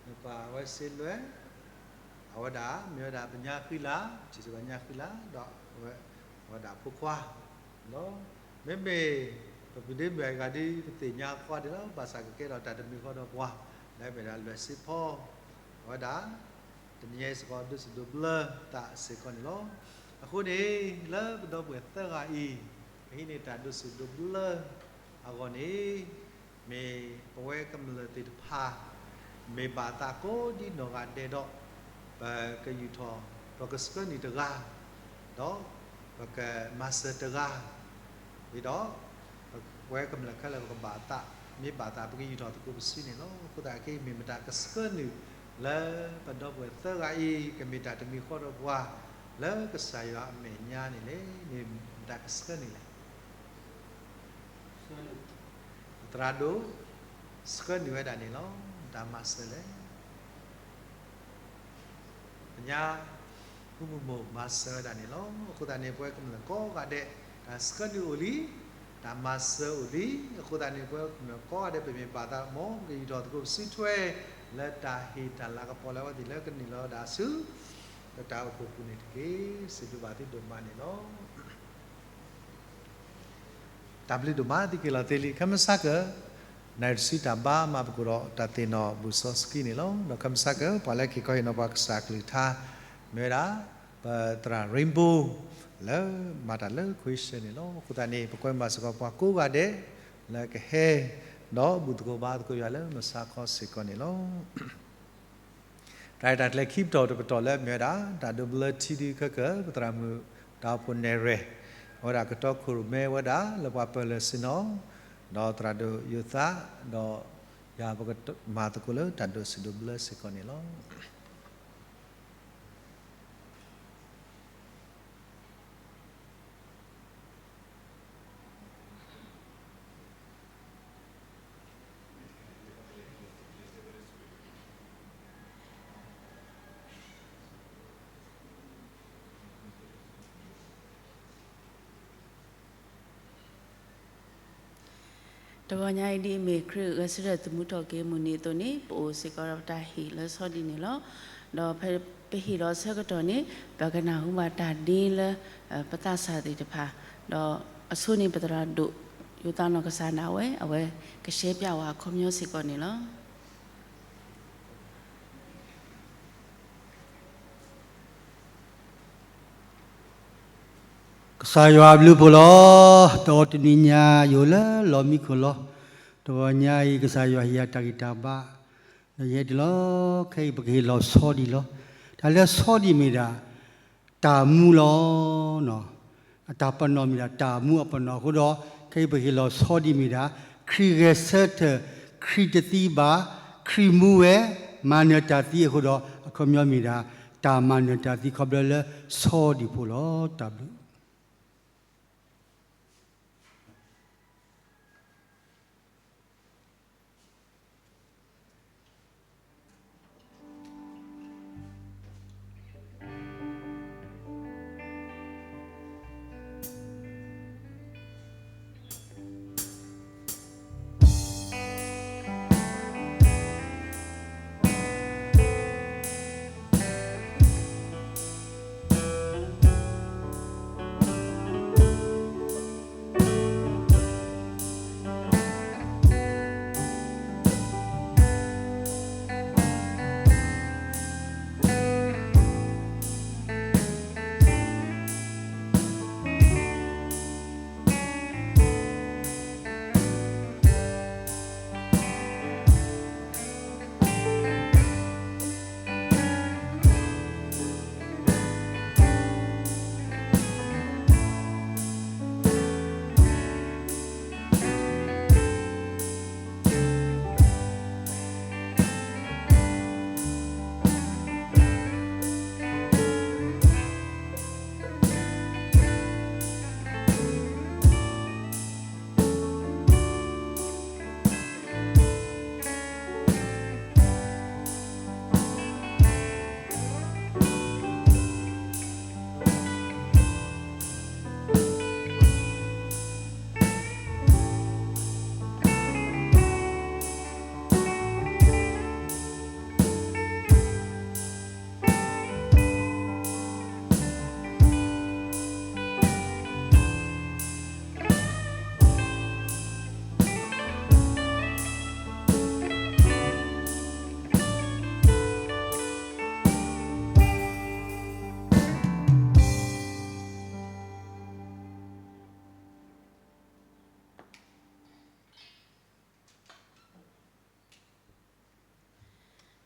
နကွၢ်အဝဲစ့လွဲ, အဝဲဒၣ်မ့ၢ်ဝဲဒၣ်ပညါဃံလၤ, ထံၣ်စ့ၢ်ကီးညါဃံလၤ, ဒီးအဝဲဒၣ်ဖိခွါလီၤ. မ့မ့ၢ်ပပဒ့မုၣ်အဂၤဒ်ပသ့ၣ်ညါဃီဒံးလီၤ, ဘၣ်ဆၣ်ကကဲထီၣ်တၢ်တမံၤဃီဒီးပှၤ လၢအမ့ၢ်ဒၣ်လွဲၢ်စ့ဖီ အဝဲဒၣ် တနံၤအံၤစ့ၢ်ကီးဒိးစူၣ်ဒိးဘျၢသးစ့ၢ်ကီးန့ၣ်လီၤ. အဃိန့ၣ် လၢပဒီပုၢ်ဝဲၢ်သၢဂၤအံၤ ကဟံးန့ၢ်တၢ်ဒိးစူၣ်ဒိးဘျၢအဂီၢ်န့ၣ် မ့ၢ်ပဝဲကမျၢၢ်သ့ၣ်တဖၣ် မ့ၢ်ဘၣ်သးကိးဒ်နီၢ်ဂၤဒဲးဒီး ပကယူာ်ထီၣ် ပကဆှၢနုာ်တဂၤ ဒီးပကမၤစၢၤတဂၤ ဒီး ပဝဲကမျၢၢ်ခဲလၢာ်ပကဘၣ်သး, မ့ၢ်ဘၣ်သးပကယူာ်ထီၣ်သကိးပစုန့ၣ်လီၤ. အဃိသတးက့ မ့ၢ်မတၤကဆှၢနုာ်လၢပဒီပုၢ်ဝဲၢ်သၢဂၤအံၤ ကမ့ၢ်တၢ်တမံၤဃီဒီးပှၤ လၢကစၢ်ယွၤအမဲာ်ညါန့ၣ်လဲၣ်, မ့ၢ်မတၤကဆှၢနုာ်လဲၣ်. သရၣ်ဒိၣ်ဆှၢနုာ်ဝဲဒၣ်န့ၣ်လီၤ. မတၤမၤစၢၤလဲၣ်. ပညါ ဖုမုၢ်မိၢ်မၤစၢၤဝဲဒၣ်န့ၣ်လီၤ. အဃိသတးန့ၣ် ပဝဲကမျၢၢ်ကိးဂၤဒဲး တၢ်ဆှၢနုာ်အိၣ်လံ, တၢ်မၤစၢၤအိၣ်လံ. အဃိသတးန့ၣ် ပဝဲကမျၢၢ်ကိးဂၤဒဲး ပမ့ၢ်ဘၣ်သး မ်ပကယူာ်ထီၣ်သကိးပစုထွဲ လၢတၢ်ဟ့ၣ်တၢ်လၤကပီၤလၢအဝဲသ့ၣ်လၢကနုာ်လီၤဝဲဒၣ်ဆူ ပတၢ်အိၣ်ဖှိၣ်ပူၤန့ၣ်တက့ၢ်. စံးဘျုးဘၣ်သုဒိၣ်မးန့ၣ်လီၤ. တၢ်ဘျုးဒိၣ်မး သုက့ၤလီၤသ့လံ. ခဲမုၢ်ဆါကၢၢ် နၣ်ရံၣ်တဆံ တၢ်ဘါမၤပကိၣ်ဒီးတၢ်သ့ၣ်နီၣ်ဘူၣ်စီဆှံန့ၣ်လီၤ. ဒီးခဲမုၢ်ဆါကၢၢ် ပှၤလၢကဟ့ၣ်ခီဟ့ၣ်နီၤပှၤကစၢ်အကလုၢ်ကထါ မ့ၢ်ဝဲဒၣ် ပသရၣ် Rainbow လၢမၤတၢ်လၢ Christian န့ၣ်လီၤ. အဃိသတးန့ၣ် ပကွဲမုာ်ဘၣ်စ့ၢ်ကီးပှၤကိးဂၤဒဲး လၢကဟဲ ဒီးဘူၣ်သကိးဘါသကိးယွၤလၢမုၢ်ဆါခီစ့ၢ်ကီးန့ၣ်လီၤ. တၢ်ရဲၣ်တၢ်ကျဲၤခံပတီၢ်တပတီၢ်လၢမ့ၢ်ဝဲဒၣ် တၢ်ဒိးဘျၢထံဒုခဲကၢၢ် ပသရၣ်မုၣ်တၢ်အိၣ်ဖှိၣ်နဲၣ်ရွဲၣ် အဝဲဒၣ်ကတီခိၣ်ရိၣ်မဲဝဲဒၣ်လၢပှၤပၢၢ်လၢာ်ဆ့ၣ်နီၤ ဒီးသရၣ်ဒိၣ်ယိၤသး ဒီးယၤပကမၤသကိးလၢတၢ်ဒိးစူၣ်ဒိးဘျၢစ့ၢ်ကီးန့ၣ်လီၤ. တဂီၤညါအံၤ ဒ်အမ့ၢ်ခရံာ်ဂဲၤဆၢထၢၣ် သမူထီၣ်က့ၤမုၢ်နံၤအသိးန့ၣ် ပအိၣ်စ့ၢ်ကီးဒီးပတၢ်ဟ့ၣ်လၢဆီဒံၣ်န့ၣ်လီၤ. ဒီးဖဲပဟ့ၣ်လီၤဆၢကတီၢ်န့ၣ် ပကနၢ်ဟူဘၣ်တၢ်ဒ့လၢ ပသးစၢ်သ့ၣ်တဖၣ်, ဒီးအဆိန့ၣ် ပသရၣ်ဒိၣ်ယိၤသးနီၢ်ကစၢ်ဒၣ်ဝဲ အဝဲကရှဲပၠးဝဲအခီပညီစ့ၢ်ကီးန့ၣ်လီၤ. ကစၢ်ယွၤအဘျုးအဖှိၣ်လီၤ. တအီၣ်တနံၤညါယအိၣ်လၢလီၢ်မံခိၣ်လီၤ. တဂီၤညါအံၤ ကစၢ်ယွၤဟ့ၣ်ယၤတၢ်ဂံၢ်တၢ်ဘါ ဒီးယဟဲတုၤလီၤ. ခဲအံၤပကဟ့ၣ်လီၤဆီဒံၣ်လီၤ. တၢ်လၢဆီဒံၣ်မ့ၢ်ဒၣ် တၢ်မူလီၤ. အတၢ်ပနီၣ်မ့ၢ်ဒၣ်တၢ်မူအပနီၣ်အဃိဒီး ခဲအံၤပဟ့ၣ်လီၤဆီဒံၣ်မ့ၢ်ဒၣ် ခရံာ်ဂဲၤဆၢထၢၣ်, ခရံာ်တသံဘၣ်, ခရံာ်မူဝဲ, မၤနၢၤတၢ်သံအဃိဒီး အခီပညီမ့ၢ်ဒၣ် တၢ်မၤနၢၤတၢ်သံခီဖျိလၢဆီဒံၣ်ဖိလီၤ. တၢ်ဘျုး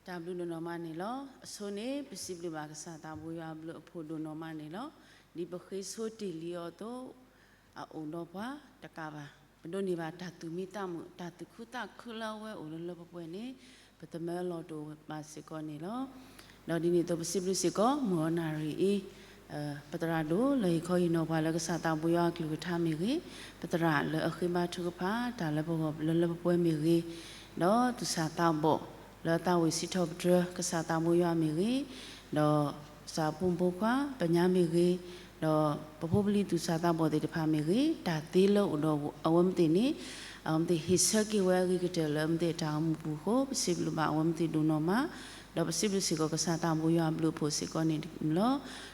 တၢ်ဘျုးဒိၣ်နီၢ်မးန့ၣ်လီၤ. အဆိန့ၣ် ပစံးဘျုးဘၣ်ကစၢ်သးဘိယွၤအဘျုးအဖှိၣ်ဒိၣ်နီၢ်မးန့ၣ်လီၤ. ဒ်ပဃ့ဆိတ့ၢ်လံအီၤအသိး အအိၣ်ဒီးပှၤတကးဘၣ်, ပဒိးန့ၢ်ဘၣ်တၢ်သူၣ်မံသးမုာ် တၢ်သူၣ်ခုသးခုလၢအဝဲအိၣ်လၢလၢပှဲၤပှဲၤန့ၣ် ပသမၢလီၤတအိၣ်ဘၣ်စ့ၢ်ကီးန့ၣ်လီၤ. ဒီးဒ်န့ၣ်အသိးပစံးဘျုးစ့ၢ်ကီး မုၢ်အီနၣ်ရံၣ်အံၤ ပသရၣ်ဒိၣ်လၢဟ့ၣ်ခီဟ့ၣ်နီၤပှၤလၢကစၢ်သးဘိယွၤအကလုၢ်ကထါမ့ၢ်ဂ့ၤ, ပသရၣ်လၢအဃ့ဘါထုကဖၣ်တၢ်လၢပဂီၢ်လၢလၢပှဲၤပှဲၤမ့ၢ်ဂ့ၤ, ဒီးသူၣ်စၢ်သးဘီၣ်လၢအသးဝံၣ်စံးထီၣ်ပတြၢၤကစၢ်သးဘိယွၤမ့ၢ်ဂ့ၤ, ဒီးသးဖိမုၣ်ဖိခွါပညါမ့ၢ်ဂ့ၤ, ဒီးပဖိပလံၤသူၣ်စၢ်သးဘီၣ်သ့ၣ်တဖၣ်မ့ၢ်ဂ့ၤ, တၢ်သ့လၢအိၣ်ဒီးအဝဲမ့ၢ်သ့ၣ်န့ၣ် အဝဲမ့ၢ်သ့ၣ်ဟ့ၣ်ဆၢက့ၤဝဲအဂ့ၤကတၢၢ်လၢအမ့ၢ်သ့ၣ်တၢ်အိၣ်မူပူၤအဃိ ပစံးဘျုးဘၣ်အဝဲမ့ၢ်သ့ၣ်ဒိၣ်နီၢ်မး, ဒီးပစံးဘျုးစ့ၢ်ကီးကစၢ်သးဘိယွၤအဘျုးအဖှိၣ်စ့ၢ်ကီးန့ၣ်လီၤ.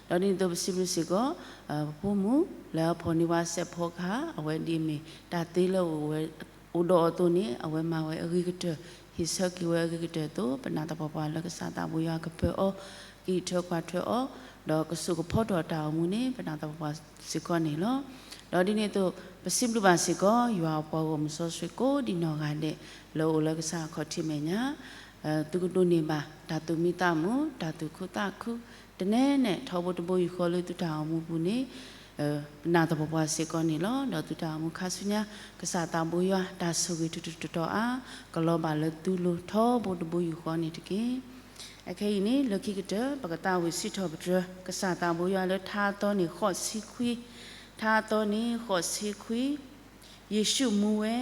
ဒီးဒ်န့ၣ်အသိးပစံးဘျုးစ့ၢ်ကီး ပဖိမုၣ်လၢအဖီၣ်န့ၢ်ဝဲစဲးဖီကဟၣ် အဝဲဒ်အမ့ၢ်တၢ်သ့လၢအိၣ်ဝဲ အိၣ်ဒီးအသိးန့ၣ် အဝဲမၤဝဲအဂ့ၤကတၢၢ်, ဟ့ၣ်ဆၢက့ၤဝဲအဂ့ၤကတၢၢ်အသိး ပနာ်သပှၢ်ပှၢ်လၢကစၢ်သးဘိယွၤကပၢၤအီၤ, ကအံးထွဲကွၢ်ထွဲအီၤ, ဒီးကစိာ်ကဖီထီၣ်တၢ်အိၣ်မူန့ၣ် ပနာ်သပှၢ်ပှၢ်စ့ၢ်ကီးန့ၣ်လီၤ. ဒီးဒ်န့ၣ်အသိး ပစံးဘျုးဘၣ်စ့ၢ်ကီး ယွၤအပှၤဂီၢ်မုၢ်စီဆှံကိးဒံနီၢ်ဂၤဒဲး လၢအအိၣ်လၢကစၢ်အခီၣ်ထံးမဲာ်ညါ သုကဒိးန့ၢ်ဘၣ် တၢ်သူၣ်မံသးမုာ်, တၢ်သူၣ်ခုသးခု, တနဲနဲ ထီဘိတဘိယူၢ်ဃီလၢသုတၢ်အိၣ်မူပူၤန့ၣ် ပနာ်သပှၢ်ပှၢ်စ့ၢ်ကီးန့ၣ်လီၤ. ဒီးသုတၢ်အိၣ်မူခါဆူညါ ကစၢ်သးဘိယွၤ တၢ်ဆိၣ်ဂ့ၤတတီၤတတီၤအါ ကလီၤဘၣ်လၢသုလိၤထီဘိတဘိယူၢ်ဃီန့ၣ်တက့ၢ်. အခဲအံၤန့ၣ် လၢခံကတၢၢ် ပကသးဝံၣ်စံးထီၣ်ပတြၢၤ ကစၢ်သးဘိယွၤလၢထါအသီန့ၣ်ဃိးဆံခွံ, ထါအသီန့ၣ်ဃိးဆံခွံ ယ့ၣ်ၡူးမူဝဲ,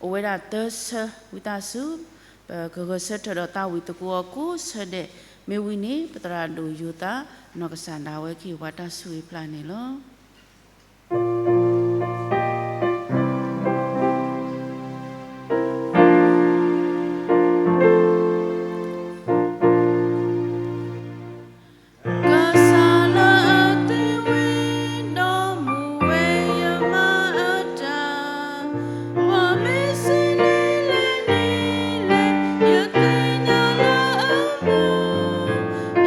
အိၣ်ဝဲဒၣ်သၢဆၢ ဝံသးစူၤ ပကဂဲၤဆၢထၢၣ်ဒီးသးဝံၣ်သကိးအီၤကိးဆၢဒဲး, မ့ၢ်ဝံၤန့ၣ် ပသရၣ်ဒိၣ်ယိၤသး နီၢ်ကစၢ်ဒၣ်ဝဲ ကဟ့ၣ်ပှၤတၢ်ဆိၣ်ဂ့ၤဖျါန့ၣ်လီၤ. ကစၢ်လၢအသံဝံၤဒီးမူဝဲယမၤအတၢ်, ပှၤမ့ၢ်စံးနံၤလံနံၤလံ, ယသ့ၣ်ညါလၢအမူ,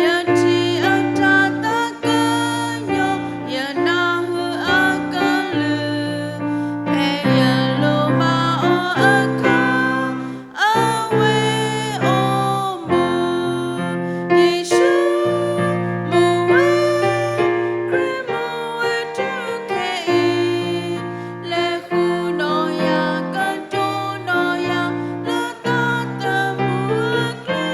ယထံၣ်အတၢ်သးကညီၤ, ယနၢ်ဟူအကလုၢ်, ဖဲယလိၣ်ဘၣ်အီၤအခါ အဝဲအိၣ်မူ, ယ့ၣ်ၡူးမူဝဲ, ခရံာ်မူဝဲထုခဲအံၤ, လဲၤဃုာ်ဒီးယၤ ကတိၤဒီးယၤ လၢသးသမူအကျဲ,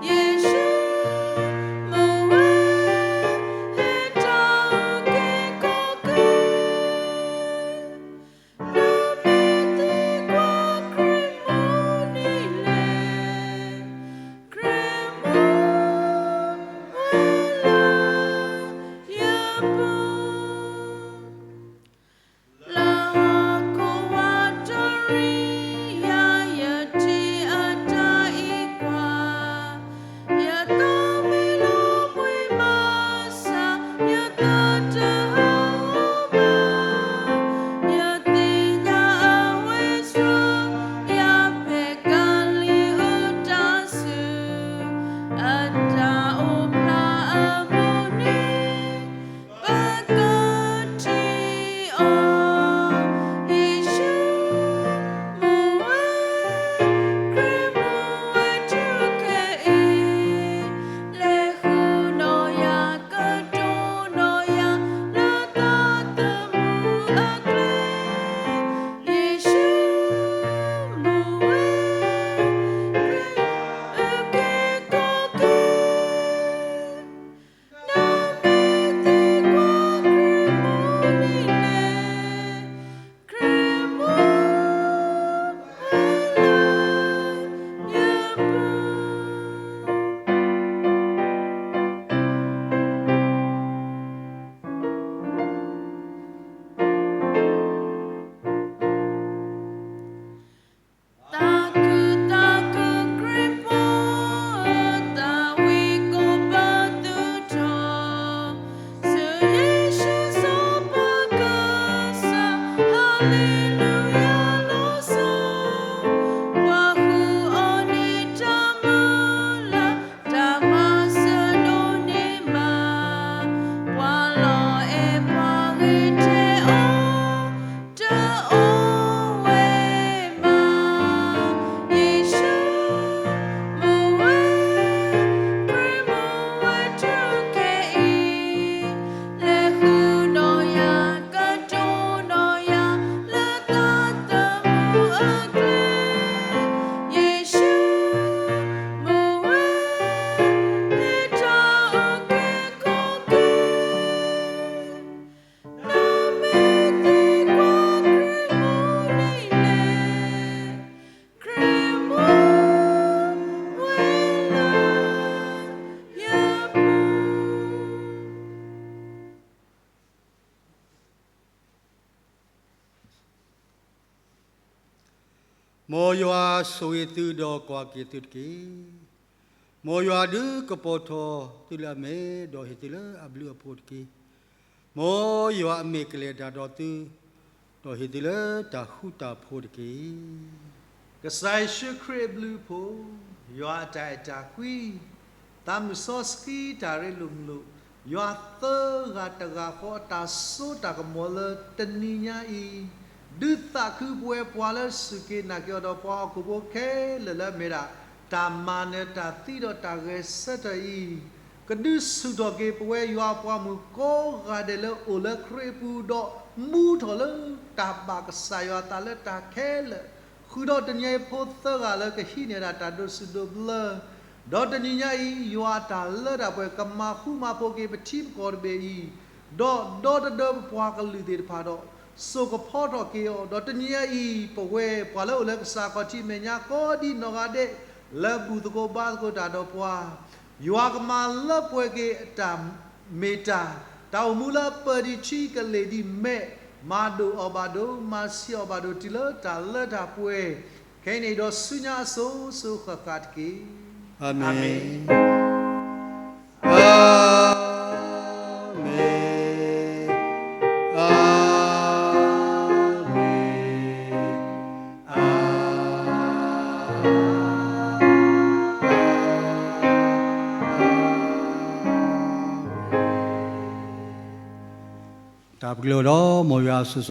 ယ့ၣ်ၡူးမူဝဲ, ဟ့ၣ်တၢ်အုၣ်က့ၤခီၣ်က့ၤ နမ့ၢ်သံကွၢ်ခရံာ်မူန့ၣ်လဲၣ်, ခရံာ်မူဝဲလၢယပူၤ, လၢဟီၣ်ခိၣ်ဝးတရံးယၤ ယထံၣ်အတၢ်အံးကွၢ် ယသးမ့ၢ်လီၤဘှံးမၤစၢ် ယသးတဟးဂီၤဘၣ်, ယသ့ၣ်ညါအဝဲဆှၢယၤ ဖဲကၤလံၤအူတၢ်ဆူၣ်, အတၢ်အိၣ်ဖျါအမူးနံၤ ပကထံၣ်အီၤ, ယ့ၣ်ၡူးမူဝဲ, ခရံာ်မူဝဲထုခဲအံၤ, လဲၤဃုာ်ဒီးယၤ ကတိၤဒီးယၤ လၢသးသမူအကျဲ, ယ့ၣ်ၡူးမူဝဲ, ခရံာ်အုၣ်က့ၤခီၣ်က့ၤ နမ့ၢ်သံကွၢ်ခရံာ်မူန့ၣ်လဲၣ်, ခရံာ်မူဝဲလၢယပူၤ. သးခုသးခုခရံာ်ဖိ, သးဝံၣ်ကိးပသူထီၣ်, စၢၤယ့ၣ်ၡူးစီၤပၤကစၢ်, ဟၤလ့လူယၤလီၤဆီ, ပှၤဃုအီၤန့ၣ်တၢ်မုၢ်လၢ် တၢ်မၤစၢၤဒိၣ်န့ၢ်မး, ပှၤလီၤအဲၣ်ပှၤဂ့ၤထဲအီၤ တအိၣ်ဝဲမး, ယ့ၣ်ၡူးမူဝဲ မ်ယွၤဆိၣ်ဂ့ၤသုဒီးကွၢ်က့ၤသုတက့ၢ်. မ်ယွၤဒုးကပီၤထီၣ်သုလၢအမဲာ်, ဒီးဟ့ၣ်သုလၢအဘျုးအဖှိၣ်တက့ၢ်. မ်ယွၤအမ့ၢ်ကလဲၤတၢ်ဒီးသု, ဒီးဟ့ၣ်သုလၢတၢ်ဃူတၢ်ဖိးတက့ၢ်. ကစၢ်ယ့ၣ်ၡူးခရံာ်အဘျုးအဖှိၣ်, ယွၤအတၢ်အဲၣ်တၢ်ကွံ, သးမုၢ်စီဆှံတၢ်ရ့လိာ်မုာ်လိာ်, ယွၤသၢဂၤတဂၤဃီအတၢ်စိတၢ်ကမီၤလၢတနံၤညါအံၤ, ဒုးသးခုပဝဲပှၤလၢစူၢ်က့ၤနာ်က့ၤအီၤဒီးပှၤဟီၣ်ခိၣ်ဖိခဲလၢာ်လၢအမ့ၢ်ဒၣ် တၢ်မၤနၢၤတၢ်သံဒီးတၢ်ဂဲၤဆၢထၢၣ်အံၤ, ကဒုးဆူၣ်ထီၣ်က့ၤပဝဲယွၤပှၤမုၣ်ကိးဂၤဒဲးလၢအိၣ်လၢခရံာ်အပူၤဒီးမူထီၣ်လၢတၢ်ဘၣ်ကစၢ်ယွၤအသးလၢတၢ်ခဲလၢာ်, ဃုာ်ဒီးတနံၤအံၤဖိသၢဂၤလၢကဟံးန့ၢ်ဒၣ်တၢ်ဒိးစူၣ်ဒိးဘျၢ, ဒီးတနံၤညါအံၤ ယွၤအတၢ်လၢတၢ်ပှဲၤကမၤဃူမၤဖိးက့ၤပထံပကီၢ်တဘ့ၣ်အံၤ, ဒီးဒီတဒၢပပှၤကလုာ်သ့ၣ်တဖၣ်ဒီး စိာ်ကဖီထီၣ်က့ၤအီၤ, ဒီးတနံၤညါအံၤ ပဝဲပှၤလၢအိၣ်လၢကစၢ်ခီၣ်ထံးမဲာ်ညါကိးဒံနီၢ်ဂၤဒဲး လၢဘူၣ်သကိးဘါသကိးတၢ်ဒီးပှၤ ယွၤကမၤလၢပှဲၤက့ၤအတၢ်မ့ၢ်တၢ်, တၢ်အိၣ်မူလၢအပၢၢ်ဒံးထံကလ့ၢ်ဒံးမဲး, မၤဒိၣ်အီၤဘၣ်ဒိ, မၤဆံးအီၤဘၣ်ဒိးတုၤလၢတၢ်လၢတၢ်ပှဲၤ, ခဲအံၤန့ၣ်ဒီးဆူညါအစိၤစိၤဃၣ်ဃၣ်တက့ၢ်. အၤမ့ၣ်. အၤမ့ၣ်, အၤမ့ၣ်, အၤမ့ၣ်. တၢ်ပကလုၢ်ဒီး မ်ယွၤဆိၣ်